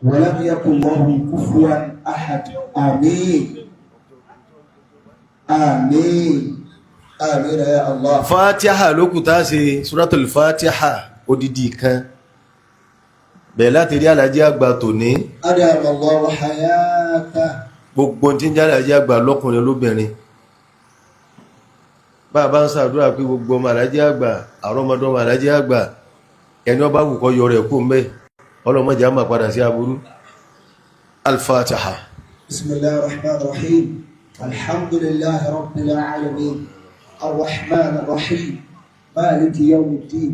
ولم يكن له كفوا أحد. آمين آمين آمين يا الله. Fatiha ló kù tá a ṣe, suratul Fatiha odidi kan bẹ̀rẹ̀ láti rí alájí àgbà tòní. أدام الله حياته. Gbogbo tí ń jẹ́ alájí àgbà lọ́kùnrin lóbìnrin, bá a bá ń ṣàdúrà pé gbogbo ọmọ alájí àgbà, àrọ́mọdọ́mọ alájí àgbà, ẹni ọba wù kọ́ yọ rẹ̀ kó mbẹ́, ọlọ́mọdé á máa padà sí aburú. Al-Fatiha. بسم الله الرحمن الرحيم. الحمد لله رب العالمين، الرحمن الرحيم، مالك يوم الدين،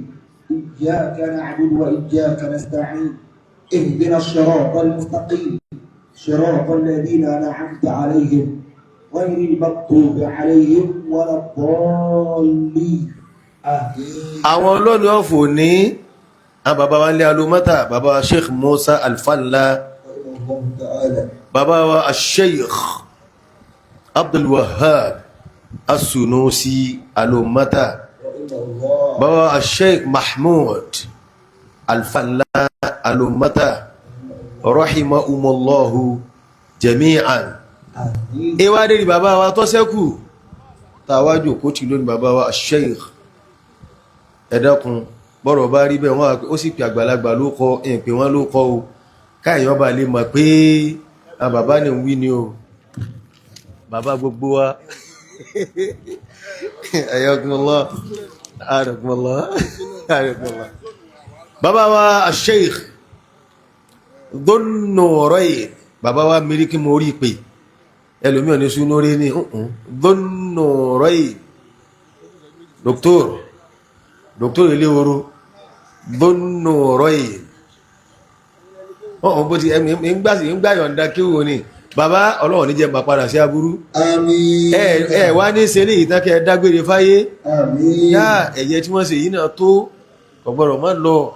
إياك نعبد وإياك نستعين، اهدنا الصراط المستقيم، صراط الذين أنعمت عليهم، غير المغضوب عليهم ولا الضالين. آمين. Àwọn olóòní ọ̀fọ̀ ní àwọn bàbá wa ń lé alómọ́tà, bàbá wa Sheikh Musa Alfanla, رحمه الله تعالى. Bàbá wa Sheikh Abdul Wahhab Asunusi alómọ́tà, رحمه الله. Bàbá wa Sheikh Mahmoud Alfanla alómọ́tà, rahimahumullahu jami'an. آمين. Ìwádìí bàbá wa tó ṣẹ́kù tàwájú kó tí lónìí, bàbá wa Sheikh, ẹ dákun, bọ́rọ̀ bá rí bẹ́ẹ̀, wọ́n á pé ó sì pè àgbàlagbà ló kọ ìpè wọn ló kọ o, káàyàn bá lè mọ̀ pé àwọn bàbá ní ń wí ni o. Bàbá gbogbo wa, ayakumullah, ayakumullah, ayakumullah. Bàbá wa Sheikh Dhunnurayn, bàbá wa míríkì mo rí pé ẹlòmíì ò ní súnúrí ní Dhunnurayn, doctor, doctor ilé-oro Dhunnurayn, ọ̀hún bó ti ẹ̀mí ń gbà yọ̀ǹda kí wo ni bàbá ọlọ́run ní jẹ́ máa padà sí aburú. آمين. Ẹ ẹ wá ní ṣe ní ìtàn kẹ dágbére fáyé. آمين. Yá ẹ̀yẹ tí wọ́n ṣe yìí náà tó ọgbọ́dọ̀ má lọ,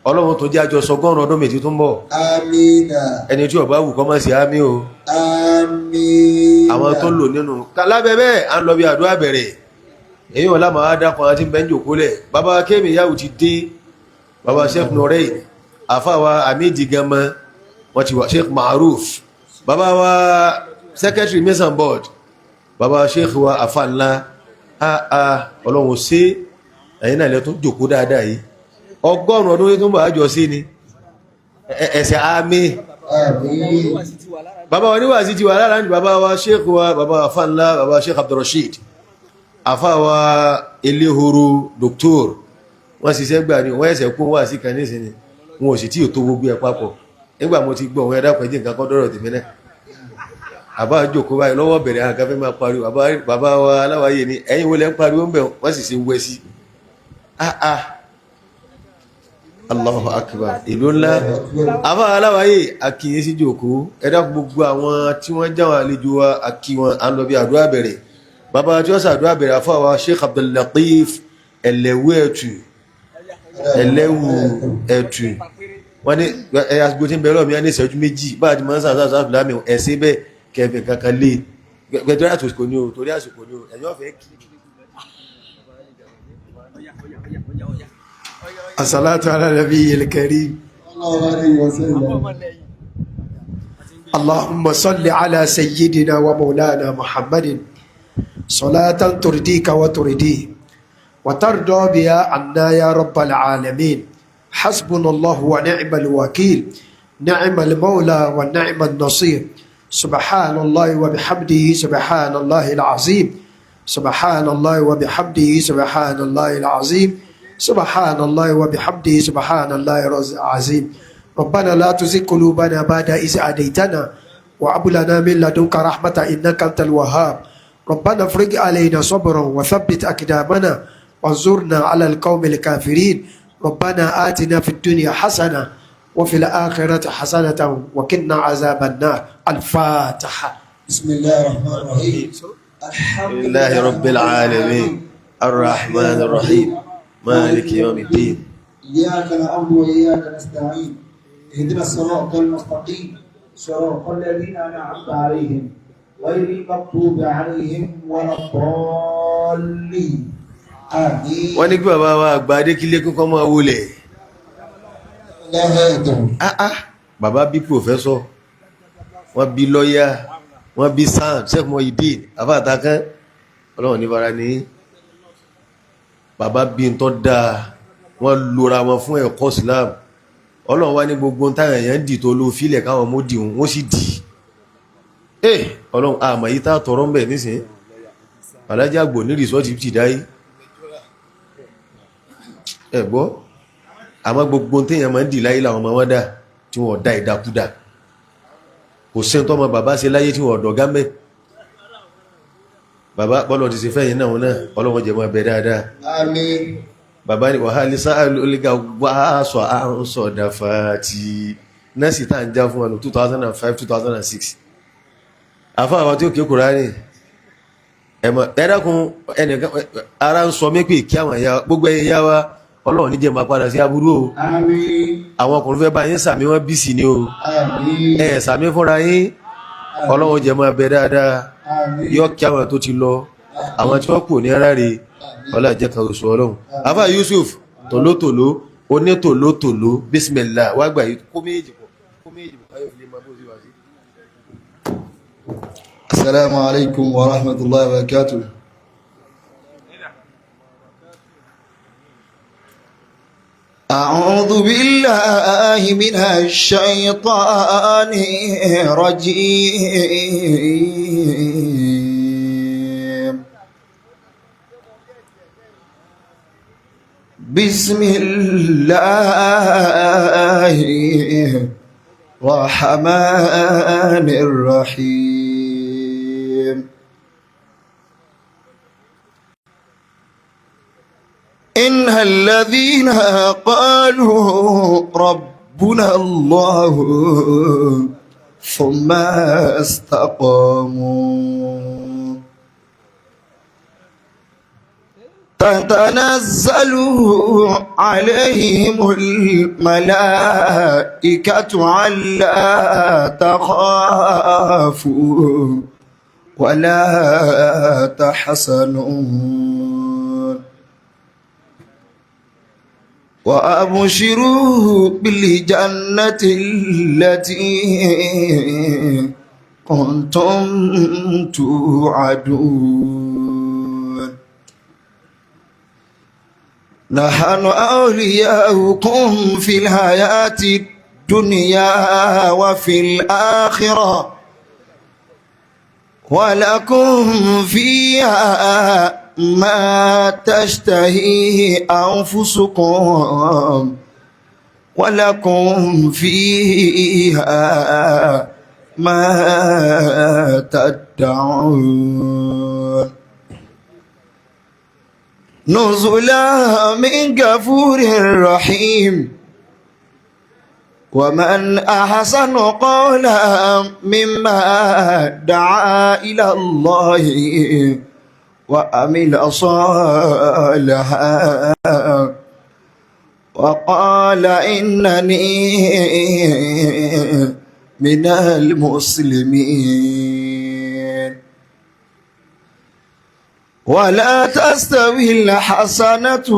ọlọ́run tó jẹ́ àjọ sọgọ́rùn ọdún méjì tó ń bọ̀. آمين. Ẹni tí ó bá wù kọ́ mọ́ sí àmì o. آمين. Àwọn tó lò nínú lábẹ́ bẹ́ẹ̀, à ń lọ bí àdúrà bẹ̀rẹ̀ èyí wọn lámà á dákun àti bẹ́ńjò kólẹ̀. Bàbá kémi yàwó ti dé, bàbá Sheikh Nurayn, àfàwà amídì gamọ wọn ti wà, Sheikh Maruf, bàbá wa secretary mason board, bàbá Sheikh wa afanla, a ọlọ́run ṣe ẹ̀yin náà lẹ́tún jòkó dáadáa yìí, 100 ọdún tó ń bọ̀ àjọ sí ni ẹ̀sẹ̀ àmì. آمين. Bàbá wa níwàásí ti wà lára ní bàbá wa Sheikh wa, bàbá afanla, bàbá Sheikh Abdulrasheed, àfà wa eléhoro doctor, wọ́n ṣiṣẹ́ gbà ní wọ́n ẹ̀sẹ̀ kó wà sí kan nísìnyí, wọn ò sì tí ò tó gbogbo ẹ̀ papọ̀. Nígbà mo ti gbọ́ wọn, ẹ̀dá pẹ̀jì nǹkan kan dọ́rọ̀ tèmi náà, àbá jòkó báyìí lọ́wọ́ bẹ̀rẹ̀, àwọn kan fẹ́ máa pariwo. Bàbá wa aláwáyé ni ẹ̀yin wo lẹ́ ń pariwo ń bẹ̀, wọ́n sì ṣe wẹ́ sí. Ah ah, Allahu akbar, ìlú ńlá. Àbá aláwáyé akíyè sí jòkó. Ẹ̀dá gbogbo àwọn tí wọ́n jáwọn àlejò wa akí wọn, à ń lọ bí àdúrà bẹ̀rẹ̀. Bàbá tí wọ́n sàdúrà bẹ̀rẹ̀, àfọ àwa Sheikh Abdul Latif ẹlẹ́wù ẹ̀tù, ẹlẹ́wù ẹ̀tù, wọ́n ní ẹ̀yà gbogbo tí ń bẹ̀rẹ̀ ọ̀mí ní ìṣẹ́jú 2 bá a ti máa ń sàdúrà sàdúrà lámì ẹ̀sìn bẹ́ẹ̀ kẹfẹ̀ kankan lé gbẹdúrà. Àsìkò ní o, torí àsìkò ní o, ẹ̀yọ́ fẹ́ kí. الصلاة على النبي الكريم. صلى الله عليه وسلم. اللهم صل على سيدنا ومولانا محمد صلاة ترضيك وترضيه وترضى بها عنا يا رب العالمين. حسبنا الله ونعم الوكيل، نعم المولى ونعم النصير. سبحان الله وبحمده، سبحان الله العظيم، سبحان الله وبحمده، سبحان الله العظيم، سبحان الله وبحمده، سبحان الله العظيم. ربنا لا تزغ قلوبنا بعد إذ هديتنا وهب لنا من لدنك رحمة إنك أنت الوهاب. ربنا افرج علينا صبرا وثبت أقدامنا وانصرنا على القوم الكافرين. ربنا آتنا في الدنيا حسنة وفي الآخرة حسنة وقنا عذاب النار. الفاتحة. بسم الله الرحمن الرحيم. الحمد لله رب العالمين، الرحمن الرحيم، مالك يوم الدين. إياك نعبد وإياك نستعين، اهدنا الصراط المستقيم، صراط الذين أنعمت عليهم، غير المغضوب عليهم ولا الضالين. آمين. Wọ́n ní kí bàbá wa àgbà adékílé kókó máa wọlé. الله أكبر. Ah ah. Bàbá bí pòfẹ́sọ̀, wọ́n bí lọ́yà, wọ́n bí sáà Sheikh Muhyiddin afáàtàkán, ọlọ́run ní fara ní. Bàbá bí n tọ́ dáa, wọ́n lora wọn fún ẹ̀kọ́ Islam. Ọlọ́run wá ní gbogbo táwọn èèyàn dì tó ló fílẹ̀ káwọn mú dì wọ́n sì dì. Ee, ọlọ́run àmọ̀ yìí tá a tọrọ ń bẹ̀ nísìnyí. Alájà àgbò ní rìsọ́ọ̀tì ti dáyé. Ẹ gbọ́, àmọ́ gbogbo téèyàn máa ń dì láyé làwọn ọmọ wọn dà tí wọ́n dá ìdákúdà. Kò sí tọ́mọ bàbá ṣe láyé tí wọ́n dọ̀gá mẹ́. Bàbá bọ́lọ̀ ti ṣe fẹ́yìn náà náà, ọlọ́run jẹ́ máa bẹ dáadáa. Àmín. Bàbá ní wàhálì sáà olùgà wà sọ àrùn sọ̀dà fàtì nẹ́ẹ̀sì tá à ń já fún wa ní 2005 2006. Àfa àwọn tí ó ké Kùránì ẹ̀mọ̀ ẹ̀dákun ẹnìkan ara ń sọ mí pé kí àwọn ẹ̀yà gbogbo ẹ̀yà wa ọlọ́run níjẹ̀ máa padà sí aburú o. Àmín. Àwọn ọkùnrin fẹ́ bá yín sàmí wọn bí sí ni o. Àmín. Ẹ̀ sàmí fúnra yín, ọlọ́run jẹ́ máa bẹ dáadáa. Àmín. Yọ kí àwọn tó ti lọ, àwọn tí wọ́n kù ní ara rè ọlá jẹ́ kan oṣù ọlọ́run. Afa Yusuf tòlótòló onítòlótòló bísímẹ̀lá wá gbà yìí kó méjì pọ̀ kó méjì pọ̀ káyọ̀ fi lè máa bó sí wá sí. السلام عليكم ورحمة الله وبركاته. أعوذ بالله من الشيطان الرجيم. بسم الله الرحمن الرحيم. إن الذين قالوا ربنا الله ثم استقاموا تتنزل عليهم الملائكة ألا تخافوا ولا تحزنوا وأبشروا بالجنة التي كنتم توعدون. نحن أولياؤكم في الحياة الدنيا وفي الآخرة ولكم فيها ما تشتهيه أنفسكم ولكم فيها ما تدعون. نزلا من غفور رحيم. ومن أحسن قولا مما دعا إلى الله وعمل صالحا وقال إنني من المسلمين. ولا تستوي الحسنة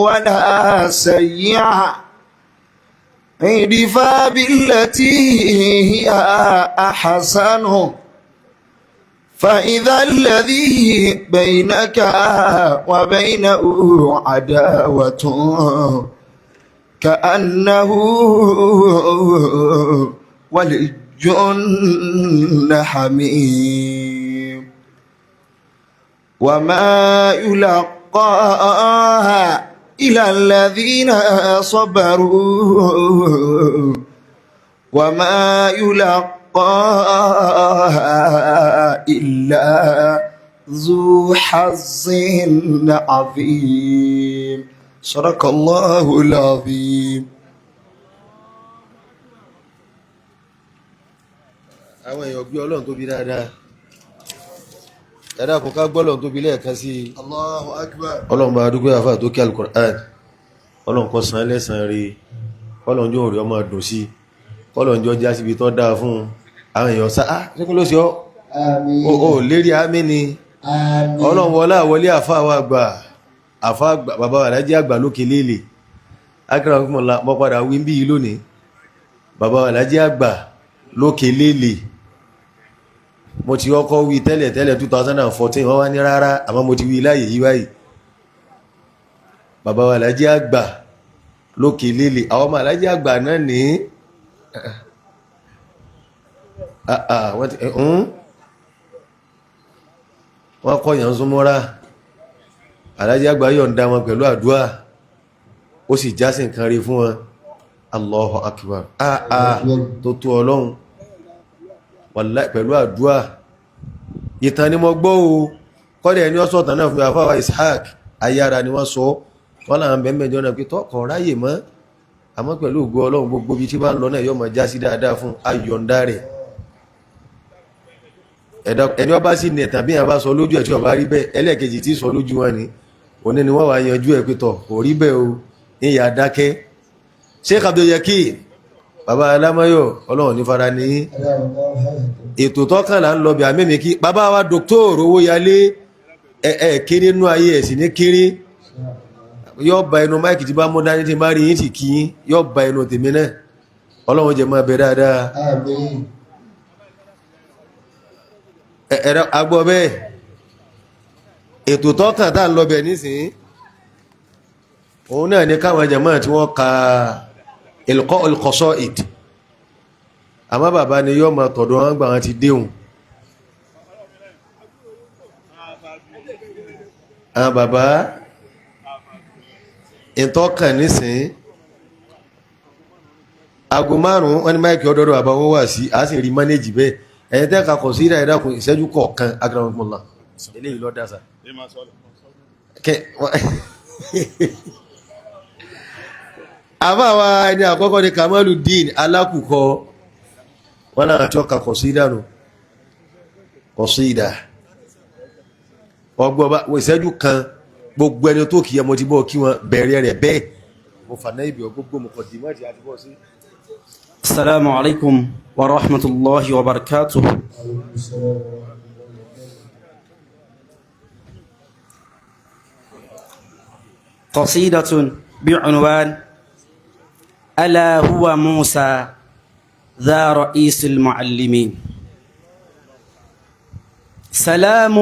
ولا السيئة، ادفع بالتي هي أحسن فإذا الذي بينك وبينه عداوة كأنه ولي حميم. وما يلقاها إلى الذين صبروا وما يلقاها إلا ذو حظ عظيم. صدق الله العظيم. Àwọn èèyàn gbé ọlọ́run tóbi dáadáa. Ẹ̀dá kò ká gbọ́ ọlọ́run tóbi lẹ́ẹ̀kan sí i. الله أكبر. Ọlọ́run bá dúpẹ́ àfà tó kí alukur'an, ọlọ́run kó san lẹ́san rí, ọlọ́run jọ rí ọmọ dùn sí, ọlọ́run jọ já síbi tó dáa fún àwọn èèyàn sá á ṣé kí ló ṣe ọ́? آمين. O ò lérí àmì ni. آمين. Ọlọ́run wọlé àwọlé àfà wa àgbà, àfà àgbà bàbá wa alájí àgbà lókè léèlè akérè fún ọlá mọ́ padà wí bí yìí lónìí. Bàbá alájí àgbà lókè lélè, mo ti kọ́kọ́ wí tẹ́lẹ̀ tẹ́lẹ̀ 2014, wọ́n wá ní rárá, àmọ́ mo ti wí láyè yí báyìí. Bàbá alájí àgbà lókè lélè, àwọn ọmọ alájí àgbà náà ní wọ́n kọ́ yàn súnmọ́ra. Alájí àgbà yọ̀ǹda wọn pẹ̀lú àdúrà, ó sì jásí nǹkan rí fún wọn. Allahu akbar. Àà tó tó Ọlọ́run, wàláhì pẹ̀lú àdúrà. Ìtàn ni mo gbọ́ o, kọ́dẹ̀ ẹni ọ́sọ̀ tàn náà fún àfáwà Ishaq ayára ni wọ́n sọ, wọ́n láwọn bẹ̀mẹ̀ jọ náà pé tọ́kọ̀ ráyè mọ́, àmọ́ pẹ̀lú ògo Ọlọ́run gbogbo bí tí bá ń lọ náà yóò máa já sí dáadáa fún ayọ̀ǹda rẹ̀. Ẹni ọba sì nẹ̀ tàbí àbá sọ lójú ẹ̀ tí ọba rí bẹ́ẹ̀, ẹlẹ́ẹ̀kejì tí sọ lójú wọn ni òní ni wọ́n wá yanjú ẹ̀ pé tọ̀ kò rí bẹ́ẹ̀ o, ní ìyá dákẹ́. Sheikh Abdul Yakin, bàbá alámáyọ̀, Ọlọ́run ní fara ní ètò tọ́kànlá ń lọ bí àmẹ́mẹ́ kí bàbá wa Dr. Owóyalé ẹ̀ kéré nú ayé ẹ̀ sì ní kéré, yóò ba ẹnu máìkì tí bá mú dání tí bá rí yín sì kí yín, yóò ba ẹnu tèmi náà. Ọlọ́run jẹ́ máa bẹ dáadáa. Àmín. Ẹ̀rọ agbọ́ bẹ́ẹ̀, ètò tọ́kàn tá ń lọ bẹ̀ nísìnyí òun náà ní káwọn jàmáà tí wọ́n ka ilqa al-qasaid, àmọ́ bàbá ni yọ́ máa tọ̀dọ̀ wọn gbà wọn ti déhùn. Àwọn bàbá ìtọ́kàn nísìnyí aago 5 wọn ni máìkì ọdọọdọ bàbá wọn wà sí, a sì rí mánéjì bẹ́ẹ̀. Ẹ̀yin tẹ́ ka kọ̀ sí ìdá ìdákun ìṣẹ́jú kọ̀ọ̀kan akramakumullah eléyìí lọ́ dásà. Àbáwa ẹni àkọ́kọ́ ni Kamaludin Alákùkọ, wọn náà tí ó ka kọ̀ sí ìdánù kọ̀ sí ìdá ọgbọ́n bá ìṣẹ́jú kan, gbogbo ẹni tó kìí ẹmọ tí bọ́ kí wọn bẹ̀rẹ̀ rẹ̀ bẹ́ẹ̀. Mo fà náà ibi ọgbogbo mo kọ̀ dì mọ́ àti bọ́ sí. السلام عليكم ورحمة الله وبركاته. قصيدة بعنوان ألا هو موسى ذا رئيس المعلمين. سلام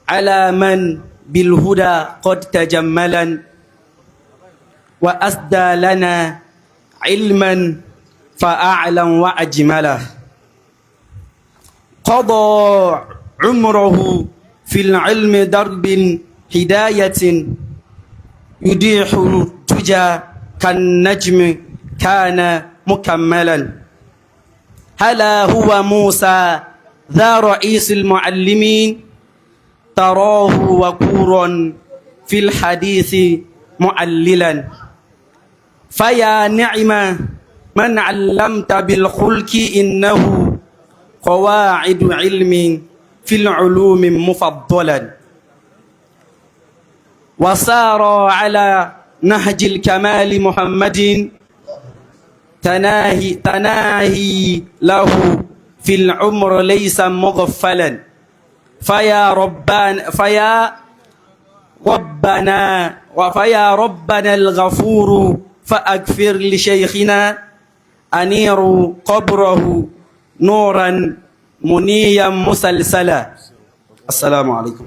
على من بالهدى قد تجملا وأسدى لنا علما فأعلى وأجمله. قضى عمره في العلم درب هداية يديح التجى كالنجم كان مكملا. هلا هو موسى ذا رئيس المعلمين تراه وقورا في الحديث معللا. فيا نعمة من علمت بالخلق إنه قواعد علم في العلوم مفضلا. وسار على نهج الكمال محمد تناهي له في العمر ليس مغفلا. فيا ربنا الغفور فأغفر لشيخنا أنير قبره نورا منيا مسلسلا. السلام عليكم.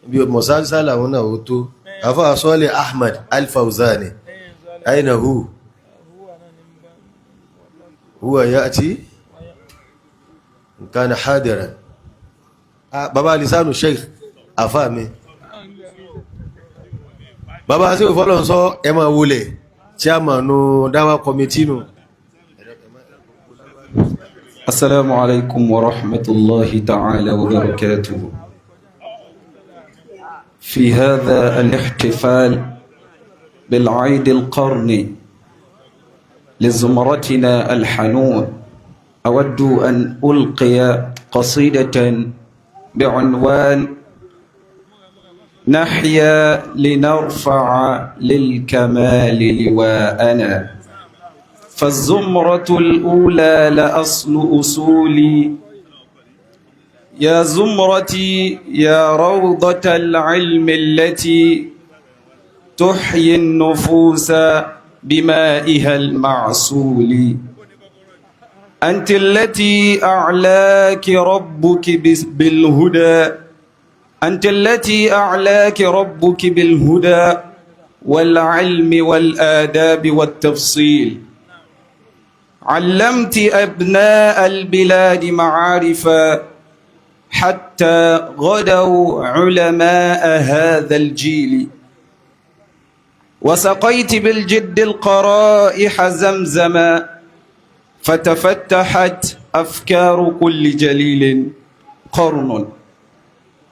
Bí musalsala òun náà ó tó. Àfáà Sọ́lé Ahmad Al-Fawzani, aina hu huwa ya'ti kana hadiran. Bàbá lisanu sheikh àfáà mi, bàbá sí òfọ́lọ́n sọ ẹ máa wọlé chairman dáwà committee nù. السلام عليكم ورحمة الله تعالى وبركاته. في هذا الاحتفال بالعيد القرني لزمرتنا الحنون، أود أن ألقي قصيدة بعنوان نحيا لنرفع للكمال لواءنا. فالزمرة الأولى لأصل أصولي، يا زمرتي يا روضة العلم التي تحيي النفوس بمائها المعسول. أنت التي أعلاك ربك بالهدى، أنت التي أعلاك ربك بالهدى والعلم والآداب والتفصيل. علمت أبناء البلاد معارفا حتى غدوا علماء هذا الجيل. وسقيت بالجد القرائح زمزما فتفتحت أفكار كل جليل. قرن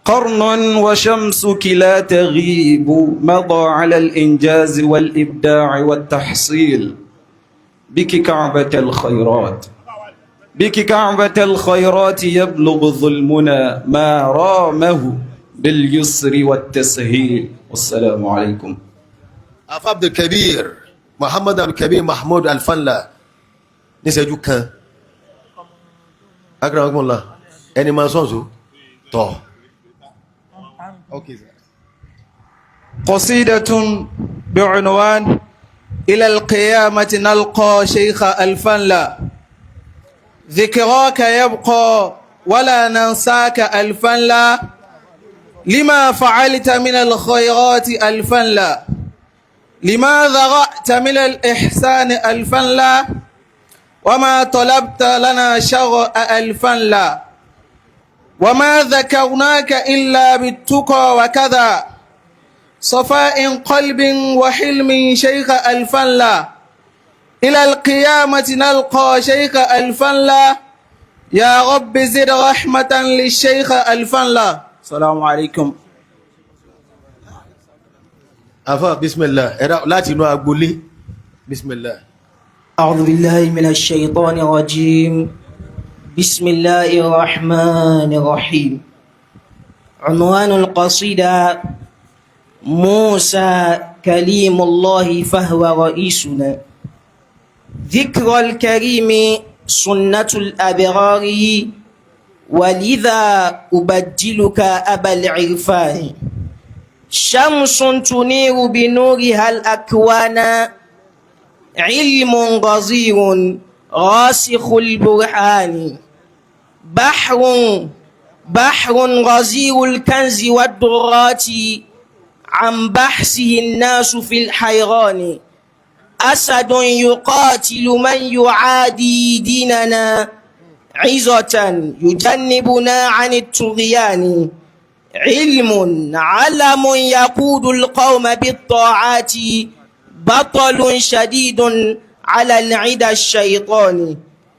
قرن وشمسك لا تغيب، مضى على الإنجاز والإبداع والتحصيل. بك كعبة الخيرات، بك كعبة الخيرات يبلغ ظلمنا ما رامه باليسر والتسهيل. والسلام عليكم. Afa Abdulkabir Muhammad Abdulkabir Mahmoud Alfanla níṣẹ́jú kan, akramakumullah, ẹni máa sọ̀nsọ̀ tọ̀. قصيدة بعنوان إلى القيامة نلقى شيخ الفنلا. ذكراك يبقى ولا ننساك الفنلا، لما فعلت من الخيرات الفنلا، لما ذرأت من الإحسان الفنلا، وما طلبت لنا شر الفنلا، وما ذكرناك إلا بالتقى وكذا صفاء قلب وحلم شيخ الفنلا. إلى القيامة نلقى شيخ الفنلا، يا رب زد رحمة للشيخ الفنلا. السلام عليكم. Afa bismillah, ẹ̀rọ láti inú agbolé, bismillah. أعوذ بالله من الشيطان الرجيم. بسم الله الرحمن الرحيم. عنوان القصيدة: موسى كليم الله فهو رئيسنا. ذكر الكريم سنة الأبرار، ولذا أبجلك أبا العرفان. شمس تنير بنورها الأكوان، علم غزير راسخ البرهان، بحر بحر غزير الكنز والدرات، عن بحثه الناس في الحيران. أسد يقاتل من يعادي ديننا، عزة يجنبنا عن الطغيان. علم علم يقود القوم بالطاعات، بطل شديد على العدا الشيطان.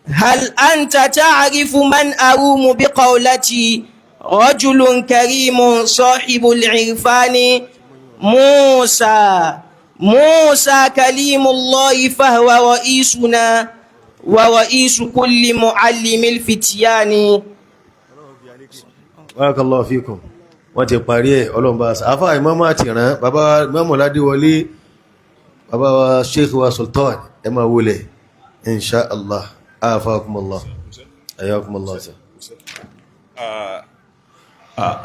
هل أنت تعرف من أروم بقولتي؟ رجل كريم صاحب العرفان. موسى موسى كليم الله فهو رئيسنا، ورئيس كل معلم الفتيان. Barakallahu fikum. Wọ́n ti parí ẹ̀, ọlọ́run bá afa ìmọ̀mọ́ àtìrán, bàbá ìmọ̀mọ́ ládéwọlé, bàbá wa sheikh wa sultan, ẹ máa wọlé insha allah. Afakumullah, ayakumullah sir.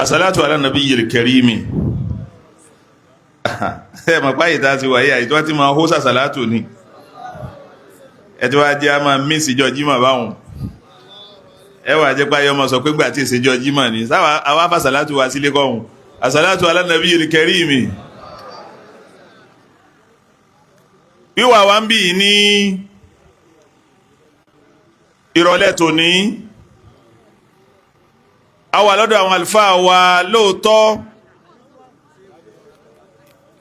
Asalatu ala nabiyil karimi. Ẹ mọ̀ páyì tá a ti wáyé àyè tí wọ́n ti máa hó sàṣàlátù ni ẹ ti wá jẹ́ a máa mí ìsìnjọ́ jímọ̀ báwọn. Ẹ wà jẹ́ páyé ọmọ sọ pé gbà tí ìsìnjọ́ jímọ̀ ni sáwà àwa fàṣàlátù wá sílé kọ́hún. Asalatu ala nabiyil karimi. Wíwà wa ń bì í ní ìrọ̀lẹ́ tòní, a wà lọ́dọ̀ àwọn àlùfáà wa lóòótọ́.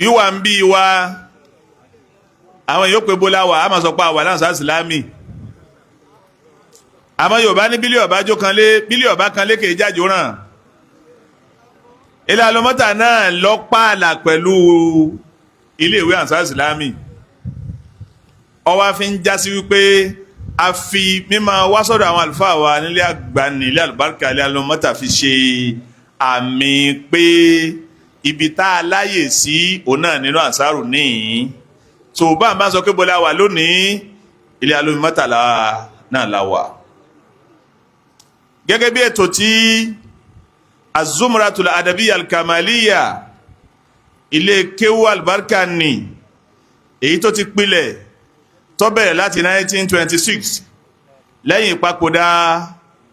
Wíwà ń bí wa, àwọn èèyàn pé bólá wà á máa sọ pé àwà láǹsà sílámì, àmọ́ Yorùbá ní bílíọ̀ bá jó kan lé, bílíọ̀ bá kan lé kèé jájó ràn. Ilé alọ́mọ́tà náà lọ pààlà pẹ̀lú iléèwé àǹsà sílámì. Ọwọ́ fi ń já sí wípé a fi mímọ wá sọ́dọ̀ àwọn àlùfáà wa nílé àgbà nílé àlùbáríkà ilé alọ́mọ́tà fi ṣe àmì pé ibi tá a láyè sí òun náà nínú ànsárù níyìn tó bá ń bá sọ pé bọ́lá wà lónìí, ilé alọ́mọ́tà náà la wà. Gẹ́gẹ́ bí ètò tí azumratul adabiya alkamaliya, ilé kéwú àlùbáríkà ní Èyí tó ti pilẹ̀ tó bẹ̀rẹ̀ láti 1926 lẹ́yìn ìpapòdà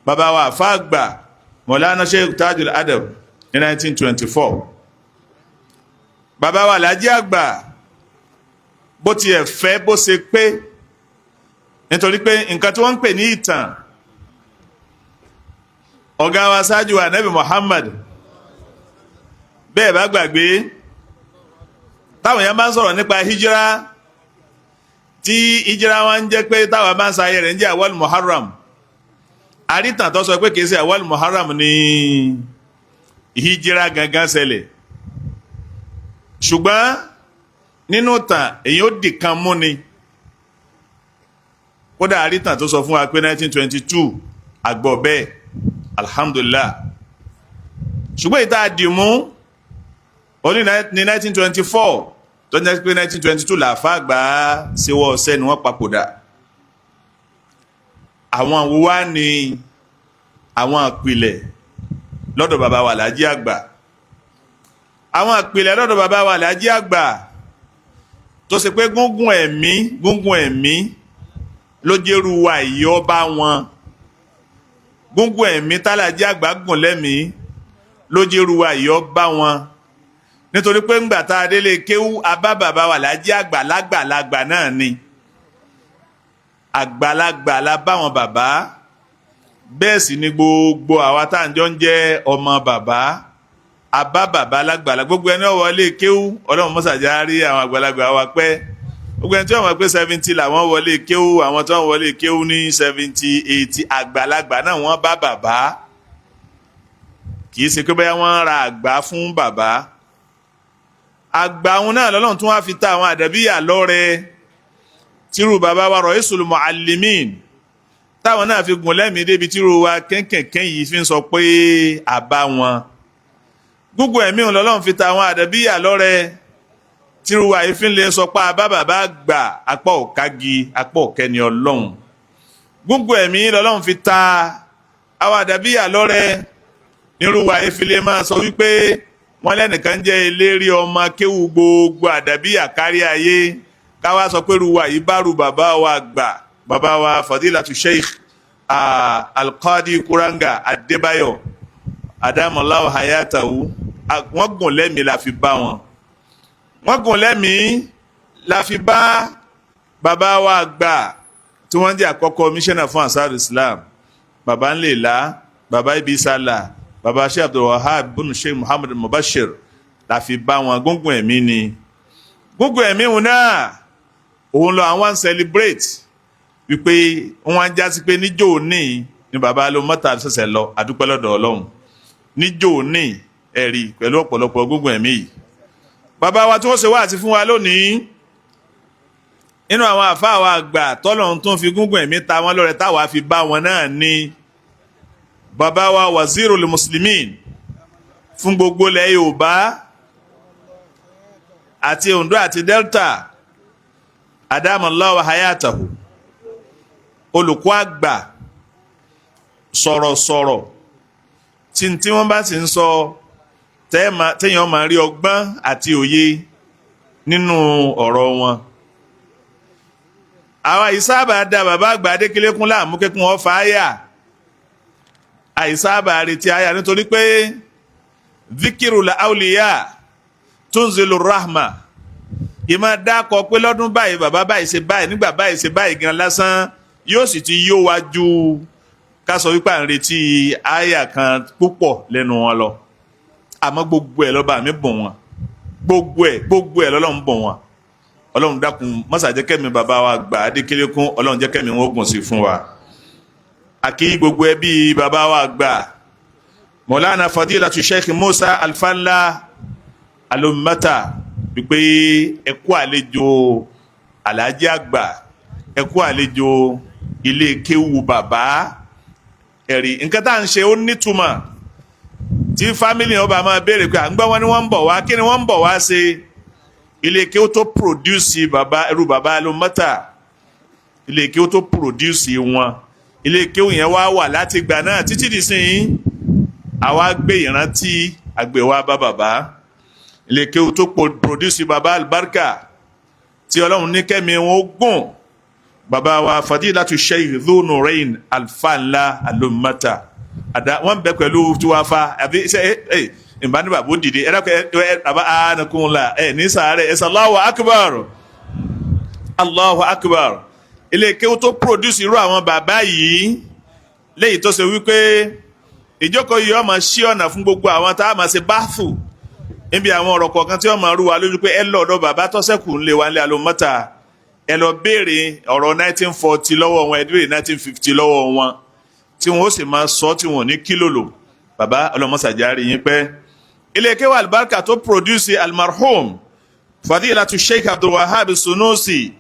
bàbá wa àfáàgbà Mọ̀lánà Sheikh Tajul Adab ní 1924. Bàbá wa Alhaji Àgbà bó tiẹ̀ fẹ́ bó ṣe pé, nítorí pé nǹkan tí wọ́n ń pè ní ìtàn, ọ̀gá wa ṣáájú Ànábì Muhammad, bẹ́ẹ̀ bá gbàgbé, táwọn èèyàn bá ń sọ̀rọ̀ nípa hijira, tí hijira wa ń jẹ́ pé táwọn bá ń sa ayé rẹ̀ ń jẹ́ awal Muharram, àrítàn tó sọ pé kìí ṣe awal Muharram ní hijira gangan ṣẹlẹ̀, ṣùgbọ́n nínú tàn èyí ó dì kan mú ni. Kódà àrítàn tó sọ fún wa pé 1922 àgbọ̀ bẹ́ẹ̀, alhamdulillah. Ṣùgbọ́n ìta àdìmú ó ní 1924 tó ń jẹ́ pé 1922 làáfà àgbà ṣíwọ́ ọ̀sẹ́ ni wọ́n papòdà. Àwọn wo wá ní àwọn àpilẹ̀ lọ́dọ̀ bàbá wa Alhaji Àgbà? Àwọn àpilẹ̀ lọ́dọ̀ bàbá wa Alhaji Àgbà tó ṣe pé gúngún ẹ̀mí, gúngún ẹ̀mí ló jẹ́rú wa ìyọ́ bá wọn, gúngún ẹ̀mí tálàjí àgbà gùn lẹ́mìí ló jẹ́rú wa ìyọ́ bá wọn, nítorí pé ńgbà tá a délé kéwú abá bàbá wa Alhaji Àgbà lágbàlagbà náà ni, àgbàlagbà la bá wọn bàbá, bẹ́ẹ̀ sì ni gbogbo àwa tá à ń jọ ń jẹ́ ọmọ bàbá abá bàbá lágbàlagbà. Gbogbo ẹni ó wọlé kéwú, ọlọ́run mọ́sàájá rí àwọn àgbàlagbà wa pẹ́. Gbogbo ẹni tí wọ́n mọ̀ pé 70 làwọn wọlé kéwú, àwọn tí wọ́n wọlé kéwú ní 70, 80, àgbàlagbà náà wọ́n bá bàbá. Kì í ṣe pé bóyá wọ́n ra àgbà fún bàbá. Àgbà òun náà lọ́lọ́run tún wá fi ta àwọn àdàbíyà lọ́rẹ, tírú bàbá wa Raisul Muallimin táwọn náà fi gùn lẹ́mìí débi tírú wa kẹ́ńkẹ̀kẹ́ yìí fi ń sọ pé àbá wọn. Gbogbo ẹ̀mí òun lọ́lọ́run fi ta àwọn àdàbíyà lọ́rẹ, tírú wa yìí fi ń lè sọ pé àbá bàbá gbà apá òkági apá òkẹ́ni ọlọ́run. Gbogbo ẹ̀mí lọ́lọ́run fi ta àwọn àdàbíyà lọ́rẹ, nírú wa yìí fi lè máa sọ wípé wọ́n lẹ́nìkan jẹ́ eléré ọmọ kéwú gbogbo àdàbíyà kárí ayé, káwá sọ pé ruwa yìí bá ru bàbá wa gbà, bàbá wa Fadilatu Sheikh Alqadi Kuranga Adébáyọ̀ Adamallahu Hayatahu, wọ́n gùn lẹ́mìí la fi bá wọn, wọ́n gùn lẹ́mìí la fi bá bàbá wa gbà tí wọ́n jẹ́ àkọ́kọ́ mísánná fún Ansar Islam, bàbá ńlẹ̀lá, bàbá ibi sálà, bàbá Sheikh Abdulwahab bunu Sheikh Muhammad Mubashir la fi bá wọn. Gúngùn ẹ̀mí ni, gúngùn ẹ̀mí òun náà òun lọ àwọn celebrate wípé wọn á jásí pé níjó ní ni bàbá ló mọ́ta ṣẹ̀ṣẹ̀ lọ, àdúpẹ́ lọ́dọ̀ ọlọ́run níjó ní ẹ̀rí pẹ̀lú ọ̀pọ̀lọpọ̀ gúngùn ẹ̀mí yìí. Bàbá wa tí wọ́n ṣe wáàsí fún wa lónìí, nínú àwọn àfáà wa àgbà tọ́lọ́run tó ń fi gúngùn ẹ̀mí ta wọn lọ́rẹ táwa fi bá wọn náà ní bàbá wa Wazirul Muslimin fún gbogbo ilẹ̀ Yorùbá àti Ondo àti Delta, Adamallahu Hayatahu, olùkọ́ àgbà sọ̀rọ̀sọ̀rọ̀ tí wọ́n bá sì ń sọ téèyàn máa rí ọgbọ́n àti òye nínú ọ̀rọ̀ wọn. Àwa ìsáàbà da bàbá àgbà Adékẹ́lékún láàmú kékun ọ̀fà àyà, àìsáàbà retí àyà, nítorí pé zikiru la auliya tunzilu rahma, ìmọ̀ dákọ̀ pé lọ́dún báyìí bàbá báyìí ṣe báyìí nígbà báyìí ṣe báyìí gan lásán yóò sì ti yó wa ju ká sọ wípé à ń retí àyà kan púpọ̀ lẹ́nu wọn lọ. Àmọ́ gbogbo ẹ̀ lọ́ba mi bùn wọn, gbogbo ẹ̀ lọ́lọ́run bùn wọn. Ọlọ́run dákun mọ́sà jẹ́ kẹ́mi bàbá wa gbà Adékẹ́lékún, ọlọ́run jẹ́ kẹ́mi wọn gùn sí fún wa. Àkí gbogbo ẹbí bàbá wa gbà Mọ̀lánà Fadilatu Sheikh Musa Alfanla Alomata wípé ẹ kú àlejò Alhaji Àgbà, ẹ kú àlejò ilé kéwú bàbá. Ẹ̀rí nǹkan tá à ń ṣe ó nítumọ̀ tí fámìlì ọba máa béèrè pé à ń gbọ́ wọn ni wọ́n ń bọ̀ wá, kí ni wọ́n ń bọ̀ wá ṣe? Ilé kéwú tó pòròdúsì bàbá ẹrú bàbá Alomata, ilé kéwú tó pòròdúsì wọn, ilé kéwú yẹn wá wà láti gbà náà títí di sìn. Àwa gbé ìrántí àgbè wa bá bàbá, ilé kéwú tó pòròdúsì bàbá albarka, tí Ọlọ́run ní kẹ́mi wọn ó gùn. Bàbá wa Fadilatu Sheikh Dhunurain Alfanla Alumata àdá wọn bẹ pẹ̀lú tiwa fa àbí ṣe ẹ ẹ ìbáni bàbá ó dìde ẹ dákẹ́ ẹ bàbá àánukùnla ẹ ní sàárẹ̀ ẹ sọ Allahu Akbar, Allahu Akbar. Ilé kéwú tó produce irú àwọn bàbá yìí léyìí tó ṣe wípé ìjókòó yìí ó máa ṣí ọ̀nà fún gbogbo àwọn tá a máa ṣe báàfù níbi àwọn ọ̀rọ̀ kọ̀ọ̀kan tí wọ́n máa rú wa lójú pé ẹ lọ ọ̀dọ̀ bàbá tọ́sẹ̀kù ńlẹ̀ wa ńlẹ̀ Alumata, ẹ lọ béèrè ọ̀rọ̀ 1940 lọ́wọ́ wọn, ẹ béèrè 1950 lọ́wọ́ wọn, tí wọn ó sì máa sọ tí wọn ò ní kílòlò. Bàbá ọlọmọsàjárì yín pẹ́. Ilé kéwú alibarika tó produce almarhum Fadilatu Sheikh Abdulwahab Sunusi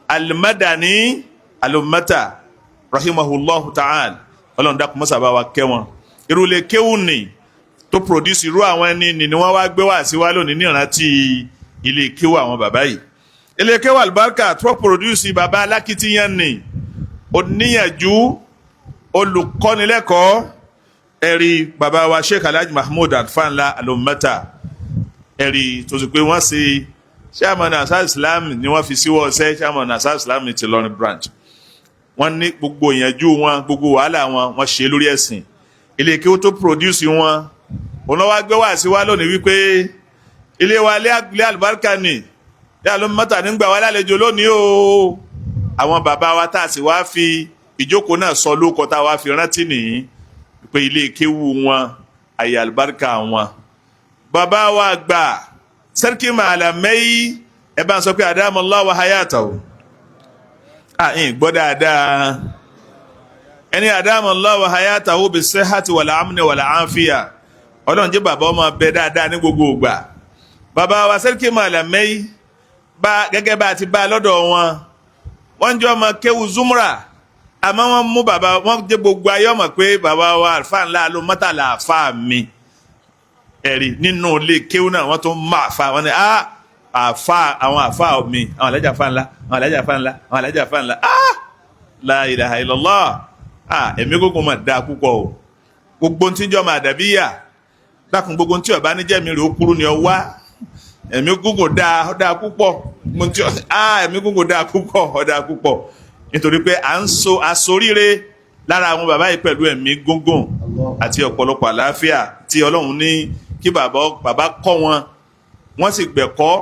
Almadani Alumata rahimahullahu ta'ala, Ọlọ́run dákun mọ́sà bá wa kẹ́ wọn. Irú ilé kéwú ni tó produce irú àwọn ẹni ni wọ́n wá gbé wá sí wa lónìí ní ìrántí ilé kéwú àwọn bàbá yìí. Ilé kéwú alibarika tó produce bàbá alákìtìyàn ni oníyànjú olùkọ́nilẹ́kọ̀ọ́ ẹ̀rí bàbá wa Sheikh Alhaji Mahmood Alfanla Alumata, ẹ̀rí tó sì pé wọ́n ṣe chairman Ansar Islam ni wọ́n fi síwọ́ ọ̀sẹ̀ chairman Ansar Islam ti Ìlọrin branch. Wọ́n ní gbogbo ìyànjú wọn, gbogbo wàhálà wọn, wọ́n ṣe lórí ẹ̀sìn. Ilé kí ó tó produce wọn òun lọ́wọ́ gbé wá sí wa lónìí wípé ilé wa ilé àlùbáríkà ni ilé Alumata nígbà wa lálejò lónìí o. Àwọn bàbá wa tá a sì wá fi ìjókòó náà sọ lóko tá a wá fi rántí nìyí pé ilé kéwú wọn, àyè àlùbáríkà wọn. Bàbá wa gbà Sẹ́ríkì Màlàmẹ́yì, ẹ bá ń sọ pé adamallahu wa hayatahu. Àyìn gbọ́ dáadáa ẹni adamallahu wa hayatahu bi sihhati wal amni wal afiya. Ọlọ́run jẹ́ bàbá ọmọ bẹ dáadáa ní gbogbo ìgbà. Bàbá wa Sẹ́ríkì Màlàmẹ́yì bá gẹ́gẹ́ bá a ti bá a lọ́dọ̀ wọn, wọ́n jẹ́ ọmọ kéwú Zumra, àmọ́ wọ́n mú bàbá wọ́n jẹ́ gbogbo ayé ọmọ pé bàbá wa Alfa ńlá Alumata là àfa mi. Ẹ̀rí nínú ilé kéwú náà wọ́n tún má àfa wọn ni àfa àwọn àfa mi, àwọn alájà àfa ńlá, àwọn alájà àfa ńlá, àwọn alájà àfa ńlá. La ilaha illallah. Ẹ̀mí gbogbo mà dáa púpọ̀ o. Gbogbo ntí jọ́ máa dàbí yà dákun, gbogbo ntí ọba níjẹ́ mi rè ó kúrú ni ọ wá. Ẹ̀mí gbogbo dáa dáa púpọ̀. Gbogbo ntí ẹ̀mí gbogbo dáa púpọ̀, ọ dáa púpọ̀, nítorí pé à ń so asoríire lára àwọn bàbá yìí pẹ̀lú ẹ̀mí gúngùn àti ọ̀pọ̀lọpọ̀ àlàáfíà tí Ọlọ́run ní kí bàbá kọ́ wọn, wọ́n sì gbẹ̀kọ́.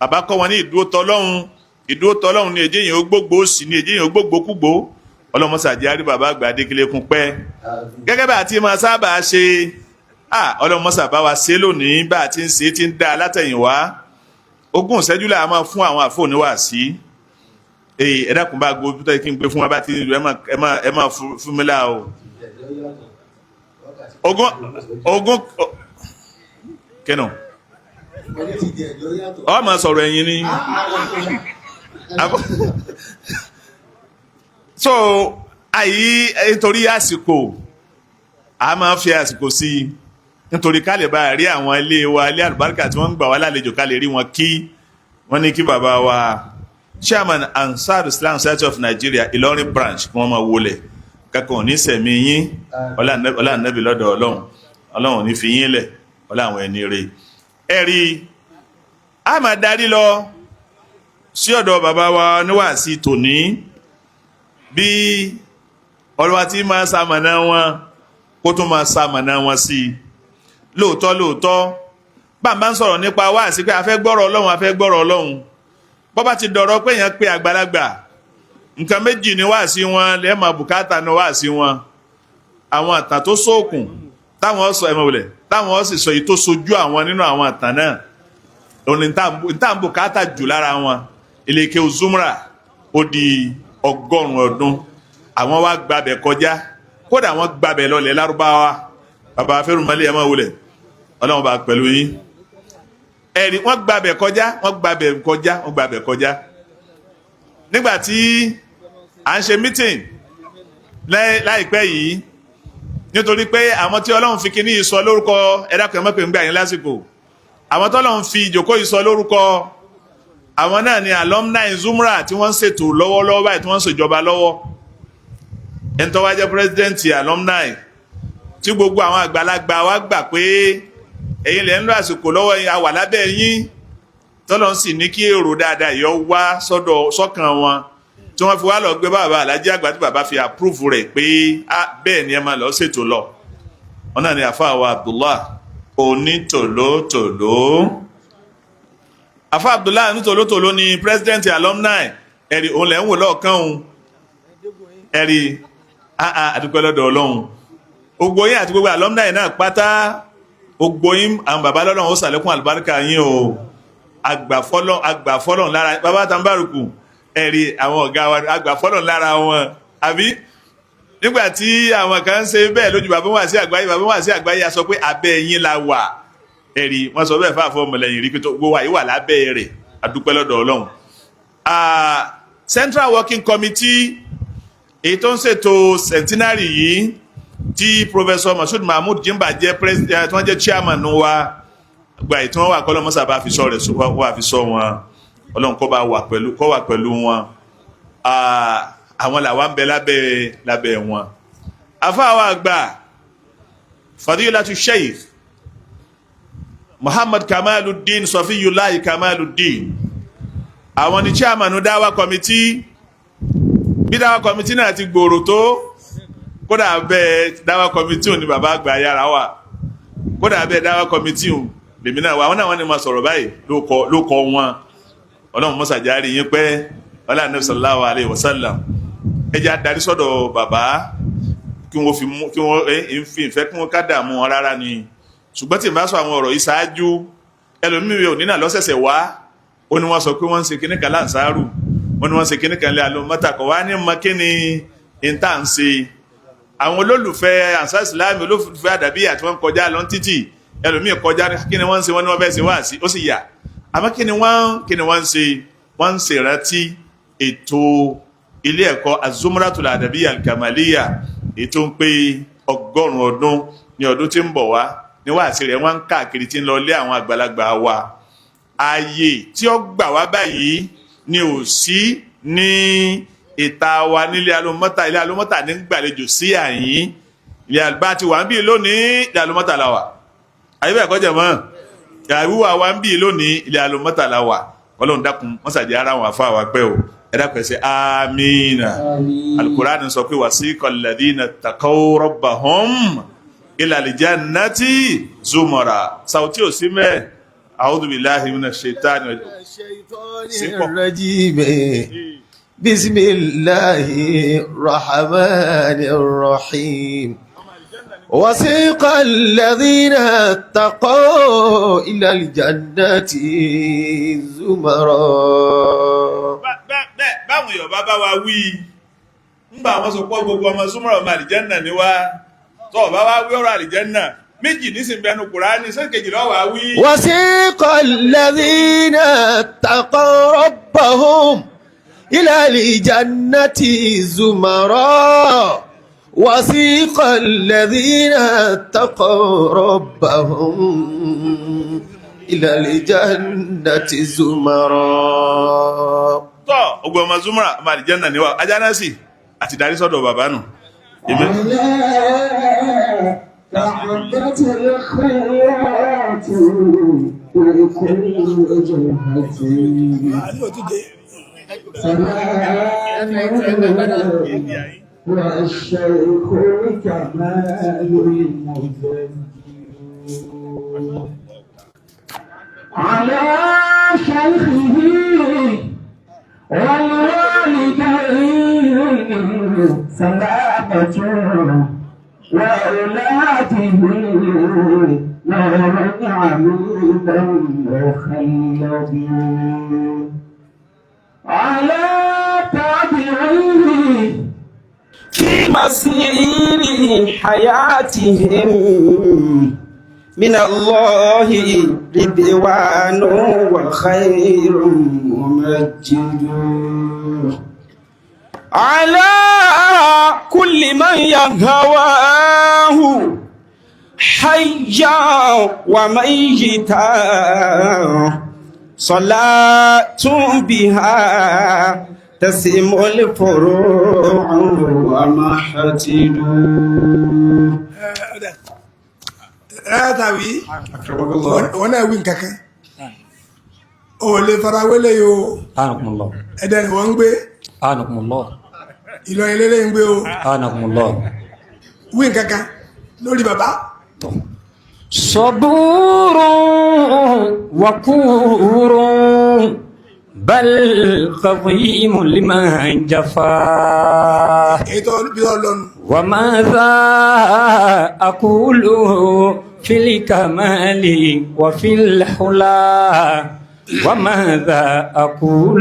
Bàbá kọ́ wọn ní ìdúró tọlọ́run, ìdúró tọlọ́run ní èjì yìí ó gbógbó sí ní èjì yìí ó gbógbó kúgbó. Ọlọ́mọsàjẹ́ àrí bàbá àgbà Adékèlékún pẹ́ gẹ́gẹ́ bá a ti máa sábà ṣe. Ọlọ́mọsà bá wa ṣe lónìí bá a ti ń ṣe ti ń dá a látẹ̀yìnwá. 20 ìṣẹ́jú là máa fún àwọn àfọ̀níwà sí. Ẹ dákun bá gbó tó yẹ kí n gbé fún wa bá ti ẹ máa fún mi láà o. Ogún kẹ́nà ọ máa sọ̀rọ̀ ẹ̀yìn ni. So àyí nítorí àsìkò a máa fi àsìkò sí i nítorí ká lè bá rí àwọn ilé wa ilé àlùbáríkà tí wọ́n ń gbà wá lálejò ká lè rí wọn kí wọ́n ní kí bàbá wa Chairman Ansar Islam Society of Nigeria Ìlọrin branch kí wọ́n máa wọlé kankan ò ní sẹ̀mí yín, ọlá ànábì lọ́dọ̀ Ọlọ́run, Ọlọ́run ò ní fi yín lẹ̀, ọlá àwọn ẹni rẹ̀. Ẹ rí a máa darí lọ sí ọ̀dọ̀ bàbá wa níwàásí tòní bí ọlọ́wà tí máa ṣamọ̀nà wọn kó tún máa ṣamọ̀nà wọn sí i. Lóòótọ́ lóòótọ́ bàbá ń sọ̀rọ̀ nípa wáàsí pé a fẹ́ gbọ́rọ̀ Ọlọ́run, a fẹ́ gbọ́rọ̀ Ọlọ́run. Bọ́bá ti dọ̀rọ̀ pé èèyàn pe àgbàlagbà, nǹkan méjì ni wáàsí wọn lẹ́ẹ̀mọ̀ bùkátà ni wáàsí wọn. Àwọn àtàn tó sóòkùn táwọn sọ ẹ̀mọ̀ wọlé táwọn sì sọ èyí tó sojú àwọn nínú àwọn àtàn náà òní tá ń bùkátà jù lára wọn. Ilé kéwú Zumra ó di 100 ọdún, àwọn wá gbabẹ̀ kọjá, kódà wọ́n gbabẹ̀ lọlẹ̀ Lárúbáwá. Bàbá afẹ́rùmọ́lẹ̀ ẹ̀mọ̀ wọlé Ọlọ́run bá pẹ̀lú yín. Ẹ̀rí wọ́n gbabẹ̀ kọjá, wọ́n gbabẹ̀ kọjá, wọ́n gbabẹ̀ kọjá. Nígbà tí à ń ṣe meeting láìpẹ́ yìí, nítorí pé àwọn tí Ọlọ́run fi kíní yìí sọ lórúkọ, ẹ̀dá kan mọ́ pé ń gbà yín lásìkò, àwọn tí Ọlọ́run fi ìjókòó yìí sọ lórúkọ, àwọn náà ni alumni Zumra tí wọ́n ń ṣètò lọ́wọ́lọ́wọ́ báyìí, tí wọ́n ń ṣèjọba lọ́wọ́. Ẹni tó wá jẹ́ president alumni tí gbogbo àwọn àgbàlagbà wa gbà pé ẹ̀yin lẹ́ ń lo àsìkò lọ́wọ́ yín, a wà lábẹ́ yín. Tọ́lọ́run sì ní kí èrò dáadáa yọ wá sọ́dọ̀ sọ́kàn wọn, tí wọ́n fi wá lọ gbé bàbá Alájí Àgbà, tí bàbá fi approve rẹ̀ pé bẹ́ẹ̀ ni ẹ máa lọ ṣètò lọ. Wọn náà ni àfáà wa Abdullah Onítòlótòló. Àfáà Abdullah Onítòlótòló ni president alumni. Ẹ̀rí òun lẹ̀ ń wò lọ́ọ̀kan òun. Ẹ̀rí àdúpẹ́ lọ́dọ̀ Ọlọ́run. Gbogbo yín àti gbogbo alumni náà pátá, gbogbo yín, àwọn bàbá lọ́lọ́run ó ṣàlékún àlùbáríkà yín o. Àgbàfọ́lọ́ lára bàbá tambaruku. Ẹ̀rí àwọn ọ̀gá wa, àgbàfọ́lọ́ lára wọn. Àbí nígbà tí àwọn kan ń ṣe bẹ́ẹ̀ lójú bàbá wà sí àgbáyé, bàbá wà sí àgbáyé a sọ pé abẹ́ yín la wà. Ẹ̀rí wọ́n sọ bẹ́ẹ̀ fáfọ́ ọmọlẹ́yìn rí pé tó gbówó àyè wà lábẹ́ rẹ̀. Àdúpẹ́ lọ́dọ̀ Ọlọ́run. Central Working Committee èyí tó ń ṣètò centenary yìí, tí Professor Mashood Mahmood Jimba jẹ́ president, tí wọ́n jẹ́ chairman wa, gba èyí tí wọ́n wà kọ́ lọ́mọ́sà bá fi sọ rẹ̀ wà fi sọ wọn. Ọlọ́run kó bá wà pẹ̀lú, kó wà pẹ̀lú wọn. Àwọn làwa ń bẹ lábẹ́ wọn. Afáwa àgbà Fadilatu Sheikh Muhammad Kamaluddin Sọfiyullahi Kamaluddin, àwọn ni chairman Dawa Committee. Bí Dawa Committee náà ti gbòòrò tó, kódà bẹ́ẹ̀ Dawa Committee ní bàbá àgbà yàrá wà, kódà bẹ́ẹ̀ Dawa Committee lèmi náà wà. Àwọn náà wọ́n ní ma sọ̀rọ̀ báyìí ló kọ wọn. Ọlọ́run mọ́sàjárí yín pẹ́ ọlá Ànábì sallallahu alaihi wasallam. Ẹ jẹ́ adarí sọ́dọ̀ bàbá kí wọ́n fi mú kí wọ́n ń fi ìfẹ́ kí wọ́n ká dààmú wọn rárá ni. Ṣùgbọ́n tí n bá sọ àwọn ọ̀rọ̀ yìí ṣáájú, ẹlòmíì ò ní náà lọ́sẹ̀sẹ̀ wá, ó ní wọ́n sọ pé wọ́n ń ṣe kíní kan láǹsáàrù, wọ́n ní wọ́n ń ṣe kíní kan lé alómọ́tà kọ̀ wá ní mọ kíni ìta ń ṣe. Àwọn olólùfẹ́ Ansar Islami, olólùfẹ́ àdàbí àti wọ́n kọjá lọ títì, ẹlòmíì kọjá, kí ni wọ́n ń ṣe? Wọ́n ní wọ́n fẹ́ ṣe wáàsí, ó sì yà. Àmọ́ kí ni wọ́n ń ṣe? Wọ́n ń ṣèrántí ètò ilé ẹ̀kọ́ Azumratul Adabiyya Al-Kamaliyya, ètò ń pé 100 ọdún ní ọdún tí ń bọ̀ wá ní wáàsí rẹ̀ wọ́n ń káàkiri tí ń lọ lé àwọn àgbàlagbà wa. Ààyè tí ó gbà wá báyìí ni ò sí ní ìta wa nílé alómọ́tà. Ilé alómọ́tà ní gbàlejò sí àyín. Ilé àlùbá ti wà ń bí lónìí, ilé alómọ́tà la wà. Àyè bẹ́ẹ̀ kọjá mọ́ ìyàwó wa ń bí lónìí, ilé alómọ́tà la wà. Ọlọ́run dákun mọ́sàdí ara wọn àfa wa pẹ́ o. Ẹ dákun ẹ ṣe amínà. Alukurani sọ pé wasiqa alladhina taqaw rabbahum ila aljannati zumara. Sàwùtí ò sí mẹ́ẹ̀. A'udhu billahi minash shaitani rajim. Bismillahir rahmanir rahim. وسيق الذين اتقوا إلى الجنة زمرا. Báwọn Yorùbá bá wa wí ńgbà wọn sọ pé gbogbo ọmọ súnmọ́rọ̀ ọmọ àlìjẹ́nà ni wá, tó bá wá wí ọ̀rọ̀ àlìjẹ́nà méjì nísìnyí Kùránì sẹ́kejì lọ́wọ́ wá wí. وسيق الذين اتقوا ربهم إلى الجنة زمرا. وسيق الذين اتقوا ربهم إلى الجنة زمرا. Tọ́ ogun ọmọ zumra ọmọ àlìjẹ́nà ni wá. Ajá náà sì àti darí sọ́dọ̀ bàbá nù. والشيخ الكمال المجد على شيخه والوالدين سلامة وأولاده نورا عميدا مخلد على تابعيه في مسير حياتهم من الله رضوان وخير ممجد على كل من يهواه حيا وميتا صلاة بها تسم الفروع ومحتد. Tàbí wọn náà wí nǹkankan. Ò lè farawélé yìí o. Anakumullah. Ẹ̀dẹ̀ ni wọ́n ń gbé. Anakumullah. Ìlọrin lélẹ̀ ń gbé o. Anakumullah. Wí nǹkankan lórí bàbá. صبور وقور بل قضيم لمن جفا Èyí tó bí ọ lọ́nu. وماذا أقول في الكمال وفي الحلا وماذا أقول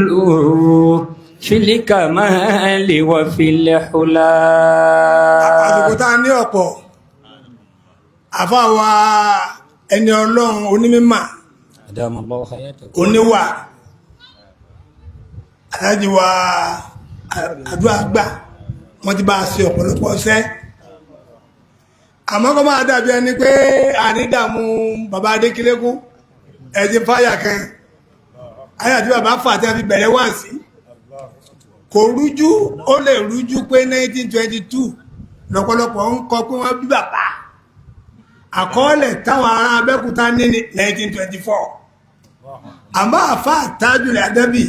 في الكمال وفي الحلا Àsìkò tá a ní ọ̀pọ̀ àfa wa ẹni ọlọ́run onímímà أدام الله حياته oníwà aláàjì wa àdúrà gbà wọ́n ti bá a ṣe ọ̀pọ̀lọpọ̀ ọ̀sẹ́ àmọ́ kọ́ máa dàbí ẹni pé ànídàmú bàbá Adékílékún ẹ̀jẹ̀ fáyà kan ayé àti bàbá fà tí a fi bẹ̀rẹ̀ wá sí kò rújú ó lè rújú pé 1922 lọ́pọ̀lọpọ̀ ń kọ pé wọ́n bí bàbá àkọọ́lẹ̀ táwọn ará Abẹ́òkúta ní ní 1924 àmọ́ àfa àtàjùlẹ̀ àdẹ́bì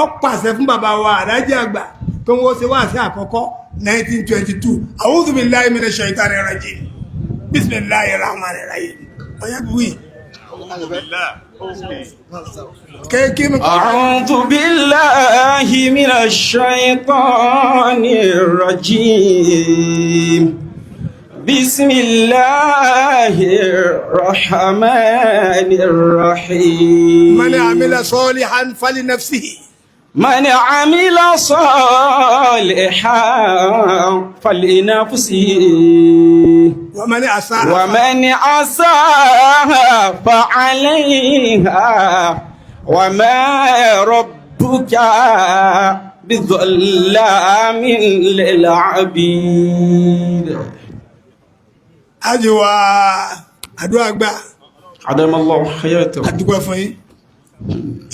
ó pàṣẹ fún bàbá wa àdájì àgbà tó ń wọ́n ṣe wá sí àkọ́kọ́ 1922 a'udhu billahi minash shaitani rajim bismillahir rahmanir rahim ọ̀yẹ́ wí. kéèké mi kọ́. أعوذ بالله من الشيطان الرجيم بسم الله الرحمن الرحيم man amila salihan falinafsihi. من عمل صالحا فلنفسه wa man asa'a ومن أساء فعليها وما ربك بظلام للعبيد ajiwa àdúrà gbà عدم الله حياته àdúgbò fún yín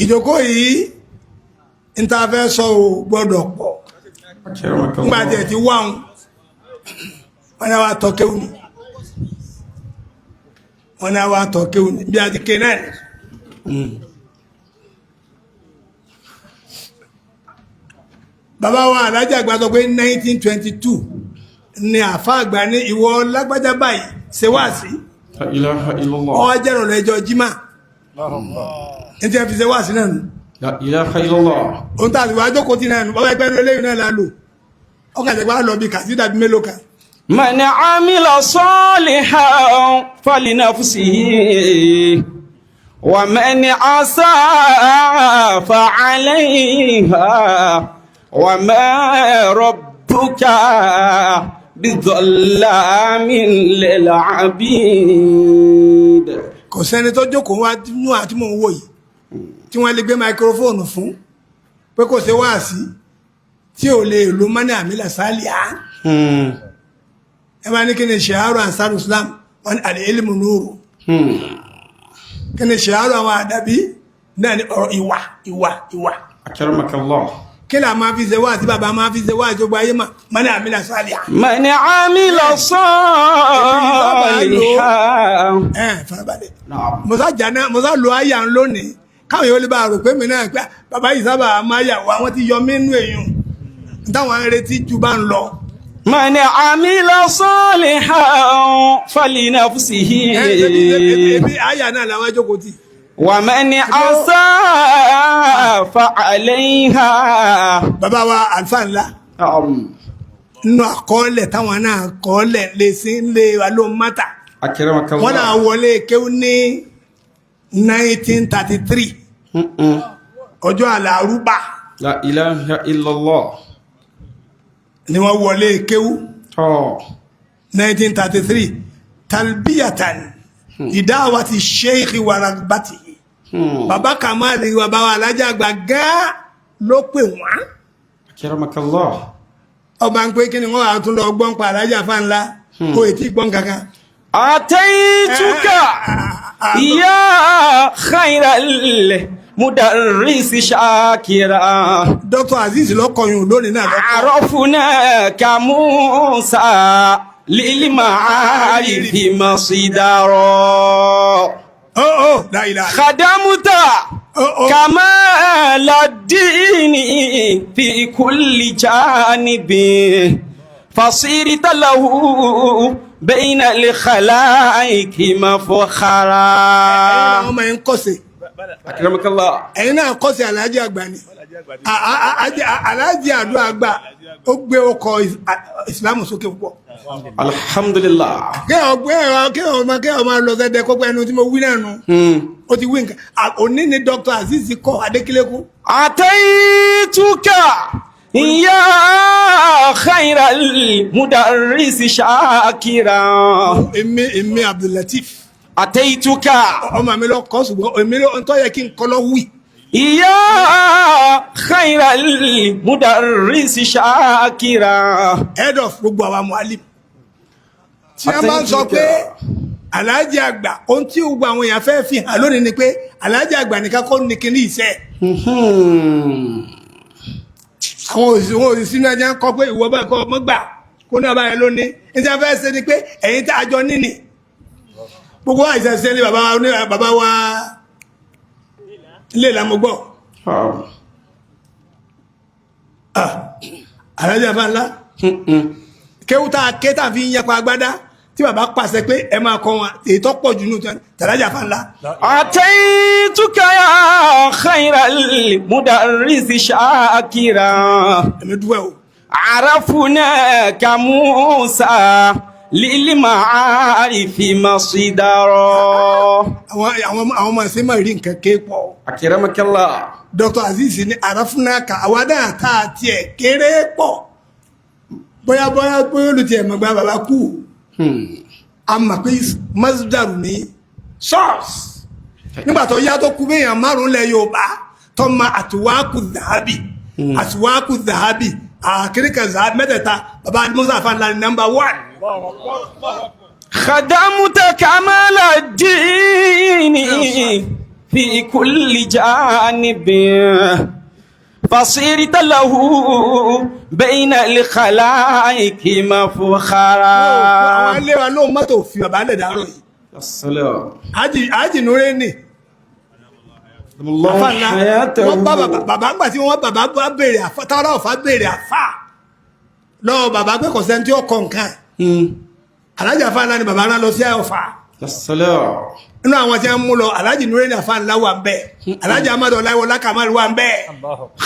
ìjókòó yìí ń ta fẹ́ sọ ò gbọ́dọ̀ pọ̀ nígbà tí ẹ̀ ti wá wọn wọn náà wá tọ́ kéwù ni wọn náà wá tọ́ kéwù ni bí a ti ké náà ni. Bàbá wa alájà àgbà sọ pé 1922 ni àfa àgbà ní ìwọ lágbájá báyìí ṣe wá sí لا إله إلا الله ọ jẹ́rọ̀ lẹ́jọ́ jimá ní tí a fi ṣe wá sí náà nù. لا إله إلا الله Ohun tá a sì wá jókòó tí náà nù bàbá ẹgbẹ́ eléyìí náà la lò ọkà àtẹ̀gbá lọ bí kàsídà bí mélòó kan. من عمل صالحا فلنفسه ومن أساء فعليها وما ربك بظلام للعبيد Kò sẹ́ni tó jókòó wá nú àti mò ń wò yìí tí wọ́n lè gbé máikrófóònù fún pé kò ṣe wáàsí tí ò lè lo mọ́ní àmìlà sálì á. Ẹ bá ní kí ni ṣèhárò Ansar Islam wọn ni àlè ilmu nuru. Kí ni ṣèhárò àwọn àdàbí náà ni ọ̀rọ̀ ìwà ìwà ìwà. أكرمك الله Kí là máa fi ṣe wáàsí bàbá máa fi ṣe wáàsí gbogbo ayé mà mọ́ní àmìlà sálì á. من عمل صالحا Ẹ farabalẹ̀. Musa jana musa lo àyà ń lónìí káwọn yóò lè bá rò pé mi náà pé bàbá yìí sábà máa yà wá wọn ti yọ mí nú èèyàn táwọn ń retí ju bá ń lọ. من عمل صالحا فلنفسه Ẹ, ebi ebi àyà náà làwọn ajókòó tì. ومن أساء فعليها Bàbá wa àlùfáà ńlá nínú àkọọ́lẹ̀ táwọn náà kọ́ọ́lẹ̀ lè sí lè wa ló ń mátà. أكرمك Wọ́n náà wọlé kéwú ní 1933 ọjọ́ àlàrúbà لا إله إلا الله ni wọ́n wọlé kéwú. آه. 1933 talbiyatan lidawati sheikh waragbati baba kamali baba wa alájà àgbà gán ló pè wọ́n أكرمك الله ọba ń pé kí ni wọ́n wà tún lọ gbọ́n pa alájà fáńlá kó ètí gbọ́n kankan. أتيتك يا خير المدرس شاكرا Dr. Azeez lọkọyún lónìí náà lọkọ عرفناك موسى للمعارف مصدرا Ó ó la ilaha. خدمت Ó ó. كمال الدين في كل جانب فصرت له بين الخلائق Ẹ̀yin مفخرا náà ọmọ yẹn ń kọ́sẹ̀. أكرمك الله Ẹ̀yin náà kọ́sẹ̀ aláàjì àgbà ni. Aláàjì àdúrà àgbà ó gbé ọkọ̀ ìsìlámù sókè púpọ̀. الحمد لله Kéèyàn kéèyàn máa kéèyàn máa lọ sẹ́dẹ̀ kó pé ẹnu tí mo wí náà nu. Ó ti wí nǹkan. Òní ni Dr. Azeez kọ́ Adékílékún. أتيتك يا خير المدرس شاكرا Èmi Abdulateef. أتيتك Ọmọ mi lọ kọ́ ṣùgbọ́n èmi ló ń tọ́ yẹ kí n kọ́ lọ wí. يا خير المدرس شاكرا Head of gbogbo àwa mualim. Tí a máa ń sọ pé aláàjì àgbà ohun tí gbogbo àwọn èèyàn fẹ́ fi hàn lónìí ni pé aláàjì àgbà nìkan kọ́ ní kíní iṣẹ́. Àwọn òsì wọn òsì sínú ẹjẹ ń kọ pé ìwọ báyìí kọ́ ọmọ gbà kó ní ọba yẹn lónìí. Ní tí a fẹ́ ṣe ni pé ẹ̀yin tá a jọ níní. Gbogbo àìsàn ṣe ni bàbá wa ní bàbá wa ilé ìlànà gbọ́. Aláàjì àfa ńlá kéwú tá a ké tá a fi ń yẹpa agbádá tí bàbá pàṣẹ pé ẹ máa kọ́ wọn èyí tó pọ̀ jù nù tàlájà àfa ńlá. أتيتك يا خير المدرس شاكرا Èmi dúpẹ́ o. عرفناك موسى للمعارف مصدرا Àwọn ọmọ ẹ̀sìn máa rí nǹkan ké pọ̀. أكرمك الله Dr. Azeez ní àràfúnákà àwa náà tá a tiẹ̀ kéré pọ̀. Bóyá bóyá bóyá olùtiẹ̀ mọ̀gbà bàbá kú. A mọ̀ pé masdaru ní source. Nígbà tó yá tó kú béèyàn márùn-ún lẹ Yorùbá tó ma àtiwákù zahabi àtiwákù zahabi àkíríkà zahabi mẹ́tẹ̀ẹ̀ta bàbá Musa Afáńlá ní nọ́mbà 1. خدمت كمال الدين في كل جانب فصرت له بين الخلائق مفخرا Àwọn ilé wa lóun mọ́tò fi bàbá lẹ̀ dárò yìí. السلام Ájì Núré nì. الله Àfáànlá حياته wọ́n bá bàbá bàbá ńgbà tí wọ́n bàbá bá béèrè àfá táwọn ọ̀fà béèrè àfá lọ́wọ́ bàbá pé kò sẹ́ni tí ó kọ nǹkan. Alájì Àfáànlá ni bàbá rán lọ sí Ọ̀fà. السلام Inú àwọn tí wọ́n mú lọ Alájì Núré ní Àfáànlá wà ń bẹ̀. Alájì Amadu Ọláyíwọlá Kamal wà ń bẹ̀.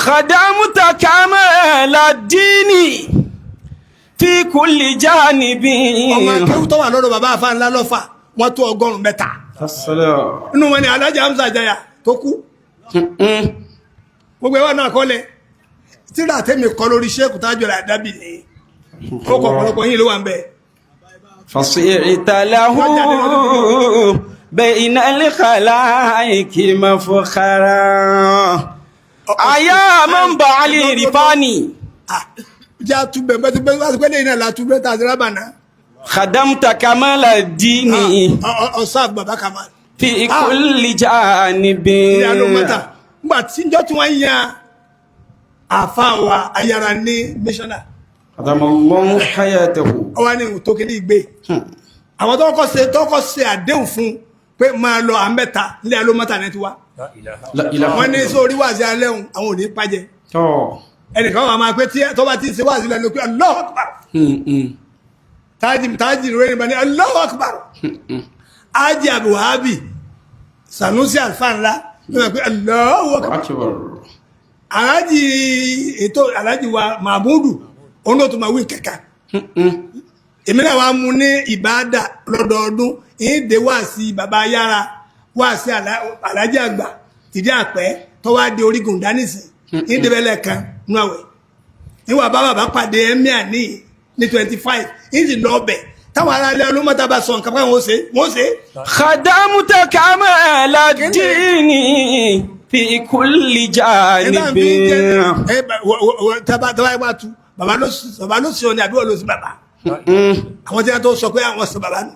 خدمت كمال الدين في كل جانب Ọmọ akéwù tó wà lọ́dọ̀ bàbá Àfáànlá lọ́fà wọ́n tó 300. السلام Inú wọn ni Alájì Hamza Jaya tó kú. Gbogbo ẹwà náà kọ́lẹ̀. Tíra tẹ́mi kọ lórí Sheikh Tajul Adabi ni. Ó kọ̀ ọ̀pọ̀lọpọ̀ yín ló wà ń bẹ̀. فصرت له بين الخلائق مفخرا أيا منبع العرفان Já túbẹ̀ bẹ́ẹ̀ bẹ́ẹ̀ wá sí pé lẹ́yìn náà la túbẹ̀ tá a ti rábà náà. خدمت كمال الدين Ọ̀sán bàbá Kamal. في كل جانب Ilé alómọ́tà. Nígbà tí njọ́ tí wọ́n yan àfa wa ayára ní mísọ́nà. أدام الله حياته Ọwọ́ ni tó kí ní ìgbé. Àwọn tó kọ́ ṣe àdéhùn fún pé máa lọ àmẹ́ta ilé alómọ́tà ní tiwa. لا إله Wọ́n ní sórí wàásí alẹ́ òun àwọn ò ní pàjẹ́. الله Ẹnìkan wà máa pé tí tó bá ti ṣe wàásí lẹ́nu pé Allahu Akbar. Tájì rẹ̀ nípa ní Allahu Akbar. Ájì Abuhabi Sanusi Alfa ńlá ló máa pé Allahu Akbar. أكبر Alájì ètò alájì wa Mahmudu òun ló tún máa wí kẹ̀kẹ́. Èmi náà wàá mú ní ìbáàdà lọ́dọọdún ìdè wá sí bàbá yára wá sí alájì àgbà tìdí àpẹ́ tó wá di orígun dánìsì ìdè bẹ́lẹ̀ kan nú àwẹ̀. Níwà bá bàbá pàdé emir ní 25 ìdì lọ ọbẹ̀ táwọn ará ilé ọlọ́mọta bá sọ nǹkan pé wọ́n ṣe wọ́n ṣe. خدمت كمال الدين في كل جانب Taba bá tu bàbá ló sọ ni àbí wọ́n ló sí bàbá. Àwọn tí wọ́n tó sọ pé àwọn sọ bàbá nù.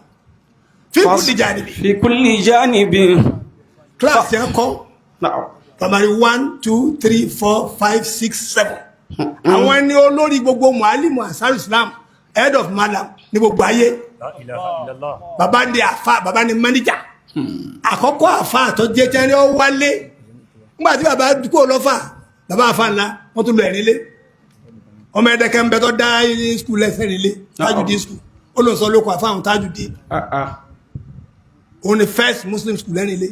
Fíìmù dìjà níbi. في كل جانب Kíláàsì ẹ̀ kọ́ نعم primary 1 2 3 4 5 6 7. Àwọn ẹni olórí gbogbo Mualimu Ansar Islam head of Malam ní gbogbo ayé. Bàbá ni àfa bàbá ni manager. Àkọ́kọ́ àfa tó jẹ́ tí wọ́n ní ọ wálé nígbà tí bàbá kúrò lọ́fà, bàbá àfa ńlá wọ́n tún lọ ẹ̀rín lé. Ọmọ ẹ̀dẹ́kẹ́ ń bẹ tó dá skul lẹ́sẹ̀ rí lé, Tajudeen school, ó lọ sọ lóko àfa àwọn Tajudeen. Òun ni first Muslim school lẹ́rìn lé.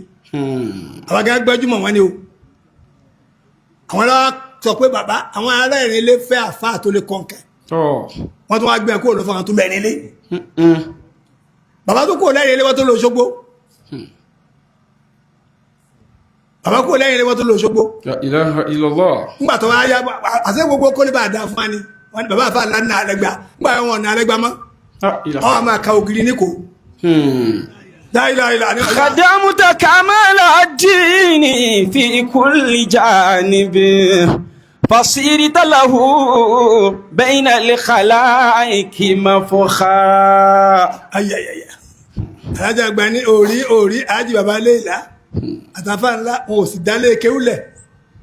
Àwọn akẹ́kọ̀ọ́ gbẹ́júmọ̀ wọn ni o. Àwọn ará sọ pé bàbá àwọn ará ẹ̀rín lé fẹ́ àfa tó lè kọ̀ǹkẹ́. Wọ́n tún wá gbé kúrò lọ́fà, àwọn tó lọ ẹ̀rín lé. Bàbá tó kúrò lẹ́rìn lé, wọ́n tó lọ Òṣogbo. Bàbá kúrò lẹ́yìn ilé, wọ́n tó lọ Òṣogbo. La ilaha illallah. Nígbà tó wá yá, àṣẹ gbogbo kó lè bá a dá fún wa ni. Wọ́n ní bàbá àfa ńlá ní àlẹ́gbà nígbà wọn ọ̀nà àlẹ́gbà mọ́. La ilaha. Ọ̀ máa ka ògiri ní kò. Láìláìlá ní ọjà. خدمت كمال الدين في كل جانب، فصيرت له بين الخلائق مفخرا. Ayayaya, alájà àgbà ní orí orí ájì bàbá léèlá àtàfà ńlá, wọn ò sì dálé kéwúlẹ̀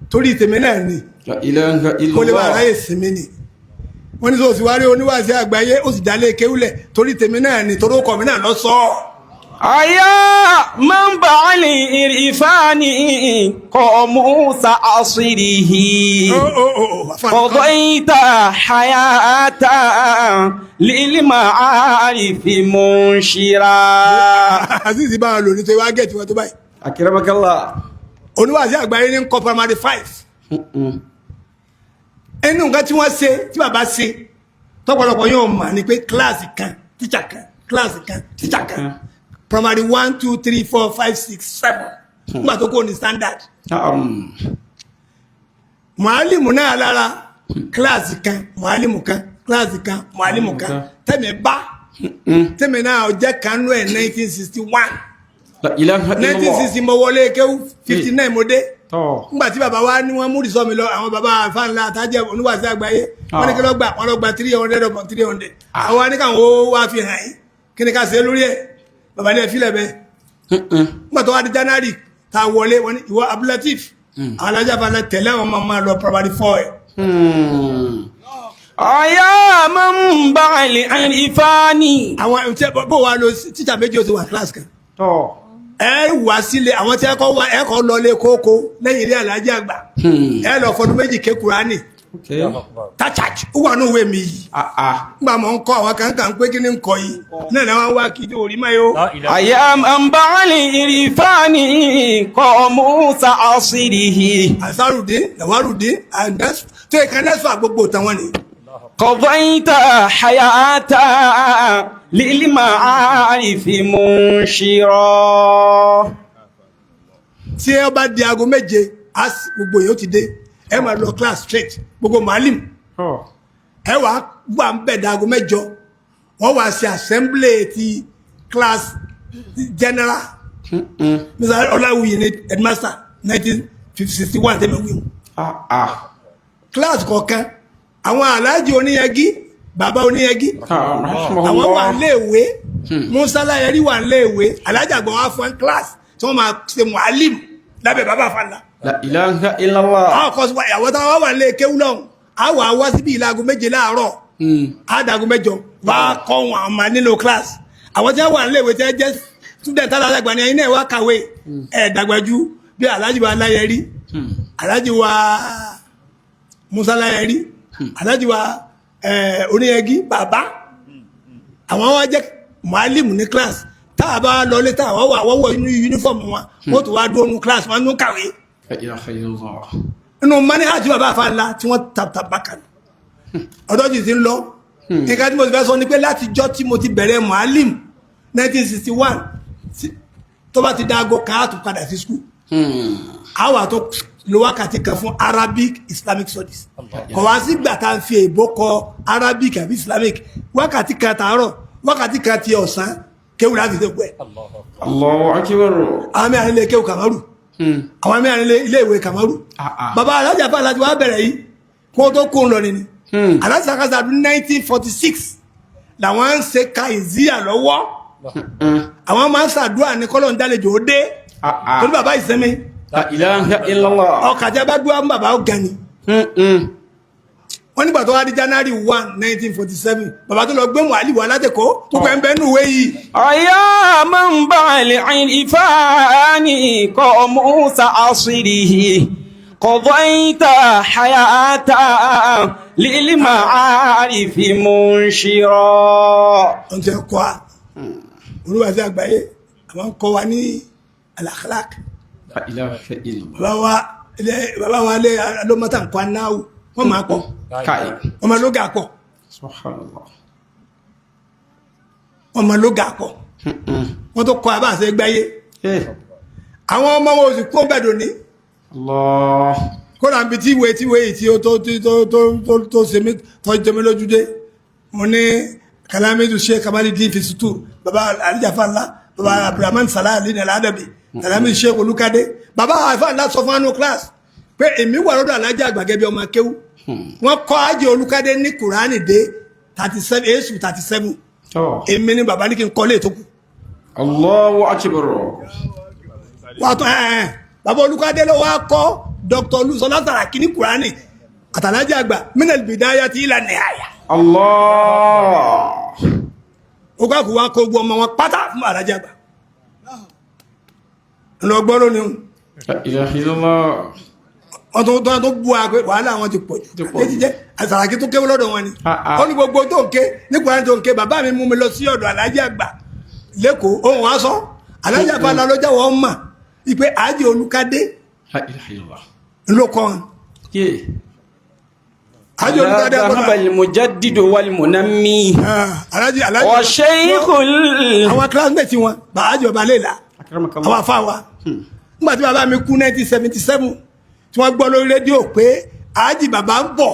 torí tèmi náà ni. لا إله Kó lè bá aráyè sinmi ni. Wọ́n ní sọ sì wá rí oníwàásí àgbáyé, ó sì dálé kéwúlẹ̀ torí tèmi náà ni, torí ó kọ̀ mí náà lọ sọ ọ́. أيا منبع الإرفان قاموس عصره، قضيت حياة للمعارف منشرا. Azizi bá wọn lò ní tó wá gẹ̀ẹ́tì wọn tó báyìí. أكرمك الله. Oníwàásí àgbáyé ní ń kọ́ primary five. Ẹnu nǹkan tí wọ́n ṣe, tí bàbá ṣe tọ́pọ̀lọpọ̀ yóò mà ní pé kíláàsì kan, tíṣà kan, kíláàsì kan, tíṣà kan, primary one, two, three, four, five, six, seven, nígbà tó kó ní standard. Mùálìmù náà lára kíláàsì kan, mùálìmù kan, kíláàsì kan, mùálìmù kan. Tẹ̀mí bá tẹ̀mí náà jẹ́ kanú ẹ̀ 1961. La ilaha nineteen illallah. sixty mo wọlé kéwú, 59 mo dé. Tọ́. Ngbà tí bàbá wa ní wọ́n múrì sọ mi lọ, àwọn bàbá àfáànlá àtàjẹ oníwàásí àgbáyé, wọ́n ní kí ló gbà, wọ́n lọ gba 300 upon 300. Àwọn wa ní káwọn ó wá fi hàn yín, kí ni ká ṣe lórí ẹ̀? Bàbá ní ẹ filẹ̀ bẹ́ẹ̀. Ngbà tó wá di January tá a wọlé, wọ́n ní ìwọ Abdulateef, àwọn alájà fana tẹ̀lé àwọn máa máa lọ primary four ẹ̀. Ọ̀yá منبع العرفان. Àwọn tí bó wa lọ, tíṣà méjì ó ti wà class kan. Tọ́. Ẹ wá sílé àwọn tí ẹ kọ́ wá, ẹ kọ́ lọ lé kókó lẹ́yìn ilé alájà àgbà, ẹ lọ fọdún méjì ké Kùránì. Tachach ó wà ní òwe mi yìí. Nígbà mọ̀ ń kọ́ àwọn kan kan pé kí ni ń kọ́ yìí náà ni wọ́n wá kí orí máa yó. أيا منبع العرفان قاموس عصره. Àsárùdín làwárùdín tó yẹ ká nẹ́sọ̀ àgbogbo tàwọn ni. قضيت حياة للمعارف منشرا. Tí ẹ bá di aago 7, gbogbo yìí ó ti dé, ẹ máa lọ class straight, gbogbo màálìm ẹ wàá wà ń bẹ̀ dago 8, wọ́n wá ṣe assembly ti class general. Mr Ọláwuyì ní headmaster 1961 tẹ́lẹ̀ wíwù. Class kọ̀ọ̀kan, àwọn aláàjì oníyangi, bàbá oníyangi, àwọn wà léèwé, Musa Láyẹrí wà léèwé, aláàjì àgbà wà fún class tí wọ́n máa ṣe mualim lábẹ́ bàbá fàlà. La ilaha illallah. Àwọn kan sọ àwọn táwọn wà lé kéwú lọ́hùn, àwọn àwa síbi ìlàgò 7 láàárọ̀, àdàgò 8 wà á kọ́ wọn àmà nínú class. Àwọn tí wọ́n wà léèwé tí wọ́n jẹ́ student aládàgbà ni, ẹ̀yin náà wá kàwé ẹ̀ dàgbà ju bí aláàjì wa Láyẹrí, aláàjì wa Musa Láyẹrí, aláàjì wa oníyẹgí bàbá, àwọn wa jẹ́ mualimu ní class. Tá a bá lọlé, tá a wà wọ́wọ́ inú uniform wọn, wọ́n tún wá dúró nínú class wọn nínú kàwé. La ilaha illallah. Inú manihaj bàbá àfa ńlá tí wọ́n ta bákan ọ̀dọ́ jì ti ń lọ. Nǹkan tí mo ti fẹ́ sọ ni pé látijọ́ tí mo ti bẹ̀rẹ̀ mualim 1961, tó bá ti dáago kan, á tún padà sí school, á wà tó lo wákàtí kan fún Arabic Islamic studies. Kò wá sígbà tá a fi èbó kọ Arabic àbí Islamic, wákàtí kan tàárọ̀, wákàtí kan ti ọ̀sán, kéwù láti ṣe gbẹ. Allahu akbar. Àwọn mẹ́rin ilé kéwù Kamaru, àwọn mẹ́rin ilé ìwé Kamaru. Bàbá alájà fún alájà wa bẹ̀rẹ̀ yìí kó tó kó ń lọ nìní. Alájà sàkàsà ọdún 1946 làwọn ń ṣe ka ìzíyà lọ́wọ́. Àwọn máa ń ṣàdúrà ní kọ́lọ̀ ń dálejò ó dé torí bàbá ìsinmi. La ilaha illallah. Ọkà tí a bá dúrà ń bàbá ó gan ni. Wọ́n nígbà tó wá di January 1 1947, bàbá tó lọ gbé Muali wà látẹ̀kọ́ tó pẹ́ ń bẹ́ nù wé yìí. أيا منبع العرفان قاموس عصره قضيت حياة للمعارف منشرا. Wọ́n ti kọ́ a olúwa sí àgbáyé, àwọn kọ́ wa ní al-akhlaq. لا إله إلا الله. Bàbá wa ilé, bàbá wa lé alómọ́tà ń kọ́ anáwó, wọ́n máa kọ́. كاي. Wọ́n máa lóga kọ́. سبحان الله. Wọ́n máa lóga kọ́, wọ́n tó kọ́ a bá a ṣe gbáyé. إيه. Àwọn ọmọ wọn ò sì kó bẹ́ẹ̀ dòní. الله. Kódà níbi tí ìwé yìí tí ó tó tó tó tó tó ṣe mí tó jẹ mí lójú dé, mo ní kalamidu Sheikh Kamalidin fi sutur, baba alijafa ńlá, baba Abdulrahman Salah Ali nàlá adabi, kalamidu Sheikh Olukade, baba afa ńlá sọ fún anu class pé èmi wà lọ́dọ̀ alájà àgbà gẹ́gẹ́ bí ọmọ akéwú. Wọ́n kọ́ ajé Olukade ní Kùránì dé 37, èsù 37. أوه. Èmi ni baba ní kí n kọ́ lé tó kù. الله أكبر. Wà á tún ẹ ẹ bàbá Olùkọ́dé ló wá kọ́ Dr. Olúṣọlá Sàràkí ní Kùránì àtàlájà àgbà minal bidayati ila nihaya. الله. Ó kọ́ àkùwá kó gbọ́ ọmọ wọn pátá fún àlájà àgbà ńlọ gbọ́ lónìí o. لا إله إلا الله. Wọ́n tó bu wa pé wàhálà wọn ti pọ̀ jù Ti pọ̀ jù. Létí jẹ́ Sàràkí tó kéwọ́ lọ́dọ̀ wọn ni. Ah, ah. Ó ní gbogbo tó ń ké ní Kùránì tó ń ké, bàbá mi mú mi lọ sí ọ̀dọ̀ àlájà àgbà lẹ́kọ̀ọ́, ohun wa sọ àlájà àgbà lọ́jà wọ́n mà ìpè àjẹ́ Olùkádé لا إله إلا الله. ńlọkọ́ wọn. إيه. Àjẹ́ Olùkádé ذهب àgbọ̀dọ̀ المجدد والمنمي alájí alájí والشيخ ال... àwọn classmate wọn bàájọ ọba lè la. أكرمك Àwọn الله. afá wa, nígbà tí bàbá mi kú 1977, tí wọ́n gbọ́ lórí rédíò pé àájì bàbá ń bọ̀,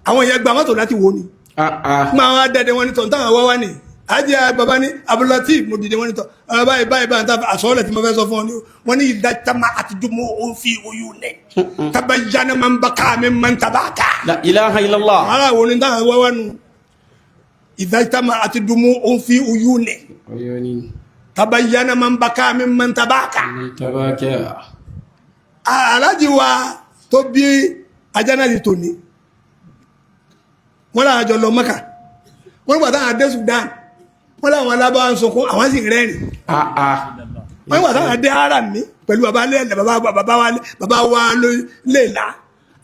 àwọn èèyàn gba mọ́tò láti wo ni. آه آه. Nígbà wọn dẹdẹ wọn ní tọ̀ táwọn wá wá ní àájì bàbá ní Abdulateef, mo dìde, wọn ní tọ̀ ọ̀rọ̀ báyìí báyìí báyìí tá àsọ̀rọ̀ tí mo fẹ́ sọ fún ọ ní o. Wọn ní ìdájàmá àti dùnmọ́ òun fi oyún nẹ tabayana máa ń bá ká mi máa ń tabá ká. لا إله إلا الله. Ara wo ni táwọn wá wá nu ìdájàmá àti dùnmọ́ òun fi oyún nẹ عيوني. tabayana máa ń bá ká mi máa ń tabá ká. تباكى. Aláàjì wa tó bí ajánàlì tòní, wọ́n láwọn àjọ lọ Mẹ́kà, wọ́n nígbà táwọn adé Sudan, wọ́n láwọn alábáwá ń sunkún, àwọn sì rẹ́rìn. آه آه. Wọ́n nígbà táwọn adé ara mi pẹ̀lú baba lẹ́lẹ̀, baba wa lè là,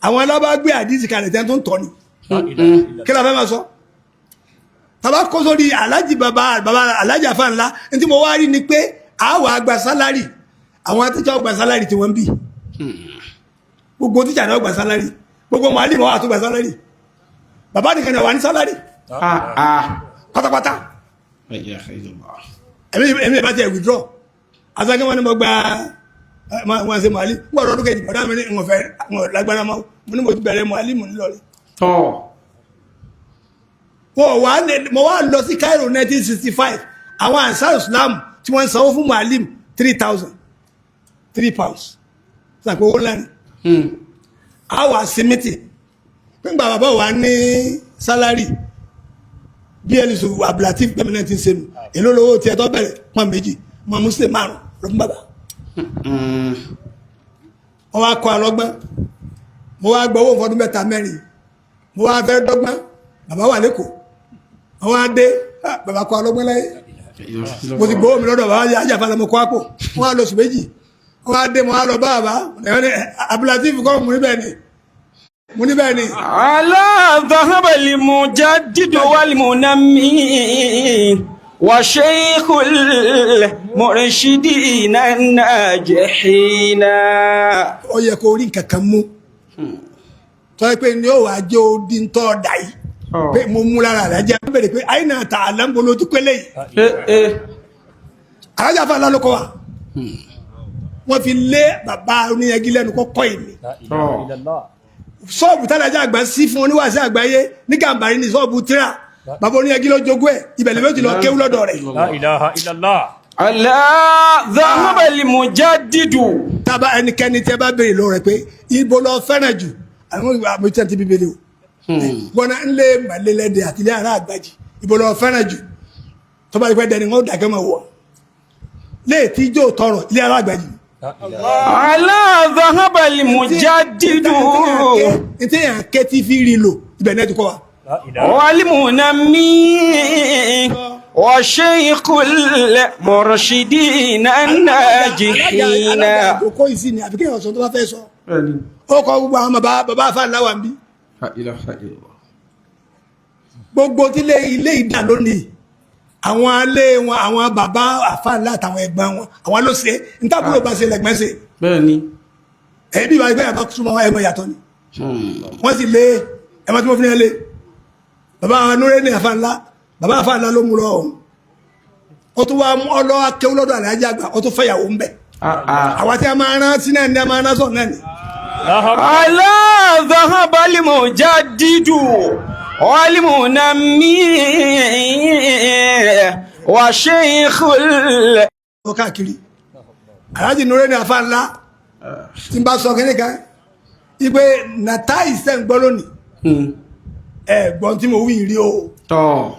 àwọn alábáwá gbé àdìsí kalẹ̀ tẹ́ tó ń tọ́ ni. Kí la fẹ́ máa sọ tàbá kó sórí aláàjì baba baba aláàjì àfa ńlá? Ní tí mo wá rí ni pé àwa àgbà sálárì, àwọn tíṣà ọgbà sálárì tí wọ́n ń bì, gbogbo tíṣà náà gba sálárì, gbogbo màálì wọn àtúgbà sálárì, bàbá nìkan náà wà ní sálárì. آه آه. Pátápátá. لا إله إلا الله. Ẹ̀mí ìbá tiẹ̀ withdraw asake, wọn ni mo gba wọn ṣe màálì wọn ọdún kejì, bọ̀dá mi ní ìwọ̀n fẹ́ wọn lágbára mọ́, mo ní mo ti bẹ̀rẹ̀ màálì mo ní lọ́ọ̀rẹ́. tọ́. Wọn wà lè mo wá lọ sí Cairo 1965, àwọn Ansar Islam tí wọ́n ń sanwó fún mualim 3,003 pounds, sàpé owó ńlá ni. A wà sí mítì nígbà bàbá wa ní sálárì bí ẹni sọ Abdulateef gbẹmí náà ti ń sẹnu, èló lówó tiẹ̀ tó bẹ̀rẹ̀ pọ́n méjì mọ muslim márùn ló fún bàbá. Wọ́n wá kọ́ alọ́gbọ́n, mo wá gbọ́ owó fọdún mẹ́ta mẹ́rin, mo wá fẹ́ dọ́gbọ́n, bàbá wà lẹ́kọ̀ọ́, wọ́n wá dé, ah, bàbá kọ́ alọ́gbọ́n láyé, mo ti gbowó mi lọ́dọ̀ bàbá ajáfa lọ́mọ kó àpò, wọ́n á lọ oṣù méjì, wọ́n á dé, mo á lọ bá bàbá ẹ̀wọ́n ní Abdulateef kọ́, mo ní bẹ́ẹ̀ ni, mo ní bẹ́ẹ̀ ni. على ذهب المجدد والمنمي وشيخ المرشدين الناجحين. Ó yẹ kó rí nǹkan kan mú tọ́ ẹ pé ní ó wàá jẹ́ odi ń tọ́ ọ̀dà yìí pé mo mú lára rẹ̀ jẹ́ bẹ̀rẹ̀ pé àyìnà ta àlámbolo tó pélé yìí. Alájà fún alálùkọ wa, wọ́n fi lé bàbá oníyẹgí lẹ́nu kọ́kọ́ èmi sọ́ọ̀bù tálájà àgbà sí fún oníwàásí àgbáyé ní Gàmbàrí ní sọ́ọ̀bù tíra bàbá oníyẹgí ló jogún ẹ̀, ibẹ̀ lè ti lọ kéwú lọ́dọ̀ rẹ̀. La ilaha illallah. على ذهب المجدد. Tábà ẹnikẹ́ni tí ẹ bá béèrè lọ rẹ̀ pé ibo lọ fẹ́ràn jù, àwọn àmì tí bíbélì o gbọ́nà ńlẹ̀ màlẹ́lẹ́dẹ̀ àti ilé ara àgbàjì, ibo lọ fẹ́ràn jù, tọ́ba ìpẹ́ dẹni wọn ó dàgẹ́ mọ̀ wọ̀ léètí jó tọrọ ilé ara àgbàjì. ألا ذهب المجدد ntẹ́yàn ké tí fi rí lò ibẹ̀ náà ti kọ́ wa. والمنمي وشيخ المرشدين الناجحين Alága àjòkó yìí sí ni àfi kéèyàn sọ tó bá fẹ́ sọ. Ó kọ gbogbo àwọn bàbá bàbá àfa ńlá wa ń bí. Gbogbo tí ilé ilé ìdá lónìí àwọn alé wọn, àwọn bàbá àfa ńlá àtàwọn ẹ̀gbọ́n wọn, àwọn ló ṣe ntàbúrò bá ṣe lẹ́gbọ́n ṣe. Bẹ́ẹ̀ni. Ẹ̀yìn bí ìwà ẹgbẹ́ yàtọ̀ súnmọ́ ẹ̀mọ yàtọ̀ ni. Wọ́n sì lé ẹ̀mọ tí wọ́n fi ní ẹ lé. Bàbá àwọn anúrẹ́ ní àfa ńlá, bàbá àfa ńlá ló mú lọ ọ̀hún. Ó tún wá mú ọlọ́ akéwú lọ́dọ̀ àlàájá àgbà, ó tún fẹ́yàwó ń bẹ̀. Àwa tí a máa rán sí náà ni a máa rán sọ̀ náà ni. ألا ذهب المجدد والمنمي وشيخ ال Ó káàkiri aláàjì nure ní afa ńlá tí n bá sọ kínní kan ipe nàta ìṣe ń gbọ́ lónìí, ẹ gbọ́n tí mo wí rí o. Tọ́.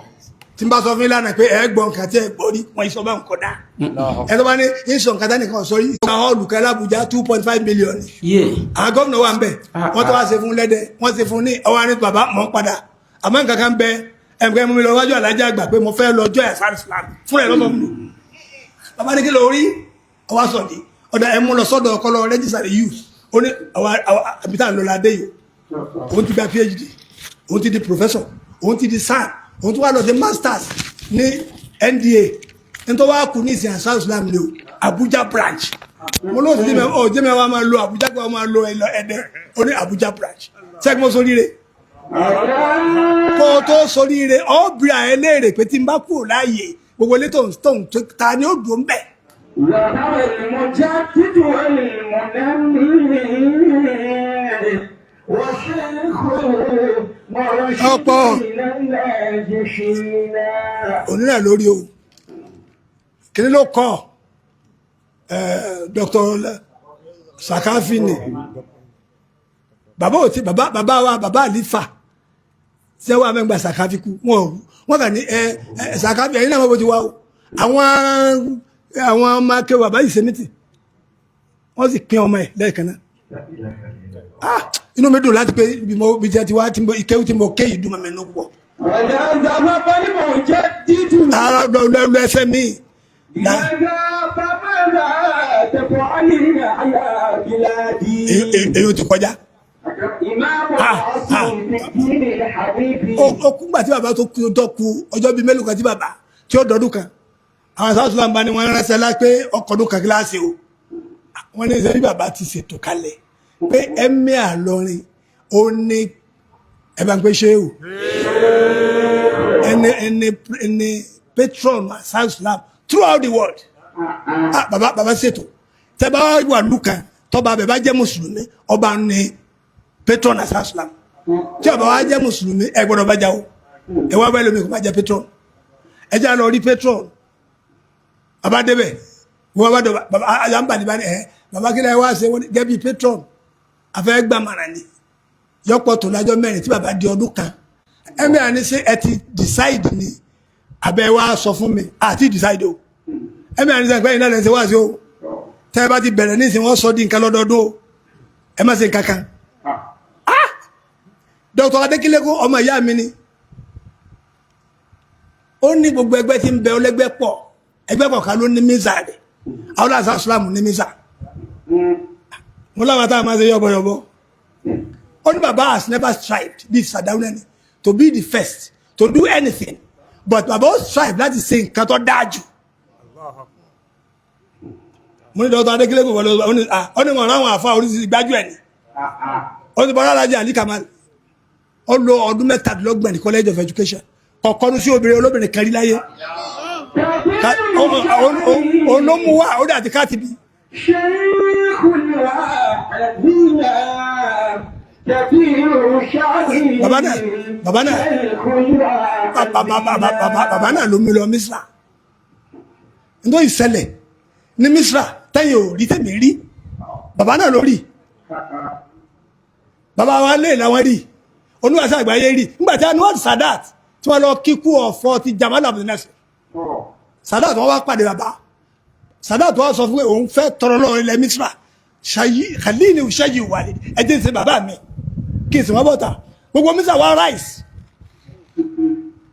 Tí n bá sọ fún yín lánàá pé ẹ gbọ́n nǹkan tí ẹ gbọ́ rí, wọ́n ìsọ bá ń kọ́ dá ẹ tó bá ní ìsọ nǹkan tánìkan sọ yìí. Ìsọ hall kan l'Abuja, 2.5 million. Àwọn gómìnà wà ń bẹ̀, wọ́n tó wá ṣe fún lẹ́dẹ̀, wọ́n ṣe fún ní ọwọ́ ní bàbá mọ̀ ń padà, àmọ́ nǹkan kan bẹ ẹ̀mùkẹ́ mú mi lọ wájú alájà àgbà pé mo fẹ́ lọ jọ́ ẹ̀sán Islam fún ẹ̀ lọ́sọ̀ mi. Bàbá ní kí ló rí ọwọ́ sọ̀dí ọ̀dà ẹ̀ mú lọ sọ́dọ̀ ọkọ lọ register the youth. Ó ní àwa àbí tá à ń lọ ládé yìí, òun ti gba PhD, òun ti di professor, òun ti di SAN, òun ti wá lọ sí masters ní NDA, nítorí wàá kú ní ìsìn àṣà Islam ní o Abuja branch. Mo lóò sí mi ọ jẹ́ mi wá máa lo Abuja kí wọ́n máa lo ẹ̀lọ ẹ̀dẹ́. Ó ní Abuja branch sẹ́gun. Mo sóríire kó o tó sóríire, ọ́ bìrì àyẹ̀ léèrè pé tí n bá kúrò láàyè, gbogbo ilé tó ń tó ń ta ni ó dùn bẹ́ẹ̀. وهو المجدد والمنمي وشيخ المرشدين الناجحين. Òní náà lórí o kìnní ló kọ Dr. Sakafi ni bàbá ò tí bàbá bàbá wa bàbá àlífà tí wọ́n mẹ́gbà Sakafi kú, wọn ò wọ́n kàn ní ẹ ẹ Sakafi ẹ̀yin náà wọ́n bó ti wá o. Àwọn ọmọ akéwà bàbá yìí ṣe mítì, wọ́n sì pín ọmọ ẹ̀ lẹ́ẹ̀kan náà. Ah, inú mi dùn láti pé bí mo bí jẹ́ ti wá tí mo ìkéwù tí mo ké yìí dùn mọ́ mi nínú púpọ̀. ولا ذهب المجدد Ara lọ lọ ẹsẹ̀ mi. لماذا فماذا تفعلين على بلادي؟ Èyí ò ti kọjá. إمام العصر في الدين الحبيب. Ó kú gbà tí bàbá tó kú tó kú ọjọ́ bíi mélòó kan tí bàbá tí ó dọdún kan, àwọn sáà sùlám bá ní wọn ránṣẹ́ lá pé ọkọ̀ ọdún kan kíláàsì o. Wọ́n ní sẹ́ni bàbá ti ṣètò kalẹ̀ pé emir lọrin ó ní ẹ bá ń pè ṣéwù ẹni patron sáà sùlám throughout the world. Ah, bàbá bàbá ṣètò tẹ bá wà lùkàn tọba bẹ bá jẹ́ mùsùlùmí, ọba ní patron sáà sùlám. Tí ọba wa jẹ́ mùsùlùmí, ẹ gbọ́dọ̀ bá jà o, ẹ wá bẹ́ẹ̀ lómi kó má jẹ́ patron. Ẹ jẹ́ àlọ́ rí patron. Bàbá débẹ̀, wọ́n bá dọ̀ bàbá àyàmbá ní bá ní ẹ bàbá kí lẹ́ wá ṣe? Wọ́n ní gẹ́gẹ́ bí patron afẹ́ gbàmàrà ni yọpọ̀ tó lájọ́ mẹ́rin tí bàbá di ọdún kan. Ẹ̀mí àní ṣé ẹ ti decide ni abẹ́ wa sọ fún mi àti decide o. Ẹ̀mí àní sẹ́yìn pẹ́yìn náà lẹ́sẹ̀ wá sí o, tẹ́ ẹ bá ti bẹ̀rẹ̀ ní ìsìn wọ́n sọ di nǹkan lọ́dọọdún o, ẹ má ṣe nǹkan kan. Ah, Dr. Adékílékún ọmọ ìyá mi ni. Ó ní gbogbo ẹgbẹ́ tí ń bẹ ọlẹ́gbẹ́ pọ̀, ẹgbẹ́ kọ̀ọ̀kan ló ní mísà rẹ̀. Àwọn àṣà Islam ní mísà mo láwọn táwọn máa ṣe yọ̀bọ̀yọ̀bọ̀. Ó ní bàbá has never strived bí Sardauna ni to be the first to do anything, but bàbá ó strive láti ṣe nǹkan tó dáa jù. Mo ní Dr. Adékílékún wọlé, ó ní ah, ó ní wọn ráwọn àfa oríṣiríṣi gbájú ẹ̀ ni. Ó ní bọ́lá alájà Ali Kamal, ó lo ọdún 27 ní College of Education, kọ̀kọ́nu sí obìnrin olóbìnrin kan rí láyé. Olómú wa ó dàtí káàtì bí. شيخ العالمين كثير شعبي. Bàbá náà bàbá náà شيخ bàbá bàbá bàbá bàbá náà ló mú lọ Misra. Nítorí ìṣẹ̀lẹ̀ ní Misra tẹ́yìn ò rí tẹ̀mí rí, bàbá náà ló rí. Bàbá wa lè làwọn rí oníwàsí àgbáyé rí nígbà tí Anwar Sadat tí wọ́n lọ kíkú ọ̀fọ̀ ti Jamal Abdel Nasser. Sadat wọ́n wá pàdé bàbá. Sadat wa sọ fún pé òun fẹ́ tọrọ lọ́wọ́ ilẹ̀ Misra ṣayí khalini ṣayí wàlẹ̀ ẹ jẹ́ n ṣe bàbá mi kí n sì wọ́n bọ̀ta gbogbo Misra wa rice.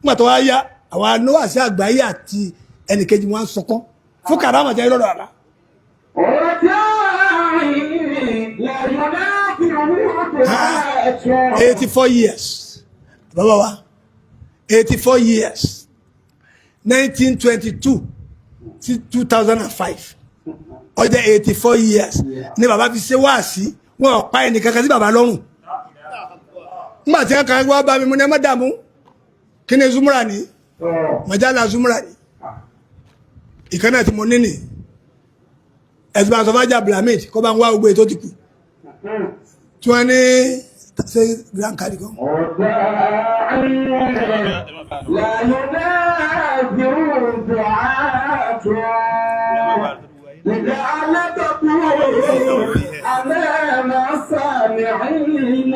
Nígbà tó wá yá àwọn anúwàsí àgbáyé àti ẹnìkejì wọn sọkún fún karama jẹ́ lọ́dọ̀ àlá. 84 years bàbá wa, 84 years, 1922 sí 2005, ó jẹ́ 84 years ní bàbá fi ṣe wáàsí. Wọn ò pa ẹnì kankan sí bàbá lọ́rùn. Nígbà tí wọn kàn wá bá mi, mo ní ẹ má dààmú. Kí ni zumura ni majala zumura ni ìkànnì tí mo ní ni ẹ̀sùn bá sọ fájà Abdulhamid kó bá ń wá gbogbo ètò ti kù tí wọ́n ní ṣe grand card kan. لا ينافر دعاة لجعل تقول أمام السامعين.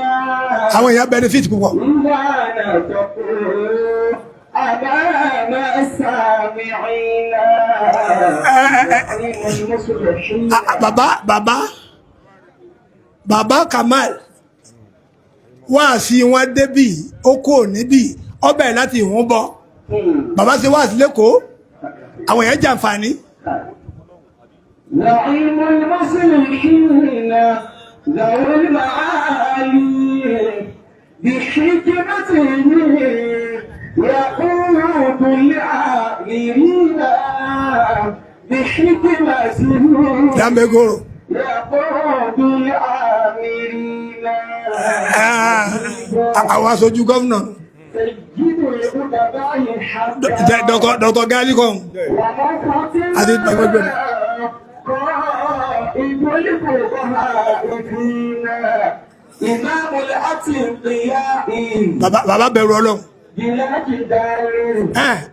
Àwọn èèyàn benefit púpọ̀. لا تقول أمام السامعين المصلحين. Bàbá Kamal wáàsí wọn débì, ó kò níbì, ó bẹ̀rẹ̀ láti ìhún bọ̀. Bàbá ṣe wáàsí lẹ́kọ̀ọ́, àwọn èèyàn jàǹfààní. نعيم المصلحين ذوي المعالي بحكمته يقود العاملين بحكمته Dáńbégoro. يقود العاملين. Àwọn aṣojú gómìnà سيد الأدباء حتى Dr. Gali kan àti gbàgbọ́gbẹ́. قائد الفقهاء فينا إمام الأتقياء. Bàbá bẹ̀rù Ọlọ́run. بلا جدال.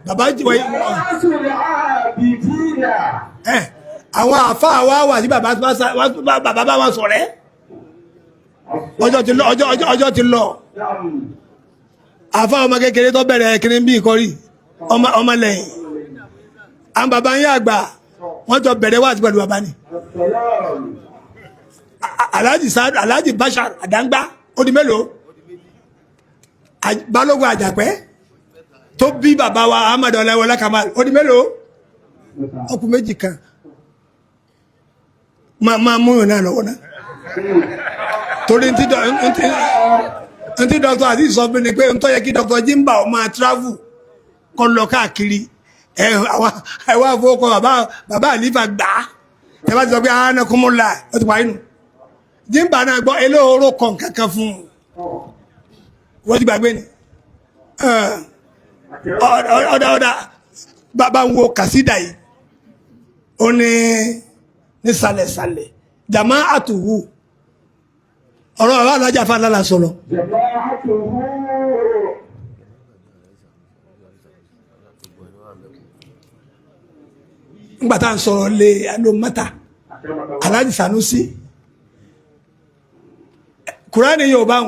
Bàbá jìwọ̀ ورأس العابدين. Àwọn àáfàá wa wà sí bàbá bàbá bá wọn sọ̀rẹ́. Ọjọ́ ti lọ, ọjọ́ ti lọ. Àáfàá ọmọ kékeré tó bẹ̀rẹ̀ kiri bí ìkọrí ọmọ lẹ́yìn. Àwọn bàbá ń yá àgbà wọ́n jọ bẹ̀rẹ̀ wá àti pẹ̀lú bàbá ni. Alhaji Saadu, Alhaji Bashar Adangba, ó di mélòó? Balógun Àjàpẹ́ tó bí bàbá wa Ahmad Ọláwọlá Kamal, ó di mélòó? Ọkùn méjì kan máa mú ìrìn náà lọ́wọ́ náà torí ntí Dr. Azeez sọ fún mi pé ntọ́ yẹ kí Dr. Jimba ó máa travel kó lọ káàkiri. Ẹ wá fowókọ bàbá àlífà gbà á. Ẹ bá ti sọ pé anakunmọ́lá ó ti parí nù. Jimba náà gbọ́ eléhóró kan kankan fún un, wọ́n ti gbàgbé ni. Ọ̀dà bàbá ń wo kàsídà yìí, ó ní nísàlẹ̀sàlẹ̀ jàmá àtùwù ọ̀rọ̀ bàbá alájà fàlàlà sọ̀rọ̀. جماعته. Ńgbà tá à ń sọ̀rọ̀ lé alómọ́ta Alhaji Sanusi Kùránì Yorùbá ń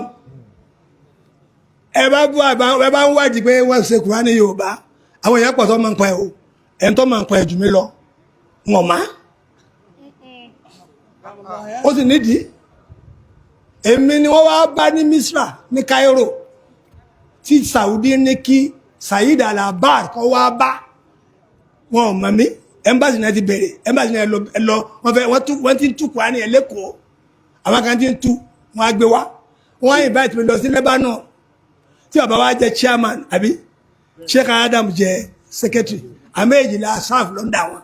ẹ bá bú àbá ẹ bá ń wádìí pé wọ́n ṣe Kùránì Yorùbá, àwọn èèyàn pọ̀ tó máa ń pa ẹ̀ o, ẹ̀ ń tó máa ń pa ẹ̀ jù mí lọ wọ̀n má ó sì nídìí. Èmi ni wọ́n wá bá ní Misra ní Cairo tí Saudi ní kí Saheed Alabar kọ́ wá bá wọn. Ò mọ̀ mí. Embassy náà ti bẹ̀rẹ̀, embassy náà ẹ lọ wọ́n fẹ́ wọ́n ti ń tú Kùránì ẹ̀ lẹ́kọ̀ọ́. Àwọn kan ti ń tú, wọ́n á gbé wá. Wọ́n á invite mi lọ sí Lebanon tí bàbá wa jẹ́ chairman àbí Sheikh Adam jẹ́ secretary, àmì èjìlá sáf lọ́ndà wọn.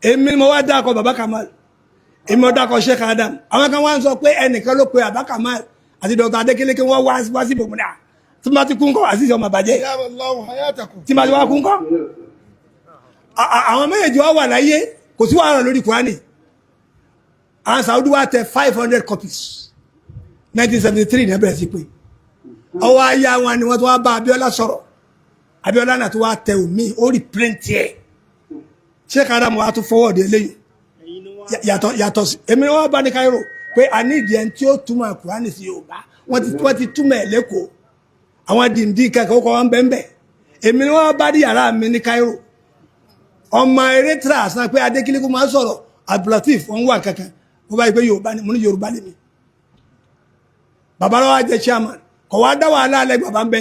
Èmi ni mo wá dákọ̀ bàbá Kamal, èmi mo dákọ̀ Sheikh Adam. Àwọn kan wá ń sọ pé ẹnìkan ló pe bàbá Kamal àti Dr. Adekeleke, wọ́n wá sí ibòmíràn tí wọ́n ti kún kọ́ àti ìṣọ́ màbàjẹ́ tí wọ́n ti wá kún kọ́. Àwọn méjèèjì wá wà láyé, kò sí wàhálà lórí Kùránì. Àwọn Saudi wá tẹ 500 copies, 1973 ní ẹbẹ̀rẹ̀ sí pé ọwọ́ ayé wọn ni wọ́n tó wá bá Abiola sọ̀rọ̀. Abiola náà tó wá tẹ omi, ó rí print ẹ̀. Sheikh Adam wa tún forward eléyìí yàtọ̀ sí èmi ni wọ́n bá ní Cairo pé a ní ìdí ẹni tí ó túmọ̀ Kùránì sí Yorùbá. Wọ́n ti túmọ̀ ẹ̀ lẹ́kọ̀ọ́, àwọn dìndín kẹ́kọ̀ọ́ kọ́ wọn bẹ́ẹ̀ bẹ́ẹ̀. Èmi ni wọ́n bá ní yàrá mi ní Cairo. Ọmọ Eritrea san pé Adékílékún máa ń sọ̀rọ̀ Abdulateef wọn wà kankan. Mo bá yí pé Yorùbá ni, mo ní Yorùbá lèmi. Bàbá lọ́wọ́ jẹ́ chairman, kọ̀ wá dá wàhálà alẹ́. Bàbá ń bẹ,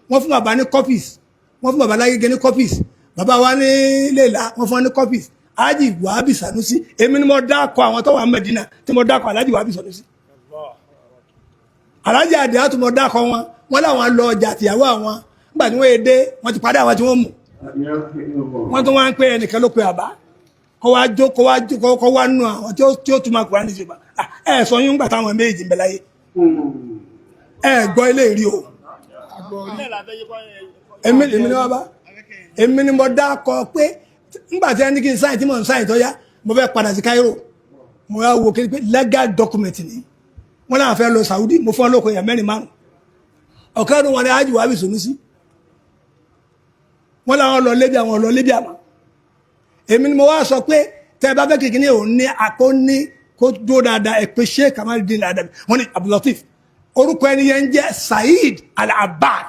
wọ́n fún bàbá ní copies, wọ́n fún bàbá lágége ní copies, bàbá wa ní Léla wọ́n fún wa ní copies. Alhaji Wahabi Sanusi, èmi ni mo dákọ̀ àwọn tó wà Mẹ́dínà tí mo dákọ̀ Alhaji Wahabi Sanusi, Alhaji Àdìá tó mo dákọ̀ wọn. Wọ́n láwọn lọ ọjà àtìyàwó àwọn. Nígbà tí wọ́n dé, wọ́n ti padà àwọn tí wọ́n mú wọ́n tó wá ń pè ẹnìkan ló pe àbá kọ́ wá jó, kọ́ wá jó, kọ́ wá nù àwọn tí ó túmọ̀ Kùránì sí. Ẹ sọ yín gbà táwọn méjì ń bẹ láyé. Ẹ gbọ́ ilé ìrí o. Èmi ni wọ́n bá èmi ni mo dá kọ pé ńgbà tí ẹni kí n sáyìn tí mò ń sáyìn tó yá, mo fẹ́ padà sí Cairo. Mo yà wò kí pé legal document ni. Wọ́n náà fẹ́ lọ Saudi. Mo fún ọlọ́kọ̀ èèyàn mẹ́rin márùn ọ̀kan nu wọn ni Alhaji Wahabi Sanusi. Wọ́n làwọn lọ Libya, wọn lọ Libya mọ́. Èmi ni mo wá sọ pé tẹ́ ẹ bá fẹ́ kékeré òun ní àkó ní kó dúró dáadáa, ẹ pé Sheikh Kamaludin Adabi. Wọ́n ní Abdulateef, orúkọ ẹni yẹn ń jẹ́ Saheed Al-Abbad,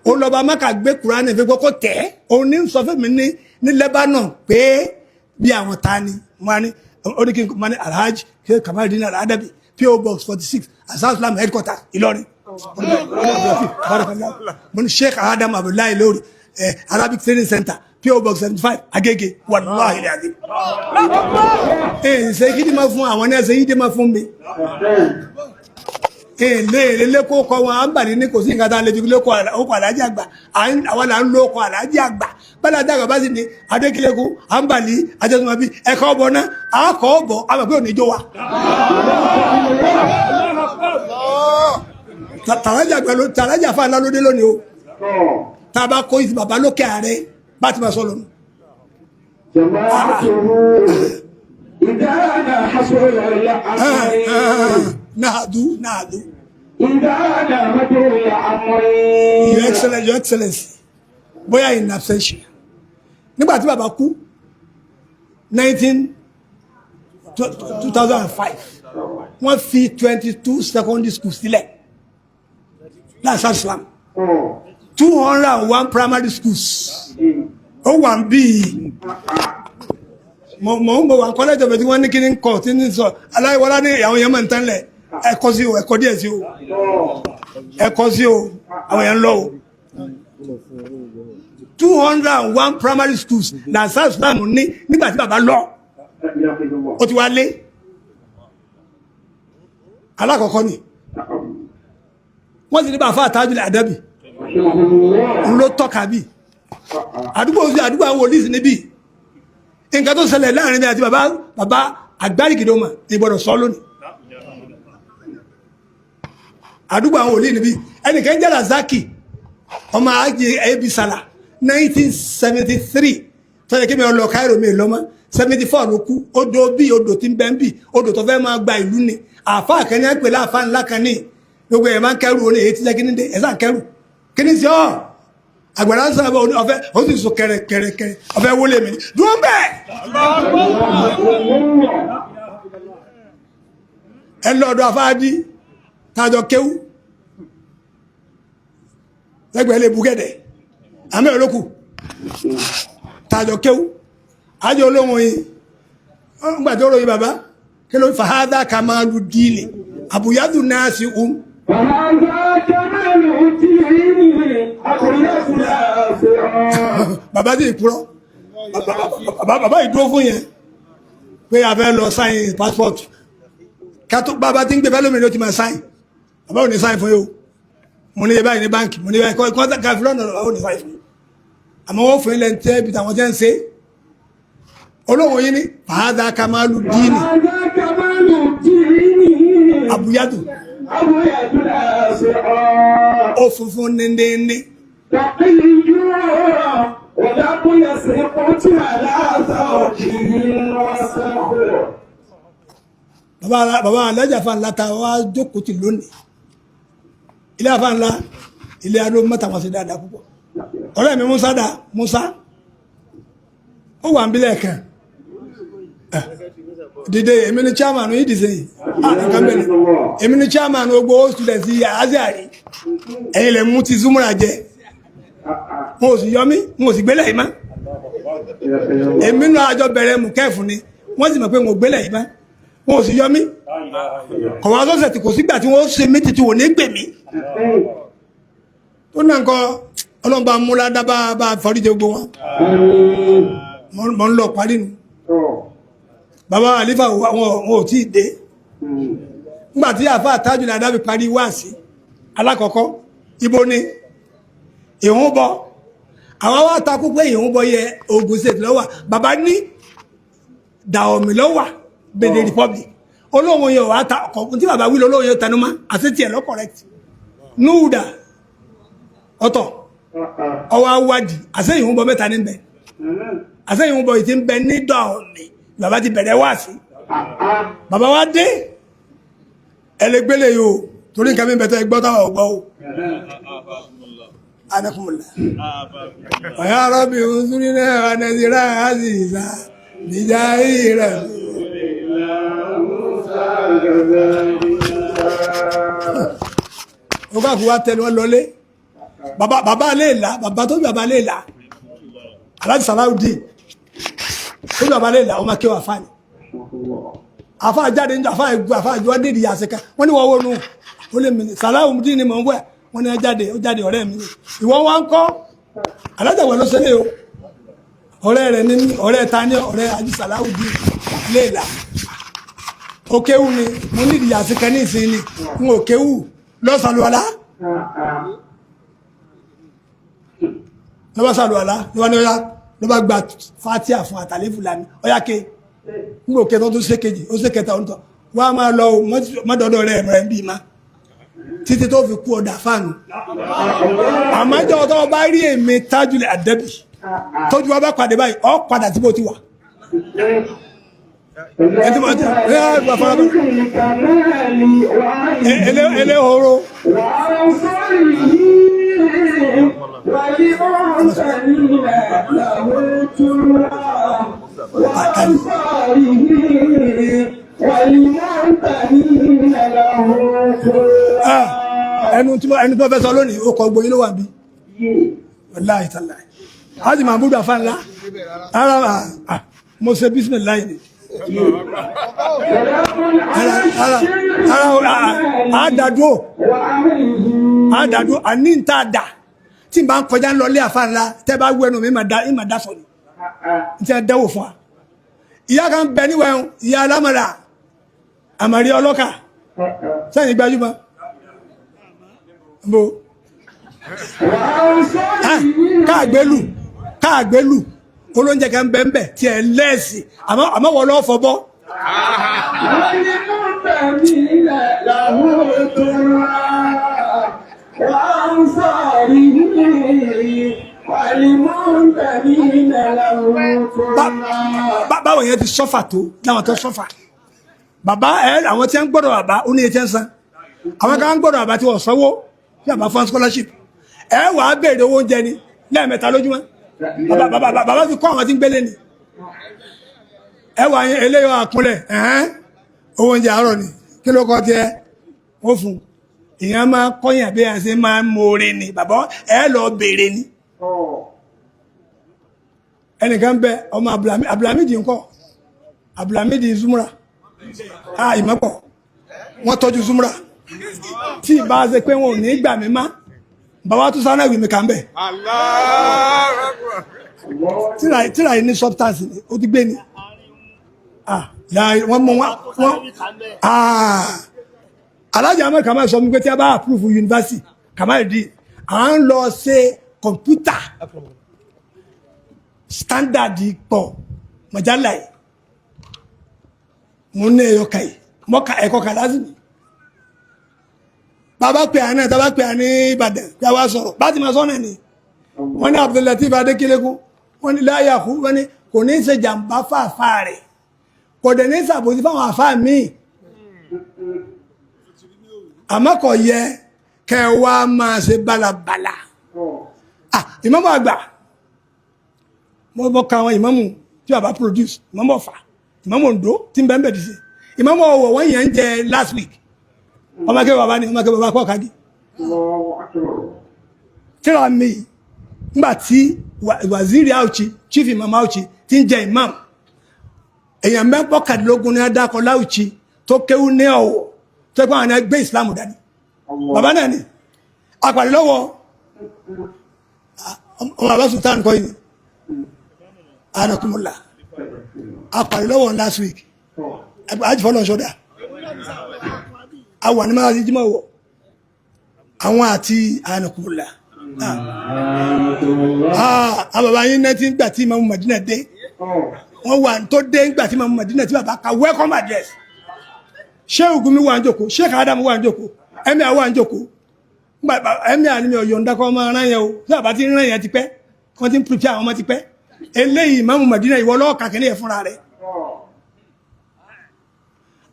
olọba maka gbé Kúránì fi kókó tẹ. Òun ní sọ fún mi ní Lebanon pé bí àwọn ta ni wọn ní oníkì wọn ní Alhaji Sheikh Kamaludin Al-Adabi, P.O. Box 46, Ansar Islam headquarters, Ìlọrin. Mo ní Sheikh Adam Abdullahi lórí Arabic Training Center, P.O. Box 75, Agége. Wàlúwàhí rẹ̀ àdé. Ẹ̀ ṣe kí ni ma fún àwọn náà, ṣe yí dé ma fún mi. Èlé èlé kó kọ wọn à ń bàdí ní kò sí nǹkan tá a lè fi lóko Aláàjì Àgbà. Àwọn là ń lóko Aláàjì Àgbà. Bẹ́ẹ̀ Aláàjì Àgbà bá sì ní Adékílékún à ń bàlí àjẹsùnmọ́bí ẹ̀kọ́ ọ̀bọ̀ náà àkọ́ ọ̀bọ̀ àmọ̀ pé òní jó wa. Tàlájà Àgbà tàlájà fún alálódé lónìí o, tá a bá kó ìsìn bàbá lókè ààrẹ bá ti máa sọ lónìí. Nahadu, nahadu. Your Excellency, Your Excellency, bóyá in absentia. Nígbà tí bàbá kú, 2005, wọ́n fi 22 secondary school sílẹ̀ láti Islam, 201 primary schools. Ó wà ń bí i mo mo wà college of tí wọ́n ní kí ní kọ́ tí ní sọ aláìwọlá ní àwọn èèyàn máa ń tán lẹ̀. Ẹ̀kọ́ sí o, ẹ̀kọ́ díẹ̀ sí o, ẹ̀kọ́ sí o, àwọn èèyàn ń lọ o. 201 primary schools na Islam ní nígbà tí bàbá lọ. Ó ti wá lé alákọ̀ọ́kọ́ ni wọ́n sì ní bàfá àtàjùlẹ̀ àdábì ń ló tọ́ka bí àdúgbò sí àdúgbò àwọn olísì níbí. Nǹkan tó ṣẹlẹ̀ láàrin mi àti bàbá bàbá àgbáríkìdọ́mà ní gbọ́dọ̀ sọ lónìí. Àdúgbò àwọn olísì níbí, ẹnìkan jẹ́ Razaki ọmọ ajé ẹbí sala, 1973 tọ́jà kí mi lọ Cairo, mi lọ́mọ 74 ló kú. Odò bí odò tí ń bẹ́ ń bì, odò tó fẹ́ máa gba ìlú ni. Àfa kan ní àpèlé àfa ńlá kan ní gbogbo ẹ̀ máa ń kẹrù oní èyí tí jẹ́ kí ní dé ẹ̀ sàn kẹrù kí ní sí ọ́ àgbàrá ń sábà ọ̀fẹ́ ó sì sọ kẹrẹ kẹrẹ kẹrẹ ọ̀fẹ́ wọlé mi dúró bẹ́ẹ̀. Ẹ lọ́dọ̀ afáàdí tájọ kéwú lẹ́gbẹ̀ẹ́ lè búgẹ́dẹ̀ àmì olókù tájọ kéwú ájọ olóhùn yìí ńgbà tó ròyìn bàbá kí ló fàhádà kàmáàlú dìínì àbúyádù náà sí um. Bàbá sì kúrọ́, bàbá yìí dúró fún yẹn pé a fẹ́ lọ sáyìn passport kátó. Bàbá tí ń gbé fẹ́lómi ló ti máa sáyìn. Bàbá ò ní sáyìn fún yìí o. Mo ní báyìí ní báńkì, mo ní báyìí kọ́ káfí lọ́nà. Bàbá ò ní sáyìn fún yìí, àmọ́ wọ́n fún ilẹ̀ ń tẹ́ ibi táwọn tẹ́ ń ṣe. Olóhùn yìí ní fàádà kamalu díìnì abuyadu ó funfun níndínní. Bàbá alájà fa ńlá ta wá jókòó tì lónìí, ilé afa ńlá, ilé adó mẹ́ta wọn sí dáadáa púpọ̀. Ọ̀rẹ́ mi Musa dá Musa ó wà ń bílẹ̀ kan dìde. Èmi ni chairman yìí dìde yìí, nǹkan bẹ́ẹ̀ ni èmi ni chairman gbogbo old students yìí Azeari. Ẹ̀yin lè mú ti zumura jẹ, mo ò sì yọ mí, mo ò sì gbélé yìí mọ́. Èmi náà àjọ bẹ̀rẹ̀ mú kẹ́ẹ̀fù ni wọ́n sì mọ̀ pé mo gbélé yìí bá wọn ò sì yọ mí. Kọ̀wá sọ̀sẹ̀ tí kò sígbà tí wọ́n ṣe mí títí wò ní gbè mí. Tó náà nǹkan ọlọ́mọba múlá dábàá bá foríjì gbogbo wọn. Mo ń lọ parí nu. Bàbá àlífà wọn ò tí ì dé. Nígbà tí àfa àtàjù náà dábì parí wáàsí alákọ̀ọ́kọ́ ibo ni ìhún bọ àwọn wá takú pé ìhún bọ yẹ Ògùn State lọ́wà bàbá ní Dahomey lọ́wà Benin Republic olóhùn yẹn wà á ta ọkọ̀ tí bàbá wí lọ́lọ́hùn yẹn tanumá àti tiẹ̀ lọ́ correct núùdà ọ̀tọ̀ ọwọ́ awádìí àti ìhún bọ mẹ́ta ní bẹ àti ìhún bọ yìí ti ń bẹ ní Dahomey bàbá ti bẹ̀rẹ̀ wáàsí bàbá wa dé ẹlẹgbẹlẹ yìí o torí nǹkan mi bẹ̀tẹ̀ gbọ́ táwọn ọgbọ́ o anakumula ọ̀yá rọ́bì nsúrí náà anẹ́sìrá àzìzá níjà ìrẹ̀ ó bá kú wa tẹnu ọ lọlé bàbá bàbá lè là bàbá tó bí bàbá lè là Alhaji Salawudeen tó bí bàbá lè là ọmọ akéwà fani afa jáde njọ afa egu afa àjọ adé di yaseka wọn ni wọn wọnú ó lè mìíràn Salawudeen ni mò ń wẹ wọn ni jáde ó jáde ọ̀rẹ́ mi ni ìwọ wa ń kọ́ alájà wà ló ṣẹlẹ̀ o ọ̀rẹ́ rẹ̀ ní ọ̀rẹ́ ta ní ọ̀rẹ́ Alhaji Salawudeen lè là ó kéwù ni mo ní ìdí yaseka ní ìsìn ni n ò kéwù lọ́sàlùwàlá lọ́wọ́ sàlùwàlá lọ́wọ́ ní ọ̀yá ló bá gba fatia fún àtàlẹ́ fúlàní ọ̀yá ké n kò kẹtọ́ tó ṣe kejì ó ṣe kẹta ó ń tọ́ wọ́n á máa lọ o mọ́dọ̀dọ̀ rẹ̀ rẹ̀ ń bí ma títí tó fi kú ọ̀dà fáànù àmọ́jọ́ tó bá rí èmi Tajul Adabi tójú wa bá pàdé báyìí ọ́ padà tí mo ti wà. Ẹ ti mọ̀ ẹ ẹ gbà fara bọ̀ ẹlẹ́horo. Ẹnu tí mo fẹ́ sọ lónìí ó kọ gboyin ló wà bí wàláhì tàláhì a sì máa búdú àfa ńlá ara mo ṣe bísímìláì ni ara àdàdúró àdàdúró àní ń tà dà tí n bá ń kọjá ń lọ lé àfa ńlá tẹ́ bá wú ẹnu mi mà dá sọ ni n tẹ́ dẹ́wò fún wa ìyá kan bẹ níwẹ̀ ń ìyá alámọ̀lá àmàrí ọlọ́kà sẹ́yìn gbajúmọ̀ bó káàgbélù káàgbélù olóúnjẹ kan bẹ́ẹ̀ bẹ́ẹ̀ tiẹ̀ lẹ́ẹ̀sì àmọ́ wọ́n lọ́ọ́ fọbọ́. Báwo yẹn ti sọ́fà tó láwọn tó sọ́fà bàbá ẹ àwọn tí wọ́n gbọ́dọ̀ bàbá ó ní etí ń san àwọn kan gbọ́dọ̀ bàbá tí wọ́n sanwó tí bàbá fún scholarship ẹ wàá béèrè owó oúnjẹ ni lẹ́ẹ̀mẹ́ta lójúmọ́ bàbá fi kọ́ àwọn tí ń gbélé ni ẹ wà yẹn eléyìí àkúnlẹ̀ ẹ̀hẹ́n owó oúnjẹ àárọ̀ ni kí ló kọ́ tiẹ̀ ó fún ìyẹn máa kọ́yìn àbí ẹ̀ ṣe máa ń mọ̀ọ́rẹ́ ni bàbá ẹ lọ béèrè ni ẹnìkan bẹ ọmọ Abdulhamidi ńkọ́ Abdulhamidi Zumra ìmọ̀pọ̀ wọ́n tọ́jú Zumra tí ìbá ṣe pé wọn ò ní gbà mí má bàbá tó sáré ìwé mi kà ń bẹ̀. Tíra yìí ní substance ni ó ti gbé ni wọ́n mọ wọn alájà amẹ́ kàmá sọ mi pé tí a bá approve university kàmá di à ń lọ ṣe kọ̀mpútà standard pọ̀ mọ̀jálà yìí mo ní ẹ̀yọ kàyí mọ́ ẹ̀kọ́ kà lásìkò bàbá pè àná tàbá pè àní Ìbàdàn kí a wá sọ̀rọ̀ bá ti máa sọ náà ni wọ́n ní Abdulateef Adékílékún wọ́n ní láyàkú wọ́n ní kò ní ṣe jàǹbá fàáfà rẹ̀ kò dẹ̀ ní ṣàbòsí fáwọn àfáà míì àmọ́ kò yẹ kẹ́ ẹ wá máa ṣe bálabàlà ìmáàmù àgbà mo ka àwọn ìmáàmù tí bàbá produce ìmáàmù Ọ̀fà ìmáàmù Oǹdó tí ń bẹ́ẹ̀ bẹ́ẹ̀ dì sí ìmáàmù Ọ̀wọ̀ wọ́n yẹn ń jẹ last week ọmọ akẹ́ bàbá ni ọmọ akẹ́ bàbá kọ́ kagi tíra mi ngbà tí Waziri Auchi, Chief Imam Auchi tí ń jẹ imam. Èèyàn mẹ́kàndínlógún ní adakọ̀ láwùchí tó kéwú ní Ọ̀wọ̀ tó pé àwọn ẹgbẹ́ Islam dání. Bàbá náà ni apàdé lọ́wọ́ ọmọ bàbá Sultan kọ́ yìí anakumula apàdé lọ́wọ́ last week àjùfọ́ lọ sọ́dà àwọn àni máa jímọ̀ wọ̀ àwọn àti anakumula. Àwọn bàbá yín náà ti ń gbà tí Imam Madina dé, wọ́n wà tó dé ń gbà tí Imam Madina tí bàbá ka welcome address. Sheikh Gumi wà ń jókòó, Sheikh Adam wà ń jókòó, Emir wà ń jókòó. Emir ni mi ò yọ̀ǹda kọ́ ọmọ rán yẹn o, tí bàbá ti ń rán yẹn ti pẹ́, wọ́n ti ń prepare àwọn ọmọ ti pẹ́. Eléyìí Imam Madina ìwọ lọ́wọ́ kàkiri yẹn fúnra rẹ̀.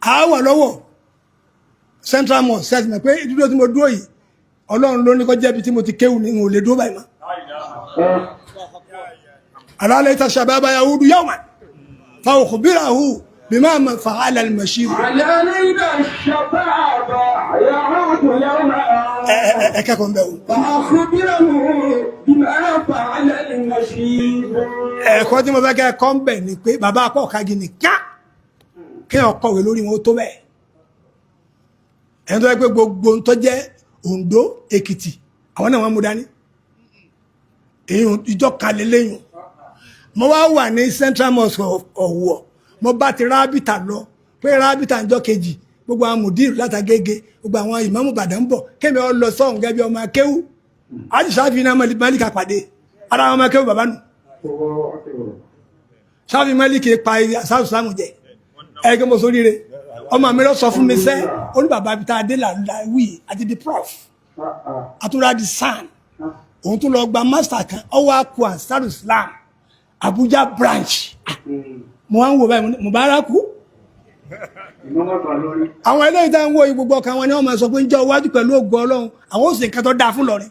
Àá wà lọ́wọ́ Central Mosque ṣẹ́ẹ̀sì mọ̀ pé dúró tí mo dúró yìí, Ọlọ́run ló ní kó jẹ́ ibi tí mo ti kéwù ní n ò lè dúró báyìí mọ́. Alálẹ́ ìta ṣàbábá yahudu yawman fa ukhbirahu bima fa'ala al-mashir. علينا الشباب يعود يوما Ẹ kẹ́kọ̀ọ́ ń bẹ̀ wò. فأخبره بما فعل المشيب. Ẹ̀kọ́ tí mo fẹ́ kẹ́ ẹ̀kọ́ ń bẹ̀ ni pé bàbá akọ́ ọ̀kagì nìkan kí ẹ̀ kọ̀wé lórí wọn ó tó bẹ́ẹ̀. Ẹni tó yẹ pé gbogbo ń tó jẹ́ Oǹdó, Èkìtì, àwọn náà wọ́n mú dání. Èyí ìjọ kalẹ̀ lẹ́yìn. Mo wá wà ní Central Mosque Ọ̀wọ̀, mo bá ti rábìtà lọ pé rábìtà ń jọ kejì, gbogbo àwọn mùdírù látàgége, gbogbo àwọn ìmáàmù Ìbàdàn ń bọ̀, kémi ọ lọ sọ́hùn gẹ́gẹ́ bí ọmọ akéwú. Àti sáfì náà Málíkà pàdé ara àwọn ọmọ akéwú bàbá nù. Sáfì Málíkì pa sáfì sáàmù jẹ ẹgbẹ́ mo sóríire. Ọmọ mi lọ sọ fún mi sẹ́, ó ní bàbá mi tá a dé là wí àti di prof àtúrà di san, òun tún lọ gba master kan, ọwọ́ akọ Ansar Islam Abuja branch. Mo wá ń wò báyìí, Mubaraku. Àwọn eléyìí tá ń wo gbogbo ọkàn wọn ni wọ́n máa sọ pé ń jẹ́ iwájú pẹ̀lú ògo Ọlọ́run, àwọn ò sì nǹkan tó dáa fún lọrin.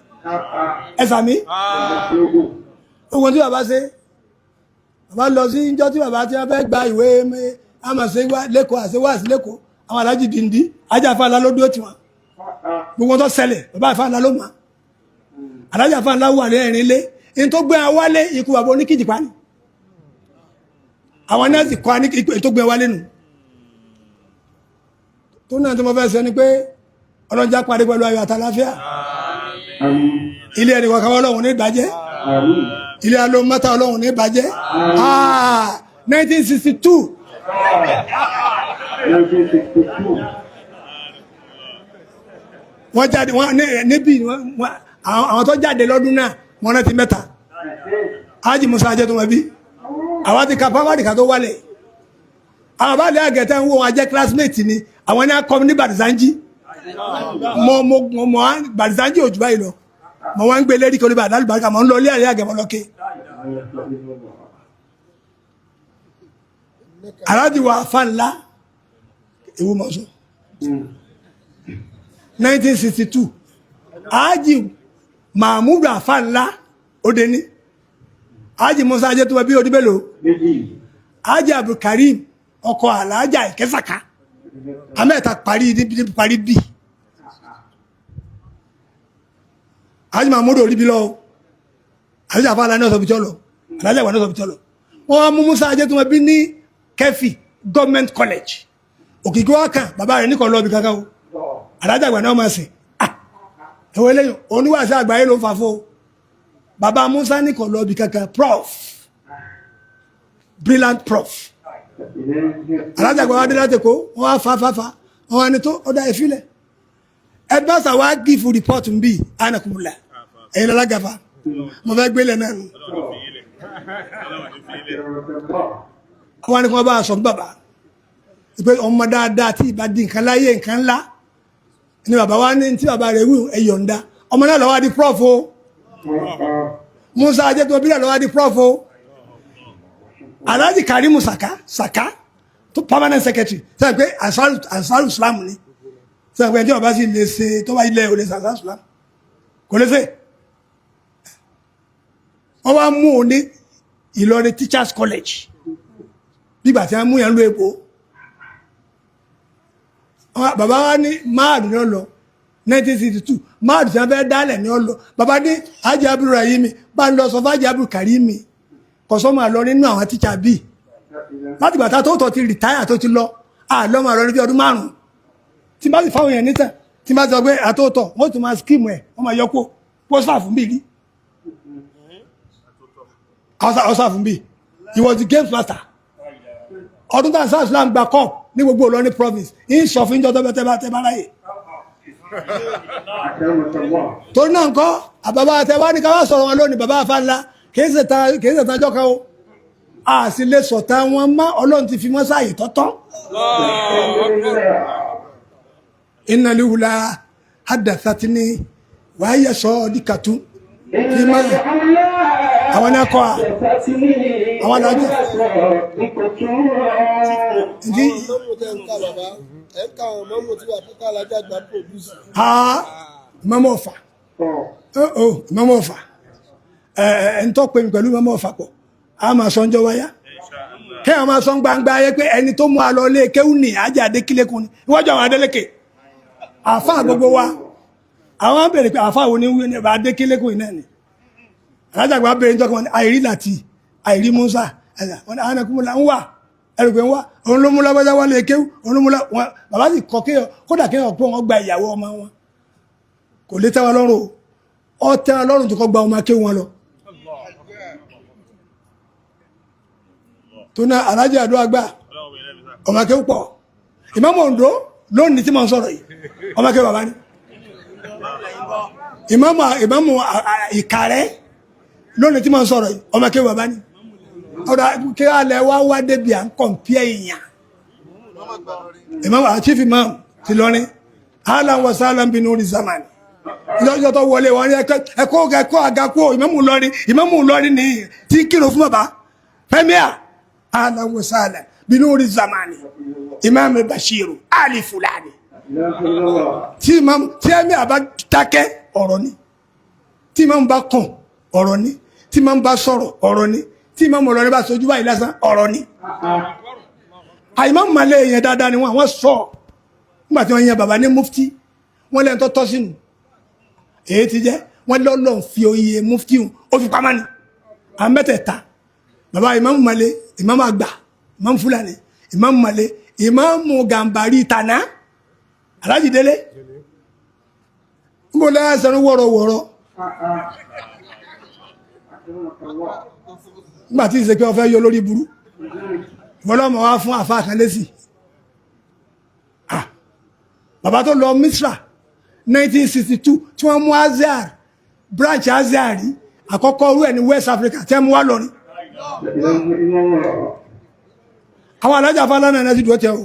Ẹ sàmí ogun tí bàbá ṣe, bàbá lọ sí ìjọ tí bàbá tí wọ́n fẹ́ gba ìwé àmọ̀ṣe lẹ́kọ̀ọ́ àṣewáàsí lẹ́kọ̀ọ́, àwọn alájì dìndín ajá afáàlá ló dúró tiwọn. Gbogbo tó ṣẹlẹ̀ bàbá afáàlá ló mọ̀, alájà afáàlá wà ní ẹ̀rín lé ní tó gbé wọn wálé, ikú bàbá oníkìjìpá ni àwọn nẹ́ẹ̀sì kọ́ ní tó gbé wálé nù. Tó náà tí mo fẹ́ sọ ni pé ọlọ́njà parí pẹ̀lú ayọ̀ àtàláfíà. Ilé ẹnì kọ̀ọ̀kan Ọlọ́run ní ìbàjẹ́, ilé alómọ́ta Ọlọ́run ní ìbàjẹ́. 1962 wọ́n jáde, wọ́n níbi àwọn tó jáde lọ́dún náà wọ́n rántí mẹ́ta. Ájì Musa ajẹ́ tó mọ̀ bí àwọn ti ka pàwádìí ká tó wálẹ̀. Àwọn bá lé àgẹ̀tẹ̀ ń wo wọn ajẹ́ classmate ni, àwọn ní akọ ní Barzanji. Mọ mọ mọ Barzanji ò jù báyìí lọ, mọ wọn ń gbé lérí kọlí bàdá àlùbáríkà, mọ ń lọ ilé àlẹ́ àgẹ̀mọ́ lọ́kẹ́. Aláàjì wa fa ńlá ewu mọ̀ sọ 1962 Ájì Mahmudu afa ńlá òde ní Ájì Musa ajé tó wà bí odi mélòó, Ájì Abdulkareem ọkọ alájà ìkẹsàká amẹ́ta parí níbi parí bí Ájì Mahmudu orí bí lọ, alájà afa ńlá ní ọ̀sọ̀ bìtọ́ lọ, alájà wà ní ọ̀sọ̀ bìtọ́ lọ. Wọ́n mú Musa ajé tó wà bí ní Kẹfì Government College òkìkí wa kan bàbá rẹ̀ nìkan lọ́ọ̀bì kankan o, alájà àgbà náà máa sìn ẹ̀wọ̀n eléyìí oníwàásù àgbáyé ló ń fa fún o. Bàbá Musa nìkan lọ́ọ̀bì kankan, prof, brilliant prof. Alájà àgbà wa dé láti kó wọn wá fa fa fa, wọn wá ní tó ọ̀dà ìfilẹ̀ headmaster wa give report ń bì anakumula ẹ̀yin lọ́la gàfa mo fẹ́ gbélé náà nù. Wọn ní kí wọn bá a sọ fún bàbá pé ọmọ dáadáa tí ìbá di nǹkan láyé nǹkan ńlá ni bàbá wa ní tí bàbá rẹ̀ wí ẹ̀yọ̀ǹda ọmọ náà lọ́wọ́ di prof o. Musa ajẹ́tọ́ bílẹ̀ lọ́wọ́ di prof o. Alhaji Karimu Saka Saka tó permanent secretary sọ pé Ansaru Islam ni, sọ pé ẹjọ́ bàbá sì lè ṣe tó bá ilẹ̀ olè Ansaru Islam kò lè ṣe. Wọ́n wá mú òun ní Ìlọrin Teachers College nígbà tí wọ́n mú yẹn ló epo. Bàbá wa ní máàdù náà lọ 1962 máàdù tí wọ́n fẹ́ dálẹ̀ ní ọlọ bàbá ní Haji Abdul Rahimi bá ń lọ sọ fún Haji Abdul Karimi kọsọ́mọ àlọ́ nínú àwọn tíṣà bíi láti gbàtà tó tọ́ ti rìtáyà tó ti lọ àlọ́mọ àlọ́ ní bí ọdún márùn-ún tí bá sì fáwọn èèyàn níta tí bá sọ pé àtòtọ̀ wọ́n tún máa skíìmù ẹ̀ wọ́n máa yọkó pósítà fún bí rí ọ̀sà fún bí he was the games master ọdún tá a Islam gba cup ní gbogbo Ìlọrin province ń sọ fún ìjọ tó bẹ tẹ́ bá ráyè torí náà nǹkan àbàbà àtẹwá ní ká wá sọ̀rọ̀ wọn lónìí bàbá àfáńlá kìí ṣe tàjọ́ kan o a sì lè sọ̀tà wọn mọ́ Ọlọ́run ti fi wọ́n sáàyè tọ́tọ́ innalihula hadathatini wàá sọ dikatu fi ma àwọn náà kọ́ a àwọn náà jẹ́ Ndí. Ha mọ́mọ́ ọ̀fà ọ̀ mọ́mọ́ ọ̀fà ẹ̀ ń tọ́ pé mi pẹ̀lú mọ́mọ́ ọ̀fà pọ̀ a máa sọ ń jọ wáyá kí àwọn máa sọ gbangba ayé pé ẹni tó mú a lọ lé kéwù ní ajá adékílékun ni iwájú àwọn adélékè àfa gbogbo wa àwọn béèrè pé àfa wo ni wí ní adékílékun náà ni alájàgbá béèrè níjọ́ kan wọn ni àìrí láti àìrí Musa wọn ni àwọn ẹkùnmọ́lá ń wà ẹrù pé ń wà òun ló mú lágbájá wá lé kéwù òun ló mú wọn bàbá sì kọ kéèyàn kódà kéèyàn pé wọn gba ìyàwó ọmọ wọn kò lè tẹ́ wọn lọ́rùn o ọ tẹ́ wọn lọ́rùn tó kọ́ gba ọmọ kéwù wọn lọ. Tó náà alájẹ àdúrà gbà ọmọ akéwù pọ̀ Ìmáàmù Oǹdó lónìí tí mo ń sọ̀rọ̀ yìí ọmọ akéwù bàbá ni Ìmáàmù Ìkàrẹ́ lónìí tí mo ń sọ̀rọ̀ yìí ọmọ akéwù bàbá ni ọ̀dà kí alẹ́ wá wá débi à ń kọ̀m̀pìẹ́ èèyàn Ìmáàmù chief imam ti lọrin alan wa salam bin nuri zaman lọ́jọ́ tó wọlé wọn ni ẹ̀kọ́ ẹ̀kọ́ àga kú Ìmáàmù Ìlọrin Ìmáàmù Ìlọrin ni tí ń kírun fún bàbá fẹ́míà ahlan wa sahlan binuri zamani imam bashiru ali fulani tí imam tí ẹ̀mí àbá dákẹ́ ọ̀rọ̀ ni tí imam bá kàn ọ̀rọ̀ ni tí imam bá sọ̀rọ̀ ọ̀rọ̀ ni tí imam Ìlọrin bá sojú báyìí lásán ọ̀rọ̀ ni. Àìmọ́ màlẹ́ èèyàn dáadáa ni wọ́n àwọn sọ nígbà tí wọ́n yan bàbá ní mufti wọ́n lẹ́nu tó tọ́ sínú èyí ti jẹ́ wọ́n lọ́lọ́ fi oyè mufti ó fi pamọ́ ni àwọn mẹ́tẹ̀ẹ̀ta baba imam male imam àgbà imam fulani imam male imam gambari tana Alhaji Délé n bò lẹ́yìn sẹ́nu wọ̀rọ̀wọ̀rọ̀ nígbà tí ìṣe pé wọ́n fẹ́ yọ lórí burú ìwọlọ́mọ wá fún àfa kan lẹ́sì baba tó lọ Misra 1962 tí wọ́n mú Azhar branch Azhar rí àkọ́kọ́ orú ẹ̀ ní West Africa tẹ́ mú wá lọ́rin àwọn alájà Fálànà náà ti dúró tẹ o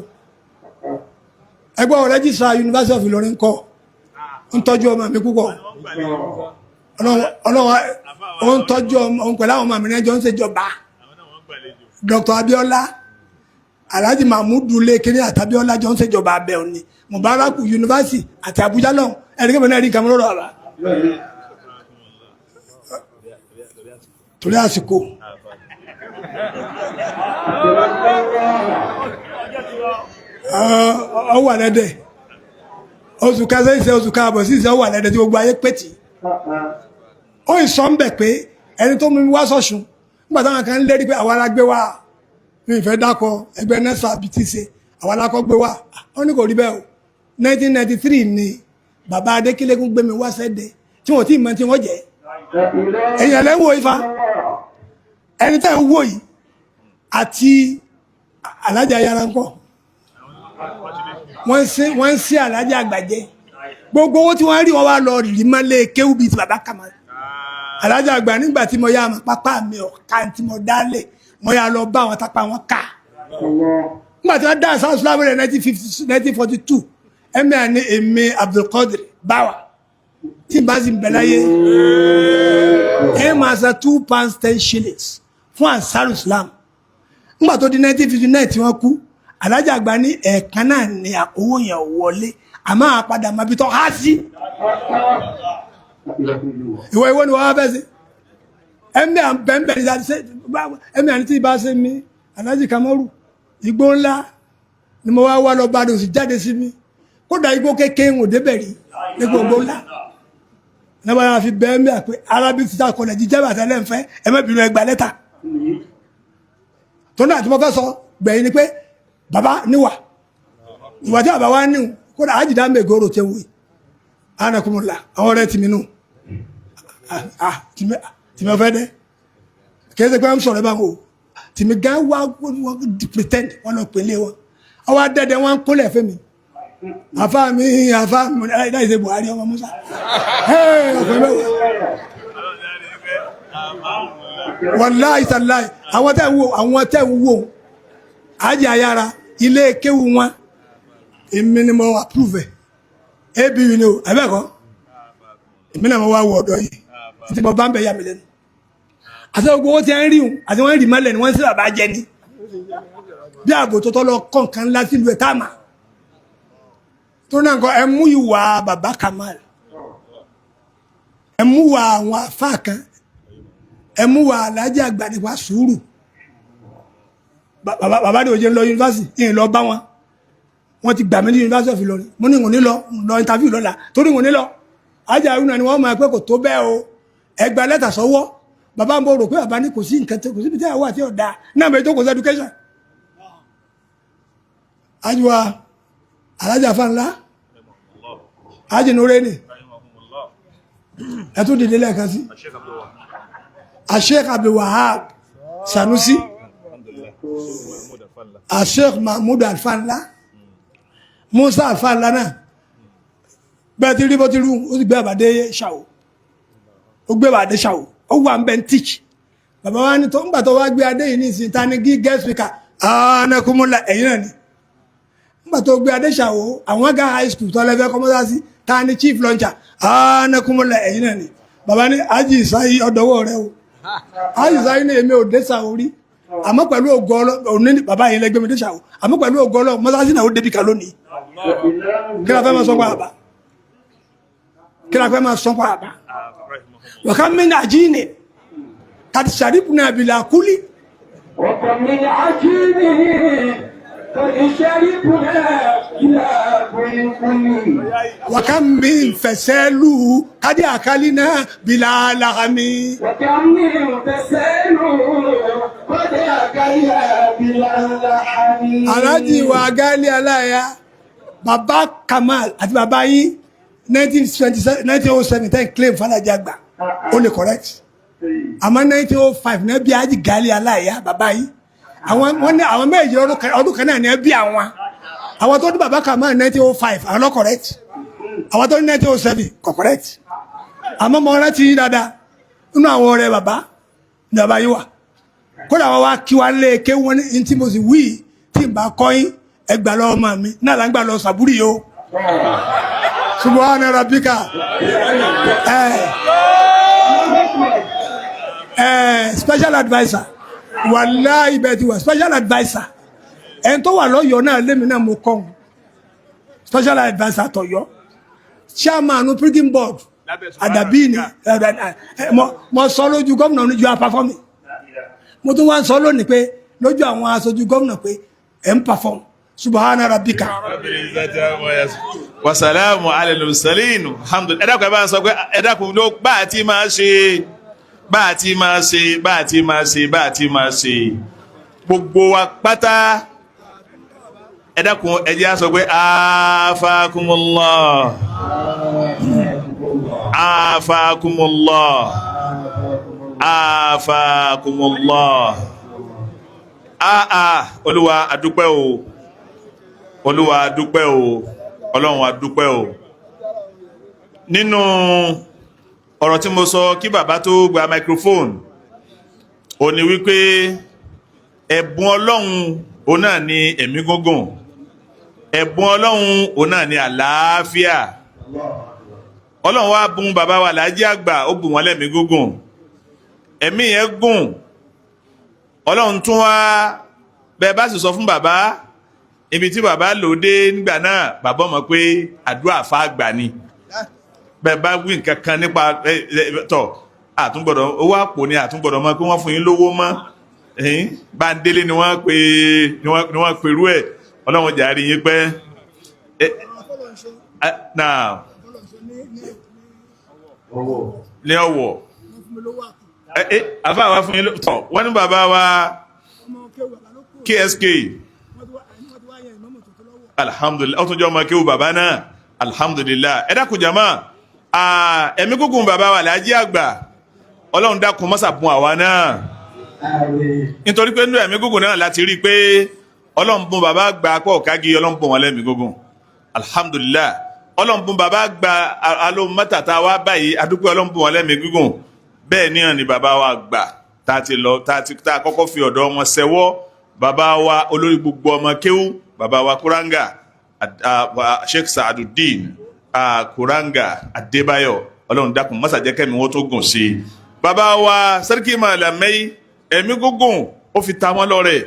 ẹgbẹ́ rẹ́jísà University of Ìlọrin kọ́ ń tọ́jú ọmọ mi púpọ̀ ọlọ́wọ́ ó ń tọ́jú ọmọ òun pẹ̀lú àwọn ọmọ mi náà jọ ń ṣèjọba Dr. Abiola Alhaji Mahmudu Lekere àti Abiola jọ ń ṣèjọba abẹ́ òní Mubaraku University àti Abuja lọ́hùn ẹ̀rí náà rí nǹkan lọ́rọ̀ àbá torí àsìkò ọ wà lẹ́dẹ̀ oṣù kẹsẹ̀ ìṣe oṣù káàbọ̀ sí ìṣe ọ wà lẹ́dẹ̀ tí gbogbo ayé pẹ̀tì ó ìsọ ń bẹ̀ pé ẹni tó mú mi wá sọ̀sùn nígbà táwọn kan ń lérí pé àwa la gbé wá mi ìfẹ́ dákọ ẹgbẹ́ nẹ́sà bíi ti ṣe àwa la kọ́ gbé wá ó ní kò rí bẹ́ẹ̀ o 1993 ni bàbá Adékílékún gbé mi wá sẹ́dẹ̀ tí wọ́n ti mọ tí wọ́n jẹ́ èèyàn lẹ́ ń wo ifá ẹni tẹ́ ń wò yìí àti alájà yàrá ń kọ́ wọ́n ń sí alájà àgbàjẹ́ gbogbo owó tí wọ́n rí wọ́n wá lọ rí mọ́lé kéwù bíi ti bàbá kàmá alájà àgbà nígbà tí mo yá àmọ́ pápá mi ọ̀ka tí mo dálé mo yá lọ bá àwọn tápá wọn ká nígbà tí wọ́n dá àṣà islam rẹ̀ 1942 ẹ̀mí àní èmi Abdulkadir Bawa tí n bá sì ń bẹ láyé ẹ máa san £2.10 fún Ansar Islam nígbà tó di 1959 tí wọ́n kú alájà àgbà ní ẹ̀ẹ̀kan náà ni owó yẹn wọlé àmọ́ àpadà máa bí tọ́ há sí. Ìwọ ìwọ ni wọ́n wá fẹ́ sí ẹ̀mí à ń bẹ̀ ń bẹ̀ ní ẹ̀mí àní tí ì bá ṣe mí Alhaji Kamaru igbó ńlá ni mo wá wá lọ bá dòsì jáde sí mi Kódà igbó kékeré ń débẹ̀ rí ní gbogbo ńlá. Nígbà yàrá fi bẹ́ẹ̀ mẹ́ pé Arabic teacher college jẹ́ bàtà lẹ́nfẹ́ ẹ má bínú, ẹ gba lẹ́tà. Tó náà tí mo fẹ́ sọ gbẹ̀yìn ni pé bàbá níwà ìwà tí bàbá wa níwò, kódà àjìdá mẹ́gọ́rò tẹ́ wù anakumula àwọn ọ̀rẹ́ tìmí nù tìmí ọ̀fẹ́ dẹ́ kìí ṣe pé ń sọ̀rọ̀ ẹ bá wò tìmí gán wá wọ́n pretend wọ́n lọ pèlè wọn àwọn adẹ́dẹ́ wọn ń kólẹ̀ fún mi, àfa mi, àfa mi, láì ṣe Buhari ọmọ Musa ọkùnrin mẹ́wàá, wàláì sàláì. Àwọn tẹ́ ń wò, àwọn tẹ́ ń wò ájì ayára ilé kéwu wọn, èmi ni mo approve ẹ̀ abu ni o abẹ́ẹ̀kọ́, èmi náà mo wá wọ ọ̀dọ́ yìí tí mo bá ń bẹ̀ yà mí lẹ́nu àti gbogbo owó tí wọ́n ń rí wọn àti wọ́n ń rí mọ́lẹ̀ ni wọ́n ń sábà bá jẹ ni bí ààbò tó tọ́ lọ kọ́ nǹkan ńlá sílùú ẹ̀ tá a mà tó náà nǹkan. Ẹ mú ìwà bàbá Kamal, ẹ mú ìwà àwọn àfáà kan, ẹ mú ìwà alájà àgbà nípa sùúrù. Bàbá ní òjò ń lọ yunifásitì yìí lọ bá wọn, wọn ti gbà mí ní University of Ìlọrin. Mo ní ìwọ̀n ní lọ lọ interview lọ́la torí ìwọ̀n ní lọ ajá irú náà ni wọ́n máa pẹ́ kò tó bẹ́ẹ̀ o. Ẹ gba lẹ́tà sọ́wọ́ bàbá ń bọ̀ rò pé bàbá ní kò sí nǹkan tó kò síbi tí àwọn àti ọ̀dà náà bẹ́ẹ̀ tó kò sí education. Ajuwa alájà fanla ajinure ni ẹ tún dìde lẹ́ẹ̀kan sí Sheikh Abdul Wahab Sanusi, Sheikh Mahmood Alfanla, Musa Alfanla náà bẹ́ẹ̀ ti rí bó ti rú. Ó sì gbé àbàdé ṣàwò, ó gbé àbàdé ṣàwò, ó wà ń bẹ́ ń tíìkì. Bàbá wa ní tó ń gbà tó wá gbé adé yìí ní ìsìn ta ni gí guest speaker anakumula ẹ̀yìn náà ni ń gbà tó gbé adé ṣàwò àwọn ga high school tó lẹ́fẹ́ kọ́mọ́sá sí ta ni chief launcher anakumula ẹ̀yìn náà ni. Bàbá ní ají ìsáyí ọ̀dọ́wọ́ rẹ o, ají ìsáyí ní èmi ò dé ṣàwò rí, àmọ́ pẹ̀lú ògo Ọlọ́run òní ní bàbá yìí lẹ́gbẹ̀ẹ́ mi dé ṣàwò, àmọ́ pẹ̀lú ògo Ọlọ́run mọ́sálásí náà ó débi kan lónìí. Kí la fẹ́ máa sọ pa àbá? Kí la fẹ́ máa sọ pa àbá? Wàká mi ní àjíǹde kàti sàrípù náà bìlà kúlí. وكم من عجيب قد شربنا إلى كل Wàká mi fẹsẹ̀ lù kádì àkálí náà bìlà làkàmì. وكم من تسأل قد أكلها بلا لحم. Alhaji wa Gali Aláya, bàbá Kamal àti bàbá yín 1927, 1907 ten claim Falaji àgbà ó lè correct, àmọ́ 1905 náà bí Alhaji Gali Aláya bàbá yín. Àwọn wọn ní àwọn méjì ọdún kan náà ní bí àwọn tó ní bàbá Kamal 1905 àwọn lọ correct, àwọn tó ní 1907 kò correct. Àmọ́ mo rántí yín dáadáa, nínú àwọn ọ̀rẹ́ bàbá ní bàbá yín wà. Kódà wọn wá kí wa lé ké wọn ní tí mo sì wí tí n bá kọ́ yín ẹgbà lọ́wọ́ ọmọ mi náà là ń gbà lọ sàbúrì yìí o. Subhana rabbika. Ẹ special adviser, wàláhì bẹ́ẹ̀ ti wà special adviser ẹni tó wà lọ́yọ̀ọ́ náà lémi náà mo kọ́ ọ́n special adviser tọ̀yọ́ chairman prison board àdàbí ni mo sọ lójú gómìnà ní ju apafọ́ mi. Mo tún wá ń sọ lónìí pé lójú àwọn aṣojú gómìnà pé ẹ̀ ń perform. Subhana rabbika. Wasalaamu ala mursalin, alhamdulilayi. Ẹ dákun, ẹ bá ń sọ pé ẹ dákun ló bá a ti máa ṣe, bá a ti máa ṣe, bá a ti máa ṣe, bá a ti máa ṣe gbogbo wa pátá. Ẹ dákun, ẹ jẹ́ á sọ pé afakumullah, afakumullah, afakumullah. Aa Olúwa, adúpẹ́ o. Olúwa, adúpẹ́ o. Ọlọ́run, adúpẹ́ o. Nínú ọ̀rọ̀ tí mo sọ kí bàbá tó gba microphone ó ní wípé ẹ̀bùn Ọlọ́run òun náà ni ẹ̀mí gígùn, ẹ̀bùn Ọlọ́run òun náà ni àlàáfíà. Ọlọ́run wá bùn bàbá wa Láàjì Àgbà, ó bùn wọ́n lẹ́mí gígùn, ẹ̀mí yẹn gùn. Ọlọ́run tún wá bẹ́ẹ̀ bá sì sọ fún bàbá ibi tí bàbá lò dé nígbà náà, bàbá mọ̀ pé àdúrà fa àgbà ni. Bẹ́ẹ̀ bá wí nǹkan kan nípa tọ̀ àtúngbọ̀dọ̀ owó àpò ni àtúngbọ̀dọ̀ mọ̀ pé wọ́n fún yín lówó mọ́. Báńdélé ni wọ́n pe ni wọ́n perú ẹ̀. Ọlọ́run jàre yín pẹ́. Náà ní Ọ̀wọ̀ àfa wa fún yín tọ̀ wọ́n ní bàbá wa KSK alhamdulilayi, ó tún jẹ́ ọmọ kéwù bàbá náà, alhamdulilayi. Ẹ dákun jama, ẹ̀mí gígùn bàbá wa Alhaji àgbà, Ọlọ́run dákun mọ́sà bùn àwa náà, nítorí pé nínú ẹ̀mí gígùn náà láti rí i pé Ọlọ́run bùn bàbá àgbà pọ̀ kági, Ọlọ́run bùn wọn lẹ́mí gígùn, alhamdulilayi. Ọlọ́run bùn bàbá àgbà alóhùnmọ́tà tá a wá báyìí, adúpẹ́, Ọlọ́run bùn wọn lẹ́mí gígùn. Bẹ́ẹ̀ ní ni bàbá wa àgbà tá a ti lọ, tá a kọ́kọ́ fi ọ̀dọ̀ wọn ṣẹwọ́, bàbá wa olórí gbogbo ọmọ kéwú, bàbá wa Kuranga Sheikh Saaduddin Kuranga Adébáyọ̀, Ọlọ́run dákun mọ́sà jẹ́ kẹ́mi wọ́n tó gùn sí i. Bàbá wa Sẹ́ríkì Màlámẹ́yì, ẹ̀mí gígùn ó fi ta wọ́n lọ́rẹ̀.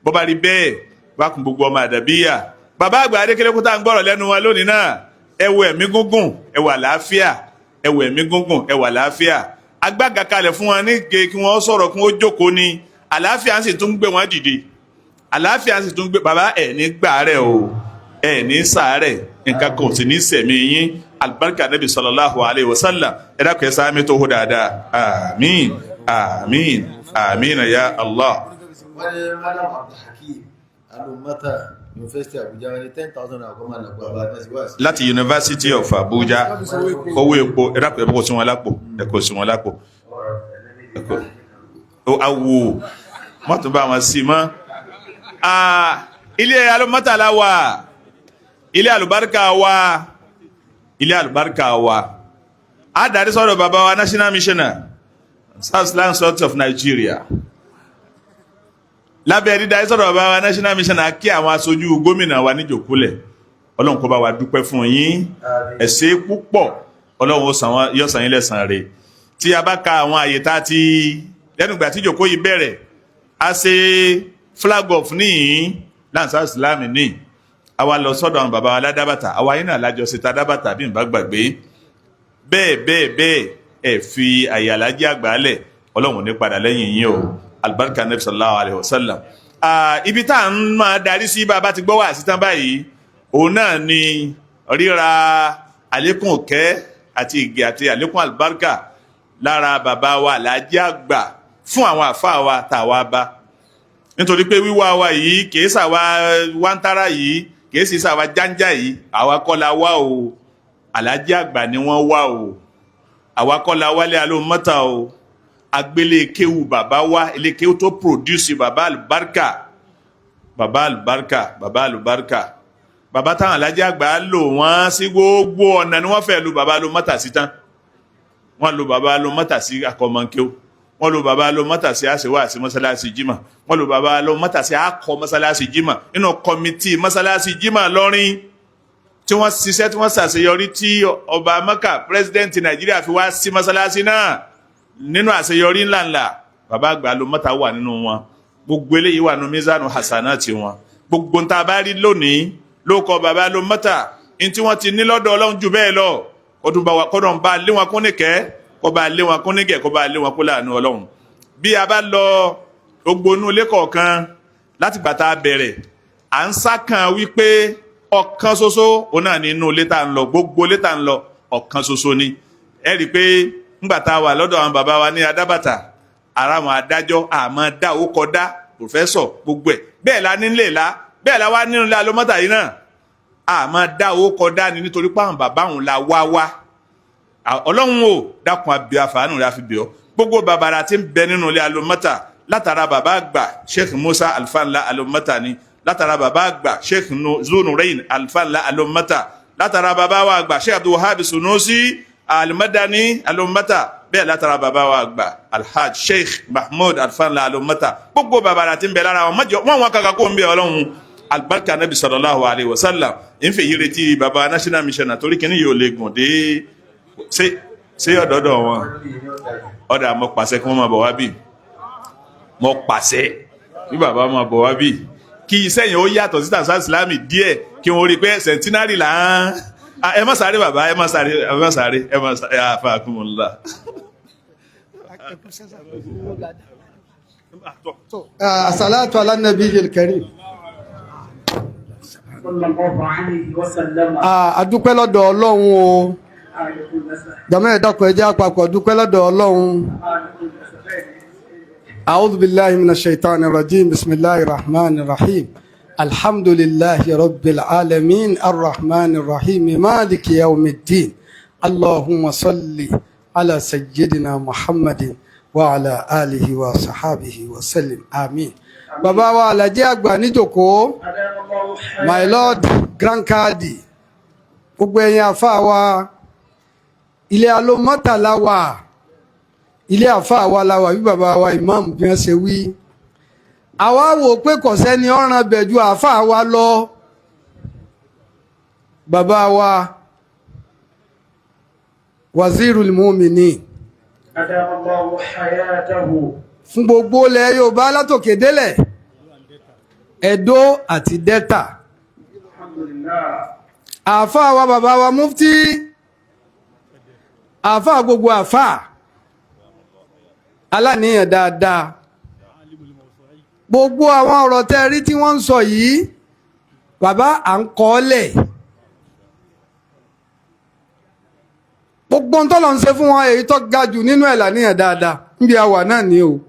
Bọ́ba rí bẹ́ẹ̀ wákùn gbogbo ọmọ àdàbíyà, bàbá àgbà Adékẹ́lẹ́kùn tá à ń gbọ́rọ̀ lẹ́nu wọn lónìí náà, ẹ wo ẹ̀mí gígùn, ẹ wà láàfíà, ẹ wo ẹ̀mí gígùn, ẹ wà láàfíà. Agbága kalẹ̀ fún wọn ní ke kí wọ́n sọ̀rọ̀, kí wọ́n jókòó ni, àlàáfíà sì tún gbé wọn dìde, àlàáfíà sì tún gbé bàbá. Ẹ̀ ní gbàárẹ̀ o, ẹ̀ ní sàárẹ̀, nǹkan kan ò sì ní sẹ̀mí yín, alibarika nabi sallallahu alayhi wa sallam. Ẹ dákun ẹ sáámi tó hó dáadáa. Àmín, àmín, àmín ya Allah. Wọ́n ní Madam Abdulhakeem Alumata, University Abuja, wọ́n ní 10,000 naira kọ́ máa lọ́gbà bá nẹ́sì wá sí. Láti University of Abuja, owó epo, ẹ dákun ẹ kó sí wọn lápò, ẹ kó sí wọn lápò, ẹ kó awo mọ́tò bá wọn sí mọ́. Ilé Alumata la wà, ilé alubarika wa, ilé alubarika wa. A darí sọ́dọ̀ bàbá wa national missioner, South Land Sort of Nigeria. Lábẹ́ dídarí sọ́dọ̀ bàbá wa national missioner, kí àwọn aṣojú gómìnà wa níjòkúlẹ̀, Ọlọ́run kó bá wa dúpẹ́ fún yín, ẹ ṣé púpọ̀, Ọlọ́run yóò san yín lẹ́san rẹ̀. Tí a bá ka àwọn àyè tá a ti lẹ́nu ìgbà tí ìjòkó yìí bẹ̀rẹ̀, a ṣe flag off níyìn Lansar Islam ní, àwa lọ sọ́dọ̀ àwọn bàbá wa ládábàtà, àwa yín náà lájọ ṣe ta dábàtà bí n bá gbàgbé. Bẹ́ẹ̀ bẹ́ẹ̀ bẹ́ẹ̀, ẹ fi àyè Alhaji àgbà lẹ̀, Ọlọ́run ní padà lẹ́yìn yín o, alibarika nabi sallallahu alayhi wa sallam. Ibi tá à ń máa darí sí bàbá ti gbọ́ wá sí tán báyìí, òun náà ni ríra àlékún òkẹ́ àti ìgè àti àlékún alibarika lára bàbá wa Alhaji àgbà fún àwọn àfáà wa tá a wá bá, nítorí pé wíwá wa yìí kìí sàwa wáńtárà yìí, kìí sì sàwa jáńjà yìí, àwa kọ́ la wá o, Alhaji àgbà ni wọ́n wá o, àwa kọ́ la wálé alóhùnmọ́ta o, agbélé kéwù bàbá wa, ilé kéwù tó pòdúsì bàbá àlùbáríkà, bàbá àlùbáríkà, bàbá àlùbáríkà, bàbá táwọn Alhaji àgbà lò wọ́n sí gbogbo ọ̀nà ni wọ́n fẹ́ lu bàbá alóhùnmọ́ta sí tán. Wọ́n lu bàbá alóhùnmọ́ta sí akọ́mọ́kéwù, wọ́n lo bàbá lọ mọ́tà sí àṣewá àti mọ́sálásí jimá, wọ́n lo bàbá lọ mọ́tà sí akọ mọ́sálásí jimá nínú kọ́mítì mọ́sálásí jimá lọ́rin, tí wọ́n ṣiṣẹ́ tí wọ́n ṣàṣeyọrí tí ọba Mẹ́kà pírẹsidẹ́ǹtì Nàìjíríà fi wá sí mọ́sálásí náà nínú àṣeyọrí ńláńlá. Bàbá àgbà lọ mọ́tà wà nínú wọn. Gbogbo eléyìí wà nínú mizanu hasana ti wọn. Gbogbo ń ta bá rí lónìí ló kọ bàbá lọ mọ́tà ní tí wọ́n ti ní lọ́dọ̀ Ọlọ́run jù bẹ́ẹ̀ lọ, kọ́dọ̀ ń bá lé wọn kún nìkẹ́, kó bá lé wọn kún nígẹ̀, kó bá lé wọn kó láàánú Ọlọ́run. Bí a bá lọ gbogbo inú ilé kọ̀ọ̀kan láti gbà tá a bẹ̀rẹ̀, à ń sákàn wípé ọ̀kan ṣoṣo òun náà ní inú ilé tá à ń lọ, gbogbo ilé tá à ń lọ ọ̀kan ṣoṣo ni. Ẹ rí i pé ńgbà tá a wà lọ́dọ̀ àwọn bàbá wa ní Adábàtà, ara àwọn adájọ́ àmọ́ dá owó kọ dá pòfẹ́sọ̀ gbogbo ẹ̀ bẹ́ẹ̀ la nílé la, bẹ́ẹ̀ la wá nínú ilé alómọ́tà yìí náà, àmọ́ dá owó kọ dá ni, nítorí pé àwọn bàbá òun la wá wá. Ọlọ́run o dákun abẹ́ àfààní rẹ̀ àfi bíọ́ gbogbo bàbàrà tí ń bẹ nínú ilé alómọ́tà, látara bàbá àgbà Sheikh Musa Alfanla alómọ́tà ni, látara bàbá àgbà Sheikh Zunurein Alfanla alómọ́tà, látara bàbá wa àgbà Sheikh Abdulwahab Sunusi Alimadani alómọ́tà, bẹ́ẹ̀ látara bàbá wa àgbà Alhaj Sheikh Mahmood Alfanla alómọ́tà. Gbogbo bàbàrà tí ń bẹ lára wọn mọ́jọ wọn wọn kàkà kó ń bẹ Ọlọ́run, alibarika nabi sallallahu alayhi wa sallam. Ń fèyí retí bàbá national missioner torí kìíní yóò lè gùn dé ṣé ọ̀dọ́dọ̀ wọn ọ̀dà. Mo pàṣẹ kí wọ́n máa bọ̀ wá bí, mo pàṣẹ bí bàbá máa bọ̀ wá bí, kí iṣẹ́ yẹn ó yàtọ̀ sí tàṣà ìsìlámì díẹ̀, kí wọ́n rí i pé centenary là ń. Ẹ má sáré bàbá, ẹ má sáré, ẹ má sáré, ẹ má sáré, afakumullah. Asalatu ala nabiyil karim. Sallallahu alayhi wa sallam. A dúpẹ́ lọ́dọ̀ Ọlọ́run o. Jàmọ́ ẹ dákun, ẹ jẹ́ àpapọ̀ dúpẹ́ lọ́dọ̀ Ọlọ́run. A'udhu billahi minash shaitani rajim. Bismillahir rahmanir rahim. Alhamdulillahi rabbil alamin arrahmanir rahim maliki yawmiddin. Allahumma salli ala sayyidina Muhammadin wa ala alihi wa sahabihi wa sallim. Amin. Bàbá wa Alhaji àgbà níjòkó, my lord Grand Kadi, gbogbo ẹ̀yin àfáà wa, ilé alómọ́tàlá wà, ilé àfáà wa la wà bí bàbá wa imam bí wọ́n ṣe wí. Àwa wò pé kò sẹ́ni ọ̀ràn bẹ̀ ju àfáà wa lọ. Bàbá wa Wazirul Muminin, Adama Allahu hayatahu. fún gbogbo ilẹ̀ Yorùbá látòkè délẹ̀, Ẹdó àti Delta. Alhamdulillah. Àáfàá wa bàbá wa mufti, àáfàá gbogbo àáfàá aláníyàn dáadáa, gbogbo àwọn ọ̀rọ̀ tẹ́ rí tí wọ́n ń sọ yìí, bàbá à ń kọ́ ọ́ lẹ̀. Gbogbo ohun tó lọ ń ṣe fún wọn, èyí tó ga jù nínú ẹ̀ làníyàn dáadáa. Níbi àwà náà ni o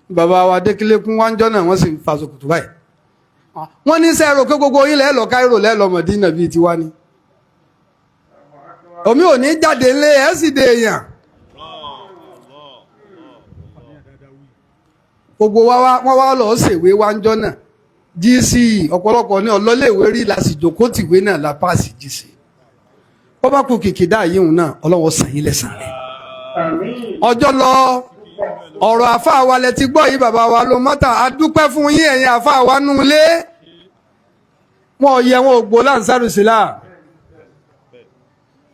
bàbá wa Adékílékún wá ń jọ́ náà, wọ́n sì ń fa ṣòkòtò báyìí. Wọ́n ní sẹ́ẹ̀rọ pé gbogbo yín lẹ́ẹ̀ lọ Káírò, lẹ́ẹ̀ lọ Mọ̀dínà bíi tiwa ni. Omi ò ní jáde lé ẹ̀ sì dé èèyàn. Gbogbo wa wọ́n wá lọ ṣèwé wá ń jọ́ náà GCE. Ọ̀pọ̀lọpọ̀ ní ọlọ́léèwé rí la sì jókòó tìwé náà la páàsì GCE. Bọ́ bá kú kìkìdá yìí náà, Ọlọ́wọ́ sàn yín lẹ́sàn rẹ̀. Ọjọ́ lọ, ọ̀rọ̀ àfáà wa lẹ ti gbọ́ yìí. Bàbá wa ló mọ́tà, a dúpẹ́ fún yín ẹ̀yin àfáà wa nú ilé. Wọn ò yẹ wọn ò gbó láǹsàrùsílà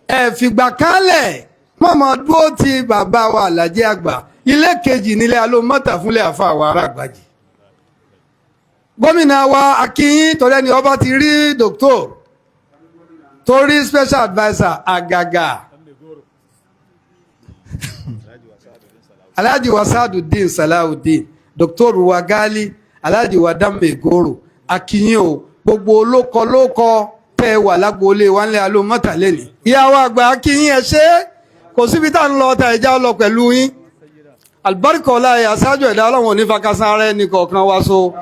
ẹ fìgbà kánlẹ̀ mọ̀mọ́ dúró ti bàbá wa Àlàjì àgbà. Ilé kejì nílé alómọ́tà fúnlẹ̀ àfáà wa aráàgbàjì. Gómìnà wa akínyín, torí ẹni ọba ti rí doctor torí special adviser àgàgà Alhaji Wasadudeen Salawudeen, Dr. Wagali, Alhaji Wadambe Goro, akínyìn o. Gbogbo olókọ lókọ tẹ ẹ wà lágboolé wa ńlẹ alómọtàlẹ́nì, ìyàwó àgbà akínyìn, ẹ ṣe. Kò síbi tá à ń lọ ọta ìjà lọ pẹ̀lú yín. Alibarika ọlá ẹ aṣáájú ẹ̀dá Ọlọ́run ò ní fakasan ara ẹnì kọ̀ọ̀kan wa so.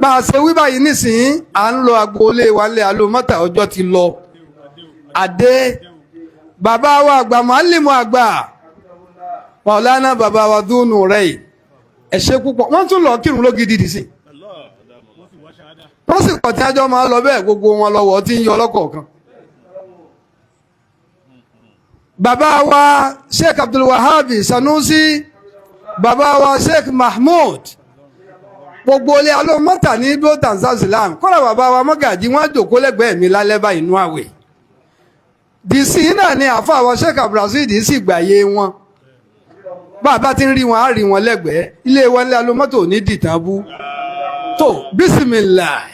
Bá a ṣe wí báyìí nísìnyí, à ń lọ agboolé wa ńlẹ alómọtà. Ọjọ́ ti lọ. Àdé bàbá wa àgbà, màálìmù àgbà, Maulana bàbá wa dúnú rẹ̀ yìí, ẹ ṣé púpọ̀. Wọ́n tún lọ kírun lógidi dì sí, wọ́n sì pọ̀ tí ajọ́ máa lọ bẹ́ẹ̀, gbogbo wọn lọ́wọ́ tí ń yọ lọ́kọ̀ọ̀kan. Bàbá wa Sheikh Abdul Wahabi Sanusi, bàbá wa Sheikh Mahmood, gbogbo ilé alómọ́tà ní dúró tanzania. Kọ́lá bàbá wa mọ́gàjí, wọ́n jòkó lẹ́gbẹ̀ẹ́ mi lálẹ́ báyìí inú àwẹ̀ dìsí náà ni. Àfa àwọn Sheikh Abdulrasheed sì gbàyè wọn. Bàbá tí ń rí wọn á rí wọn lẹ́gbẹ̀ẹ́ ilé wọn ní alómọ́tò ní dìtàn bú tó. Bísímìláì,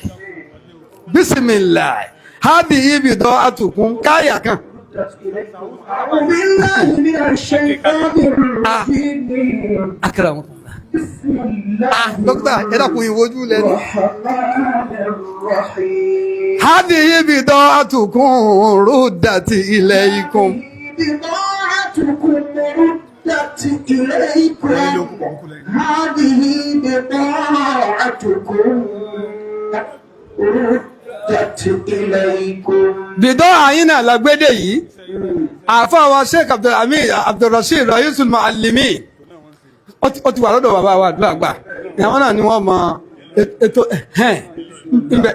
bísímìláì, hábì ibìdọ́ àtùkùn káyà kan. أعوذ بالله من الشيطان الرجيم. Akramakumullah. بسم الله Dókítà, ẹ dákun, ìwojú lẹ́nu. الرحمن الرحيم. Hábì ibìdọ́ àtùkùn rúdàtì ilaykum. بضاعتكم ردت إليكم. هذه بضاعتكم ردت إليكم. Bìdọ́ àyín náà lágbédè yìí. Àáfàá wa Sheikh Abdulhamid Abdulrasheed Raisul Muallimin, ó ti wà lọ́dọ̀ bàbá wa àdúrà gbà. Àwọn náà ni wọ́n mọ ètò ẹ̀hẹ́n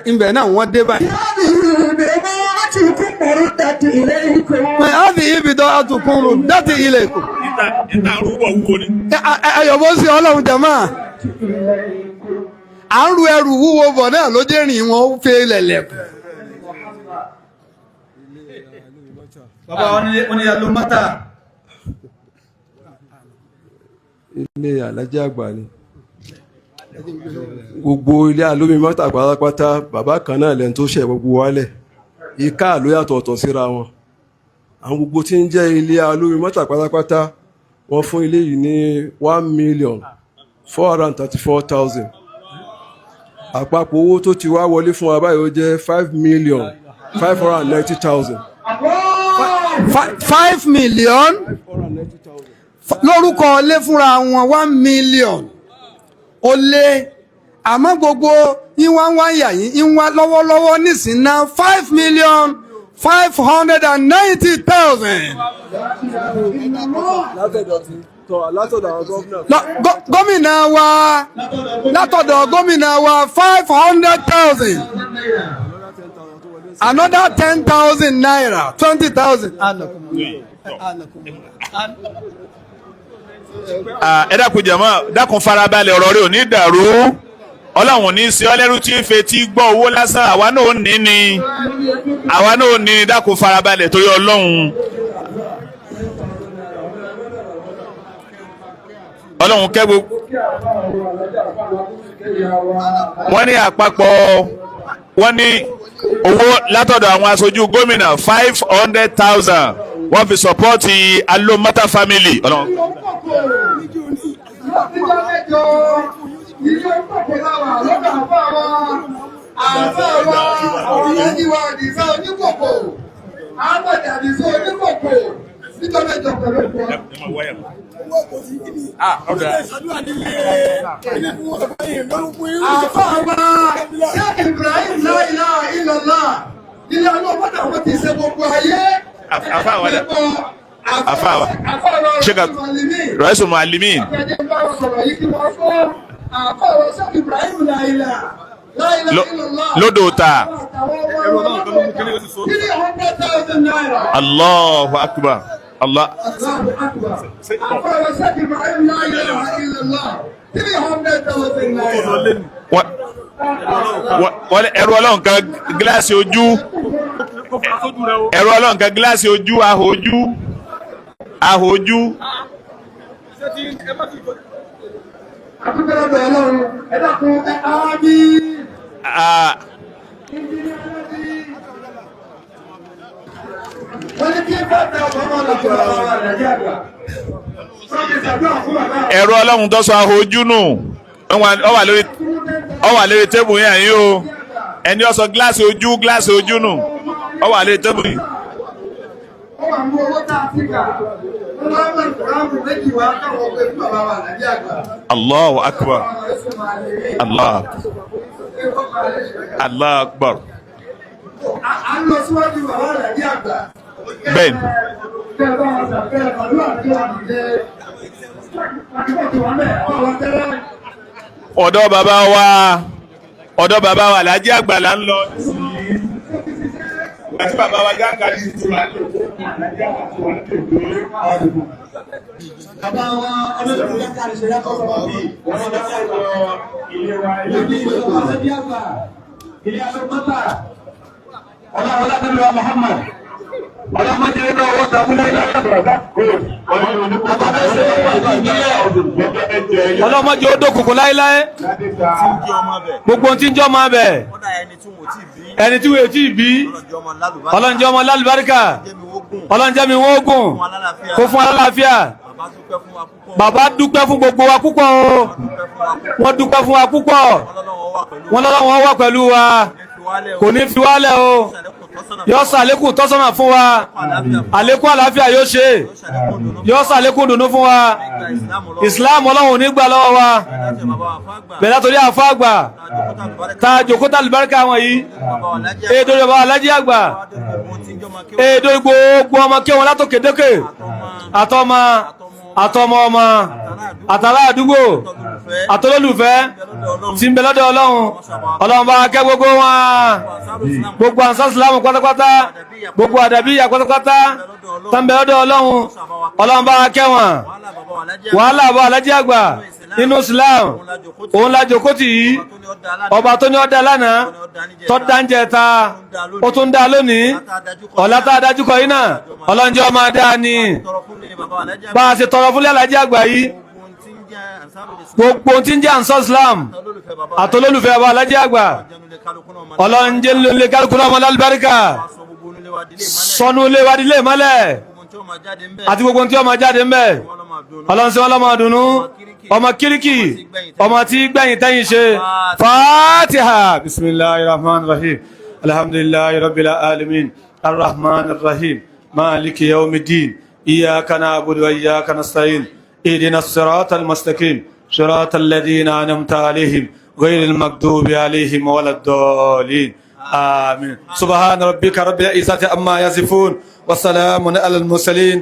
ibẹ̀ náà wọ́n dé báyìí. هذه بضاعتكم ردت إليكم. Hábì ibìdọ́ àtùkùn rúdàtì ilaykum. Ìta rúbọ̀ wúwo ni. Ayọ̀bọ̀ sí ọlọ́run jẹ̀mọ́ à ń ru ẹrù wúwo bọ̀ náà ló jẹ́ rìn wọn ó fẹ́ lẹ̀lẹ̀kùn. Bàbá wọn ní alómọ́tà. Ilé alájẹ àgbà ni gbogbo ilé alómi mọ́tà pátápátá. Bàbá kan náà lẹ́nu tó ṣẹ̀ gbogbo wálẹ̀ ìka ló yàtọ̀ ọ̀tọ̀ síra wọn. Àwọn gbogbo tí ń jẹ́ ilé alómi mọ́tà pátápátá, wọ́n fún ilé yìí ní 1,434,000. Àpapọ̀ owó tó ti wá wọlé fún wa báyìí ó jẹ́ 5,590,000. 5 million lórúkọ ilé fúnra wọn, 1 million ó lé, àmọ́ gbogbo yín wá ń wá yà yín ń wá lọ́wọ́lọ́wọ́ nísìnyí ná 5,590,000. Látọ̀dọ̀ àwọn gómìnà. Gómìnà wa, látọ̀dọ̀ gómìnà wa, 500,000, another 10,000 naira, 20,000. Ah, ẹ dákun jàmá, dákun farabalẹ̀, ọ̀rọ̀ rẹ ò ní dàrú. Ọlọ́run ní sí ọlẹ́rú tí ń fetí gbọ́ owó lásán, àwa náà ò ní ni, àwa náà ò ní. Dákun farabalẹ̀ torí Ọlọ́run. Ọlọ́run kẹ́ gbogbo. Wọ́n ní àpapọ̀, wọ́n ní owó látọ̀dọ̀ àwọn aṣojú gómìnà 500,000, wọ́n fi support Alomata family. Ọlọ́run. Níjọ́ mẹ́jọ, ilé pọ̀pọ̀ láwà lọ́dọ̀ àfáà wa, àfáà wa, ìyájíwá Àdìsá oníkòkò, Ahmed Àdìsá oníkòkò, níjọ́ mẹ́jọ pẹ̀lú ẹ̀kọ́. Àfáà wa, Sheikh Ibrahim La ilaha illallah, ilé ọlọ́pàá àwọn ti ṣe gbogbo ayé. Àfáà wa dà? Àfáà wa. Àfáà wa, Sheikh Raisul Muallimin. Ẹjẹ́ bá wọn sọ̀rọ̀ yìí kí wọ́n fọ́. Àfáà wa Sheikh Ibrahim La ilaha illallah. Lódò ta. 300,000 naira. Allahu akbar. Allah. Allahu akbar. Àfáà wa Sheikh Ibrahim La ilaha illallah. 300,000 naira. Wọ́n ẹrú Ọlọ́run kan gíláàsì ojú. Ẹrú Ọlọ́run kan gíláàsì ojú, ahò ojú. Ahò ojú. Àdúgbò lọ́dọ̀ Ọlọ́run, ẹ dákun ẹ àmín. Ah, Wọ́n ní kí bàtà ọmọ lọ́jọ́ bàbá wa Nàìjíríà gbà. Sọ́kì ṣàdúrà fún bàbá. Ẹrú Ọlọ́run tó sọ ahò ojú nù. Ó wà lórí tébù yẹn yìí o. Ẹni ó sọ gíláàsì ojú, gíláàsì ojú nù. Ó wà lórí tébù yìí. Ó wà mú owó tá a ti kà. Wọ́n wá mú ìkùrámù méjì wá káwọn ọgbẹ́ fún bàbá wa Nàìjíríà gbà. Allahu akbar. Allah. Allah akbar. À ń lọ síwájú bàbá Nàìjíríà gbà. Bẹ́ẹ̀ni. Bẹ́ẹ̀ bá wọn ṣàfihàn pẹ̀lú àdúrà nìjẹ́. Àdúgbò tí wọ́n bẹ̀ ọ̀ wọ́n tẹ́lẹ̀. Ọ̀dọ̀ bàbá wa, ọ̀dọ̀ bàbá wa Alhaji àgbà là ń lọ. Àti bàbá wa gáàgà ní ìtura. Bàbá wa ọlọ́dún tó kárí ṣe yàtọ̀ sọ̀rọ̀ bí wọ́n lọ sí ilé wa ilé wa ilé àgbà ilé alọ́mọ́tà ọlọ́run látàlú wa Muhammad ọlọ́mọdé náà wọ́n sàmúlẹ̀ Ọlọ́mọdé ó dókòkò láéláé, gbogbo ohun tí ń jọ́ máa bẹ̀, ẹni tí wọ́n ti bí, ọlọ́njẹ́ ọmọ lálùbáríkà, ọlọ́njẹ́ mi wọ́n gùn kó fún alálàáfíà. Bàbá dúpẹ́ fún gbogbo wa púpọ̀ o, wọ́n dúpẹ́ fún wa púpọ̀, wọ́n lọ́wọ́ wà pẹ̀lú wa, kò ní fi wálẹ̀ o, yóò ṣàlékún tọ́sọ́nà fún wa, àlékún àlàáfíà yóò ṣe, yóò ṣàlékún dùnú fún wa. Islam Ọlọ́run ò ní gbà lọ́wọ́ wa, bẹ̀rẹ̀ látòrí àfọ́ àgbà tá a jòkó tá àlùbáríkà wọn yìí, èdè bàbá Alájí àgbà, èdè gbogbo ọmọ kí wọn látòkè dókè, àtọmọ àtọmọ ọmọ àtàrà àdúgbò àtọlólùfẹ́ tí ń bẹ lọ́dọ̀ Ọlọ́run. Ọlọ́run bá kẹ́ gbogbo wọn, gbogbo ànsá ìsìlámù pátápátá, gbogbo àdàbíyà pátápátá tó ń bẹ lọ́dọ̀ Ọlọ́run. Ọlọ́run bá kẹ́ wọn. Wàhálà bá Alájí àgbà nínú Islam, òun la jókòó tì í, ọba tó ní ọdá lánàá tó dáńjẹ ta, ó tún dá lónìí, ọ̀la tá a dájú kọ yìí náà, Ọlọ́run jẹ́ ọmọ adá ni. Bá a ṣe tọrọ fúnlẹ̀ Alájí àgbà yìí, gbogbo tí ń jẹ́ ansọ́ Islam àtolólùfẹ́ ọba Alájí àgbà, Ọlọ́run jẹ́ lónìí kálukú náà ọmọ lálùbáríkà, sọnù léwádìí lè mọ́lẹ̀ àti gbogbo tí ó máa jáde ń bẹ̀. Ọlọ́run sí wọn lọ́mọ dùnú, ọmọ kíríkì, ọmọ tí gbẹ̀yìn tẹ́yìn ṣe. Fatiha. Bismillahir rahmanir rahim. Alhamdulillahi rabbil alamin. Arrahmanir rahim. Maliki yawmiddin. Iyyaka na'budu wa iyyaka nasta'in. اهدنا الصراط المستقيم، صراط الذين أنعمت عليهم، غير المغضوب عليهم ولا الضالين. آمين. سبحان ربك رب العزة عما يصفون، وسلام على المرسلين.